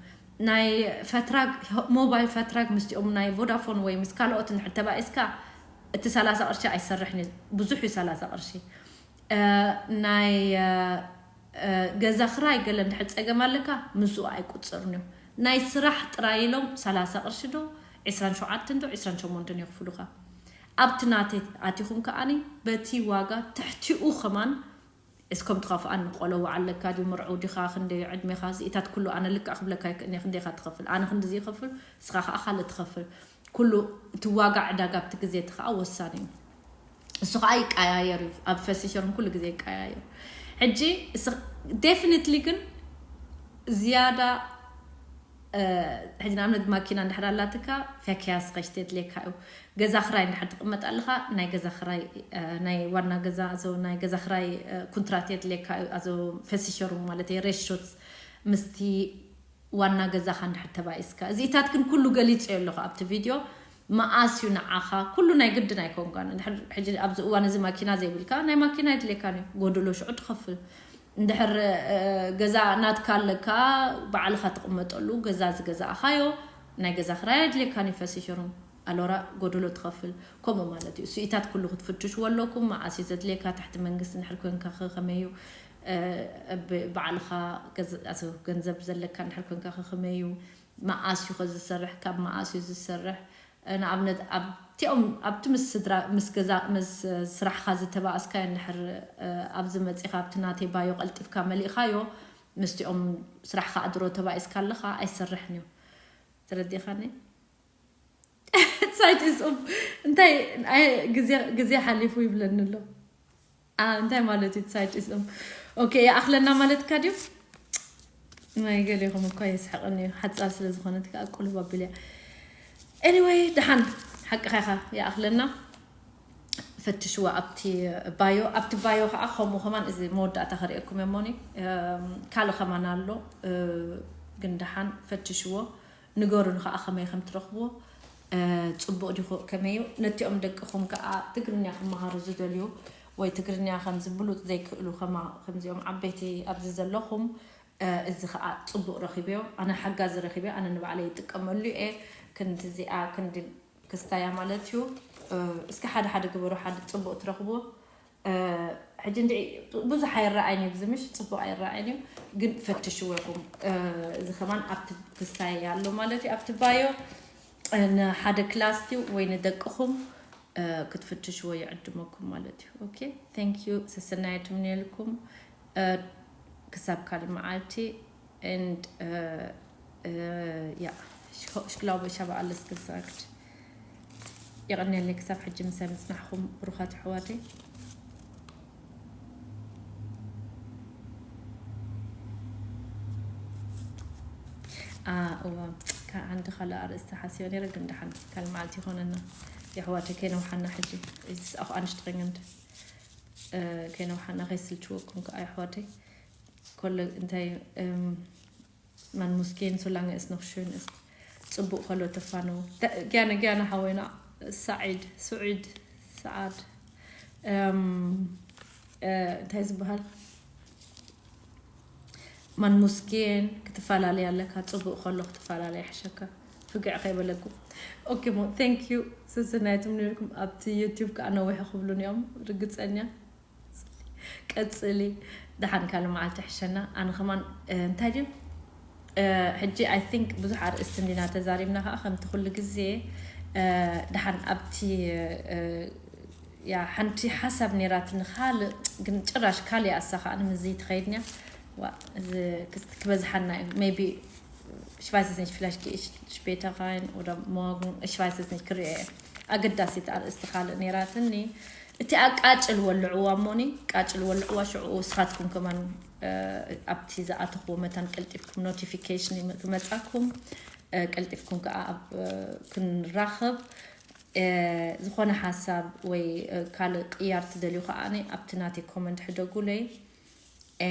ናይ ፈትራግ ሞባይል ፈትራግ ምስኦም ናይ ቮዳፎን ወይ ምስ ካልኦት እንድሕር ተባኢስካ እቲ ሰላሳ ቅርሺ ኣይሰርሕን እዩ። ብዙሕ እዩ ሰላሳ ቅርሺ። ናይ ገዛ ክራይ ገለ እንድሕር ፀገም ኣለካ ምስኡ ኣይቁፅርን እዩ። ናይ ስራሕ ጥራይ ኢሎም ሰላሳ ቅርሺ ዶ ዕስራን ሸውዓተን ዶ ዕስራን ሸሞንተን የኽፍሉካ። ኣብቲ ናተይ ኣቲኹም ከኣኒ በቲ ዋጋ ትሕቲኡ ከማን እስከም ትኸፍኣኒ ቆለዋ ኣለካ ድዩ ምርዑው ዲኻ ክንደይ ዕድሜኻ እዚኢታት ኩሉ ኣነ ልክዕ ክብለካ ይክእን እየ ክንደይካ ትኸፍል ኣነ ክንድዚ ይኸፍል እስኻ ከዓ ካልእ ትኸፍል ኩሉ እቲ ዋጋ ዕዳጋ ኣብቲ ግዜ እቲ ከዓ ወሳኒ እዩ። እሱ ከዓ ይቀያየር እዩ ኣብ ፈሲሸርም ኩሉ ግዜ ይቀያየር። ሕጂ definitely ግን ዝያዳ ሕጂ ንኣብነት ማኪና እንድሕር ኣላትካ ፈኪያ ስኸሽ ተድልየካ እዩ። ገዛ ክራይ እንድሕር ትቕመጥ ኣለኻ ናይ ገዛ ክራይ ናይ ዋና ገዛ ናይ ገዛ ክራይ ኩንትራት የድልየካ እዩ። ኣዞ ፈሲሸሩ ማለት ሬሾት ምስቲ ዋና ገዛኻ እንድሕር ተባኢስካ እዚኢታት ግን ኩሉ ገሊፀዮ ኣለኹ ኣብቲ ቪድዮ። መኣስ እዩ ንዓኻ ኩሉ ናይ ግድን ኣይኮንካን። ሕጂ ኣብዚ እዋን እዚ ማኪና ዘይብልካ ናይ ማኪና የድልየካን እዩ። ጎደሎ ሽዑ ትኸፍል። እንድሕር ገዛ ናትካ ኣለካ ባዕልኻ ትቕመጠሉ ገዛ ዝገዛእኻዮ ናይ ገዛ ክራይ የድልየካን እዩ ፈሲሽሩም ኣሎራ ጎደሎ ትኸፍል። ከምኡ ማለት እዩ ስኢታት ኩሉ ክትፍትሽዎ ኣለኩም። መኣስ እዩ ዘድልየካ ትሕቲ መንግስቲ እንድሕር ኮንካ ከመይ እዩ? ባዕልኻ ገንዘብ ዘለካ እንድሕር ኮንካ ከመይ እዩ? መኣስ እዩ ዝሰርሕ ካብ መኣስ እዩ ዝሰርሕ? ንኣብነት ኣብቲኦም ኣብቲ ምስ ስድራ ምስ ገዛ ምስ ስራሕካ ዝተባእስካዮ እንድሕር ኣብዚ መፂኻ ኣብቲ ናተይ ባዮ ቀልጢፍካ መሊእኻዮ ምስቲኦም ስራሕካ ኣድሮ ተባኢስካ ኣለኻ ኣይሰርሕን እዩ። ተረዲኻኒ? ሳይት እስም እንታይ ግዜ ሓሊፉ ይብለኒ ኣሎ። እንታይ ማለት እዩ ሳይት እስም? ኦኬ ይኣኽለና ማለትካ ድዩ? ናይ ገሌኹም እኳ የስሕቕኒ እዩ ሓፃር ስለ ዝኾነት ከዓ ቁልብ ኣቢልያ። Anyway ደሓን ሓቅኻ ኢኻ ይኣኽለና። ፈትሽዎ ኣብቲ ባዮ ኣብቲ ባዮ ከዓ ከምኡ ከማን እዚ መወዳእታ ከርእየኩም እሞኒ ካልእ ከማን ኣሎ። ግን ደሓን ፈትሽዎ ንገሩን ከዓ ከመይ ከም ትረኽብዎ። ፅቡቕ ዲኹ ከመይ እዩ ነቲኦም ደቅኹም ከዓ ትግርኛ ክመሃሩ ዝደልዩ ወይ ትግርኛ ከምዚ ብሉፅ ዘይክእሉ ከምዚኦም ዓበይቲ ኣብዚ ዘለኹም እዚ ከዓ ፅቡቕ ረኺብዮ ኣነ ሓጋዚ ረኺብዮ ኣነ ንባዕለ ይጥቀመሉ እየ። ክንዲ እዚኣ ክንዲ ክስታያ ማለት እዩ። እስኪ ሓደ ሓደ ግበሩ ሓደ ፅቡቕ ትረኽብዎ። ሕጂ እንዲ ብዙሕ ኣይረኣይን እዩ ብዝምሽ ፅቡቕ ኣይረኣይን እዩ። ግን ፈትሽዎ ይኹም እዚ ከማን ኣብቲ ክስታይ ኣሎ ማለት እዩ ኣብቲ ባዮ ንሓደ ክላስ ድዩ ወይ ንደቅኹም ክትፍትሽዎ ይዕድመኩም ማለት እዩ። ኦኬ thank you ሰሰናየት ምንየልኩም ክሳብ ካልእ መዓልቲ። And yeah ሽክላው በሻ በኣለስ ግዛግድ የቐንየለይ ክሳብ ሕጂ ምሳይ ምፅናሕኹም ብሩኻት ኣሕዋተይ። እዋ ካብ ዓንዲ ካልእ ኣርእስቲ ሓሲበ ነይረ ግን ደሓን ካልእ መዓልቲ ይኾነና። የሕዋተይ ከይነውሓና ሕጂ ይስኣኹ ኣንሽትረኛንድ ከይነውሓና ከይስልችወኩም ከዓ የሕዋተይ። ኮለ እንታይ man muss gehen solange es noch schön ist። ፅቡቅ ከሎ ተፋነው። gerne gerne ሓወይና ሳዒድ ሱዒድ ሰዓድ እንታይ ዝበሃል man muss gehen ክትፈላለይ ኣለካ። ፅቡቅ ከሎ ክትፈላለይ ይሕሸካ። ፍግዕ ከይበለኩም። ኦኬ ሞ thank you ሰሰናይትም ነርኩም ኣብቲ ዩቲብ ከዓ ነዊሑ ክብሉን እዮም ርግፀኛ። ቀጽሊ። ደሓን ካልእ መዓልቲ ሕሸና። ኣነ ከማን፣ እ፣ እንታይ ድዩ? እ፣ ሕጂ I think ብዙሕ ኣርእስቲ እንዲና ተዛሪብና፣ ከኣ ከምቲ ኩሉ ግዜ፣ እ፣ ደሓን ኣብቲ፣ እ፣ ያ ሓንቲ ሓሳብ ነይራትኒ፣ ካልእ ግን ጭራሽ ካልእ ኣሳ ከኣ ንምዚ ትኸይድንያ። ዋ፣ እዚ ክስ-፣ ክበዝሓና እዩ። Maybe ich weiß es nicht, vielleicht gehe ich später rein oder morgen, ich weiß es nicht፣ ክሪኦ እየ። ኣገዳሲት ኣርእስቲ ካልእ ነይራትኒ። እቲ ኣቃጭል ወልዕዋ እሞኒ፣ ቃጭል ወልዕዋ፣ ሽዑ ንስኻትኩም ከማን፣ እ፣ ኣብቲ ዝኣተኽዎ መታን ቀልጢፍኩም ኖቲፊኬሽን ይመ-፣ ክመጻኩም፣ እ፣ ቀልጢፍኩም ከኣ ኣብ፣ እ፣ ክንራኸብ፣ እ፣ ዝኾነ ሓሳብ ወይ፣ እ፣ ካልእ ቅያር ትደልዩ ከኣ ኣብቲ ናተይ ኮመንት ሕደጉለይ።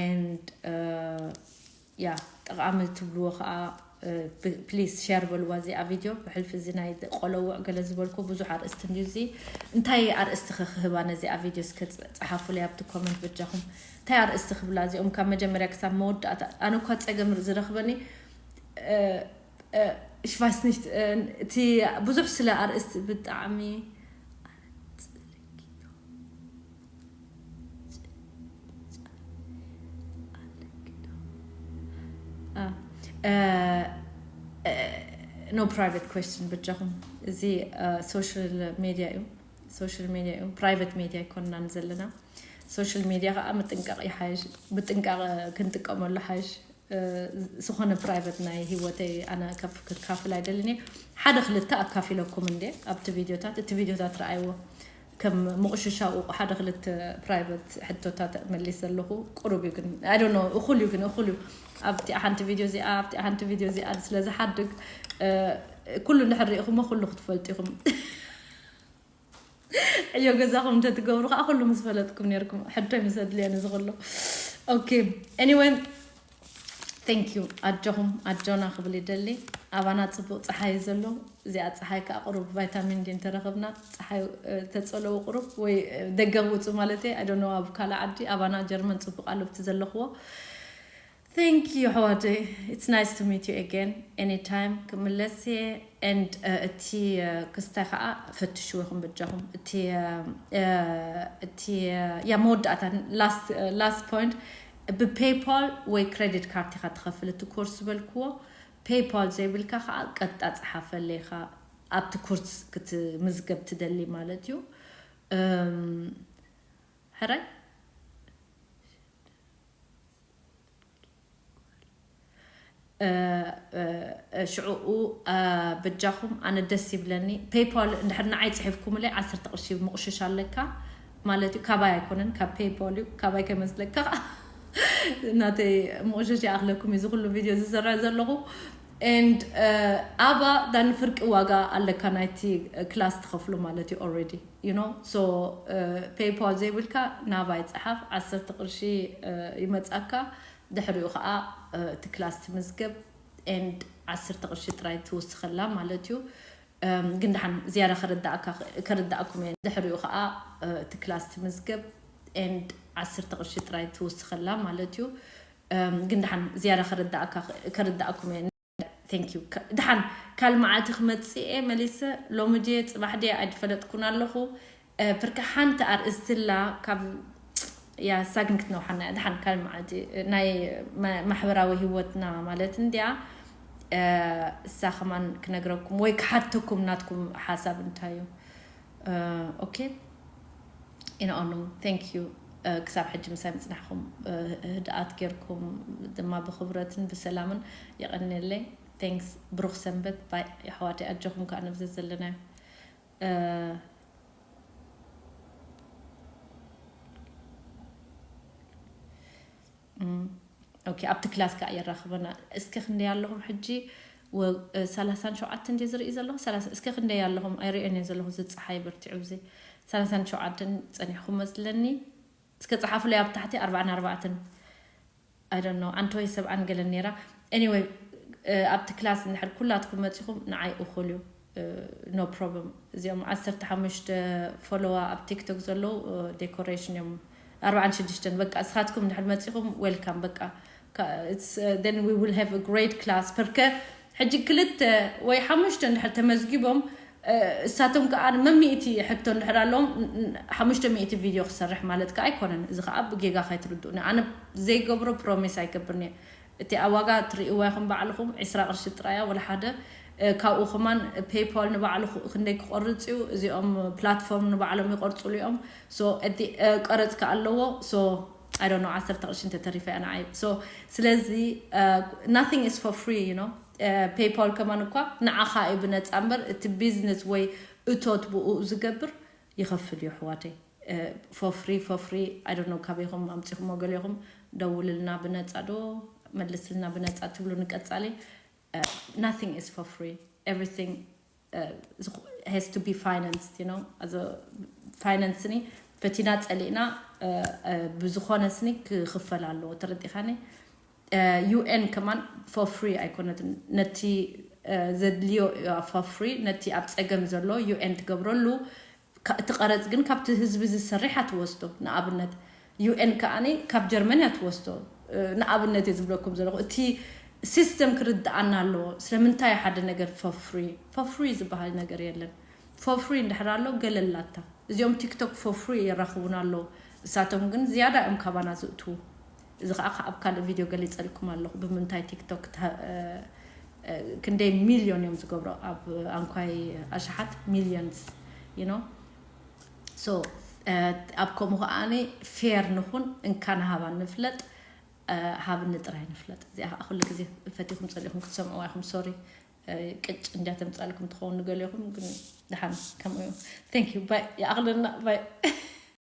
And፣ እ፣ ያ፣ ጠቓሚ ትብልዎ ከኣ፣ እ፣ ፕ-፣ ፕሊዝ ሸር በልዋ እዚኣ ቪድዮ። ብሕልፊ እዚ ናይ ቆለውዕ ገለ ዝበልኩ ብዙሕ ኣርእስቲ እንድዩ እዚ። እንታይ ኣርእስቲ ከ ክህባ ነዚኣ ቪድዮ እስከ ጽ-፣ ጸሓፉለይ ኣብቲ ኮመንት በጃኹም። እንታይ ኣርእስቲ ክብላ እዚኦም ካብ መጀመርያ ክሳብ መወዳእታ? ኣነ እኳ ጸገም ዝረኽበኒ፣ እ፣ እ፣ ich weiß nicht፣ እ፣ እቲ ብዙሕ ስለ ኣርእስቲ ብጣዕሚ ኣ፣ እ፣ እ፣ no private question በጃኹም። እዚ፣ እ፣ ሶሻል ሜድያ እዩ። ሶሻል ሜድያ እዩ። ፕራይቨት ሜድያ ኣይኮንናን ዘለና። ሶሻል ሜድያ ከኣ ምጥንቃቕ ይሓይሽ። ብጥንቃቕ ክንጥቀመሉ ሓይሽ። እ፣ ዝኾነ ፕራይቨት ናይ ህይወተይ ኣነ ከፍ-፣ ክካፍል ኣይደልን እየ። ሓደ ክልተ ኣካፊለኩም እንዴ ኣብቲ ቪድዮታት፣ እቲ ቪድዮታት ረኣይዎ። ከም ምቑሽሻው ሓደ ክልተ ፕራይቨት ሕቶታት መሊስ ዘለኹ። ቁሩብ እዩ ግን፣ I don't know፣ እኹል እዩ ግን፣ እኹል እዩ። ኣብቲ ሓንቲ ቪድዮ እዚኣ፣ ኣብቲ ሓንቲ ቪድዮ እዚኣ ስለ ዝሓድግ፣ እ፣ ኩሉ እንድሕር ርኢኹሞ ኩሉ ክትፈልጡ ኢኹም። ዕዮ ገዛኹም እንተትገብሩ ከኣ ኩሉ ምስ ፈለጥኩም ነይርኩም። ሕቶይ ምስ ኣድልየኒ እዚ ኩሉ። ኦኬ። Anyway፣ thank you። ኣጆኹም፣ ኣጆና ክብል ይደሊ። ኣባና ጽቡቕ ጸሓይ እዩ ዘሎ። እዚኣ ጸሓይ ከኣ ቁሩብ ቫይታሚን ዲ እንተረኸብና፣ ጸሓይ፣ እ፣ ተጸለዉ ቁሩብ ወይ፣ እ፣ ደገ ውጹ ማለት እየ። I don't know ኣብ ካልእ ዓዲ፣ ኣባና ጀርመን ጽቡቕ ኣሎ ኣብቲ ዘለኽዎ። Thank you ኣሕዋተይ። It's nice to meet you again. Anytime ክምለስ እየ። And፣ እ፣ እቲ፣ እ፣ ክስታይ ከኣ ፈትሽዎ ኢኹም በጃኹም። እቲ፣ እ፣ እ፣ እቲ፣ እ፣ ያ መወዳእታ last፣ እ፣ last point፣ ብፔይፓል ወይ ክሬዲት ካርድ ኢኻ ትኸፍል እቲ ኮርስ ዝበልክዎ። ፔይፓል ዘይብልካ ከኣ ቀጥታ ጸሓፈለይ ኢኻ ኣብቲ ኮርስ ክትምዝገብ ትደሊ ማለት እዩ። እም፣ ሕራይ? እ፣ እ፣ እ፣ ሽዑኡ፣ እ፣ በጃኹም ኣነ ደስ ይብለኒ። ፔይፓል እንድሕር ንዓይ ጽሒፍኩምለይ ዓሰርተ ቅርሺ ምቑሽሽ ኣለካ ማለት እዩ። ካባይ ኣይኮነን፣ ካብ ፔይፓል እዩ። ካባይ ከይመስለካ። ናተይ ምቑሽሽ ይኣኽለኩም እዩ፣ እዚ ኩሉ ቪድዮ ዝሰርሕ ዘለኹ። And፣ እ፣ ኣባ ዳን ፍርቂ ዋጋ ኣለካ ናይቲ ክላስ ትኸፍሎ ማለት እዩ already፣ you know። So፣ እ፣ ፔይፓል ዘይብልካ ናባይ ጸሓፍ፣ ዓሰርተ ቅርሺ፣ እ፣ ይመጻካ። ድሕሪኡ ከኣ፣ እ፣ እቲ ክላስ ትምዝገብ and ዓሰርተ ቅርሺ ጥራይ ትውስኸላ ማለት እዩ። እም፣ ግን ደሓን ዝያዳ ከረዳእካ፣ ከረዳእኩም እየ። ድሕሪኡ ከኣ፣ እ፣ እቲ ክላስ ትምዝገብ and ዓሰርተ ቅርሺ ጥራይ ትውስኸላ ማለት እዩ። እም፣ ግን ደሓን ዝያዳ ከረዳእካ፣ ከረዳእኩም እየ። Thank you። ከ-፣ ደሓን ካልእ መዓልቲ ክመጽእ እየ መሊሰ። ሎሚ ድየ ጽባሕ ድየ ኣይድፈለጥኩን ኣለኹ። እ፣ ብርካ ሓንቲ ኣርእስቲ ኣላ ካብ፣ ያ፣ ሳግን ክትነውሓና እያ። ደሓን ካልእ መዓልቲ፣ እ፣ ናይ ማ-፣ ማሕበራዊ ህይወትና ማለት እንድያ። እ፣ እሳ ከማን ክነግረኩም ወይ ክሓተኩም ናትኩም ሓሳብ እንታይ እዩ? እ፣ ኦኬ። ኢነ ኦኖ፣ thank you። እ፣ ክሳብ ሕጂ ምሳይ ምጽናሕኩም፣ እ፣ ህድኣት ጌርኩም ድማ ብኽብረትን ብሰላምን የቐንየለይ። Thanks። ብሩኽ ሰንበት። ባይ፣ የሕዋተይ፣ ኣጆኹም ከኣ ነብዚ ዘለናዮ። እ፣ እም፣ ኦኬ፣ ኣብቲ ክላስ ከኣ የራኽበና። እስከ ክንደይ ኣለኹም ሕጂ? ወ-፣ እ፣ ሰላሳን ሸውዓተን ድየ ዝርኢ ዘለኹ? ሰላሳ፣ እስከ ክንደይ ኣለኹም? ኣይርእዮን እየ ዘለኹ፣ እዚ ጸሓይ በርቲዑ፣ እዚ ሰላሳን ሸውዓተን ጸኒሕኩም መስለኒ። እስከ ጸሓፉለይ ኣብ ታሕቲ፣ ኣርባዓን ኣርባዕተን። I don't know፣ ኣንተ ወይ ሰብዓን ገለን ነይራ። Anyway፣ እ፣ ኣብቲ ክላስ እንድሕር ኩላትኩም መጺኹም ንዓይ እኹል እዩ። እ፣ no problem። እዚኦም ዓሰርተ ሓሙሽተ ፎሎዋ ኣብ ቲክቶክ ዘለዉ፣ እ፣ ዴኮሬሽን እዮም። ኣርባዓን ሽዱሽተን፣ በቃ፣ እስኻትኩም እንድሕር መጺኹም፣ ዌልካም፣ በቃ። ከ-፣ it's, uh, then we will have a great class። ፐርከ ሕጂ ክልተ ወይ ሓሙሽተ እንድሕር ተመዝጊቦም፣ እሳቶም ከዓ መሚእቲ ሕቶ እንድሕር ኣለዎም ሓሙሽተ ሚእቲ ቪድዮ ክሰርሕ ማለት ከዓ ኣይኮነን። እዚ ከዓ ብጌጋ ከይትርድኡኒ። ኣነ ዘይገብሮ ፕሮሚስ ኣይገብርን እየ። እቲ ኣብ ዋጋ ትርእይዋ ይኹም ባዕልኹም ዕስራ ቅርሺ ጥራያ ወላ ሓደ ካብኡ ከማን ፔይፓል ንባዕሉ ክንደይ ክቆርፅ እዩ። እዚኦም ፕላትፎርም ንባዕሎም ይቆርፅሉ እዮም። ቀረፅ ከዓ ኣለዎ። I don't know ዓሰርተ ቅርሺ እንተተሪፈ እያ ንዓይ። ስለዚ nothing is for free you know። ፔይፓል ከማን እኳ ንዓኻ እዩ ብነፃ እምበር እቲ ቢዝነስ ወይ እቶት ብኡ ዝገብር ይኸፍል እዩ ኣሕዋተይ። For free for free I don't know ካበይኹም ኣምፂኹሞ ገሊኹም። ደውልልና ብነፃ ዶ መልስልና ብነፃ ትብሉ ንቀፃሊ። Nothing is for free. Everything has to be financed you know። ፋይናንስኒ ፈቲና ፀሊእና ብዝኾነ ስኒ ክኽፈል ኣለዎ። ተረዲኻኒ? ዩኤን ከማን for free ኣይኮነትን። ነቲ ዘድልዮ for free ነቲ ኣብ ፀገም ዘሎ ዩኤን ትገብረሉ። እቲ ቀረፅ ግን ካብቲ ህዝቢ ዝሰርሕ ኣትወስዶ። ንኣብነት ዩኤን ከዓኒ ካብ ጀርመን እያ ትወስዶ። ንኣብነት እየ ዝብለኩም ዘለኹ። እቲ ሲስተም ክርድኣና ኣለዎ። ስለምንታይ ሓደ ነገር for free for free ዝበሃል ነገር የለን። For free እንድሕር ኣሎ ገለላታ። እዚኦም ቲክቶክ for free የራኽቡና ኣለዉ። እሳቶም ግን ዝያዳ እዮም ካባና ዝእትዉ። እዚ ከዓ ኣብ ካልእ ቪድዮ ገሊፀልኩም ኣለኹ ብምንታይ ቲክቶክ ክንደይ ሚልዮን እዮም ዝገብሮ ኣብ ኣንኳይ ኣሽሓት ሚልዮንስ you know። ኣብ ከምኡ ከዓኒ ፌር ንኹን። እንካን ሃባን ንፍለጥ። ሃብኒ ጥራይ ንፍለጥ። እዚኣ ከዓ ኩሉ ግዜ ፈቲኹም ፀሊኹም ክትሰምዕዋ ኢኹም። ሶሪ ቅጭ እንዲያ ተምፃልኩም ትኸውን ንገሊኹም ግን ድሓን ከምኡ እዩ። Thank you bye። ይኣኽለና bye።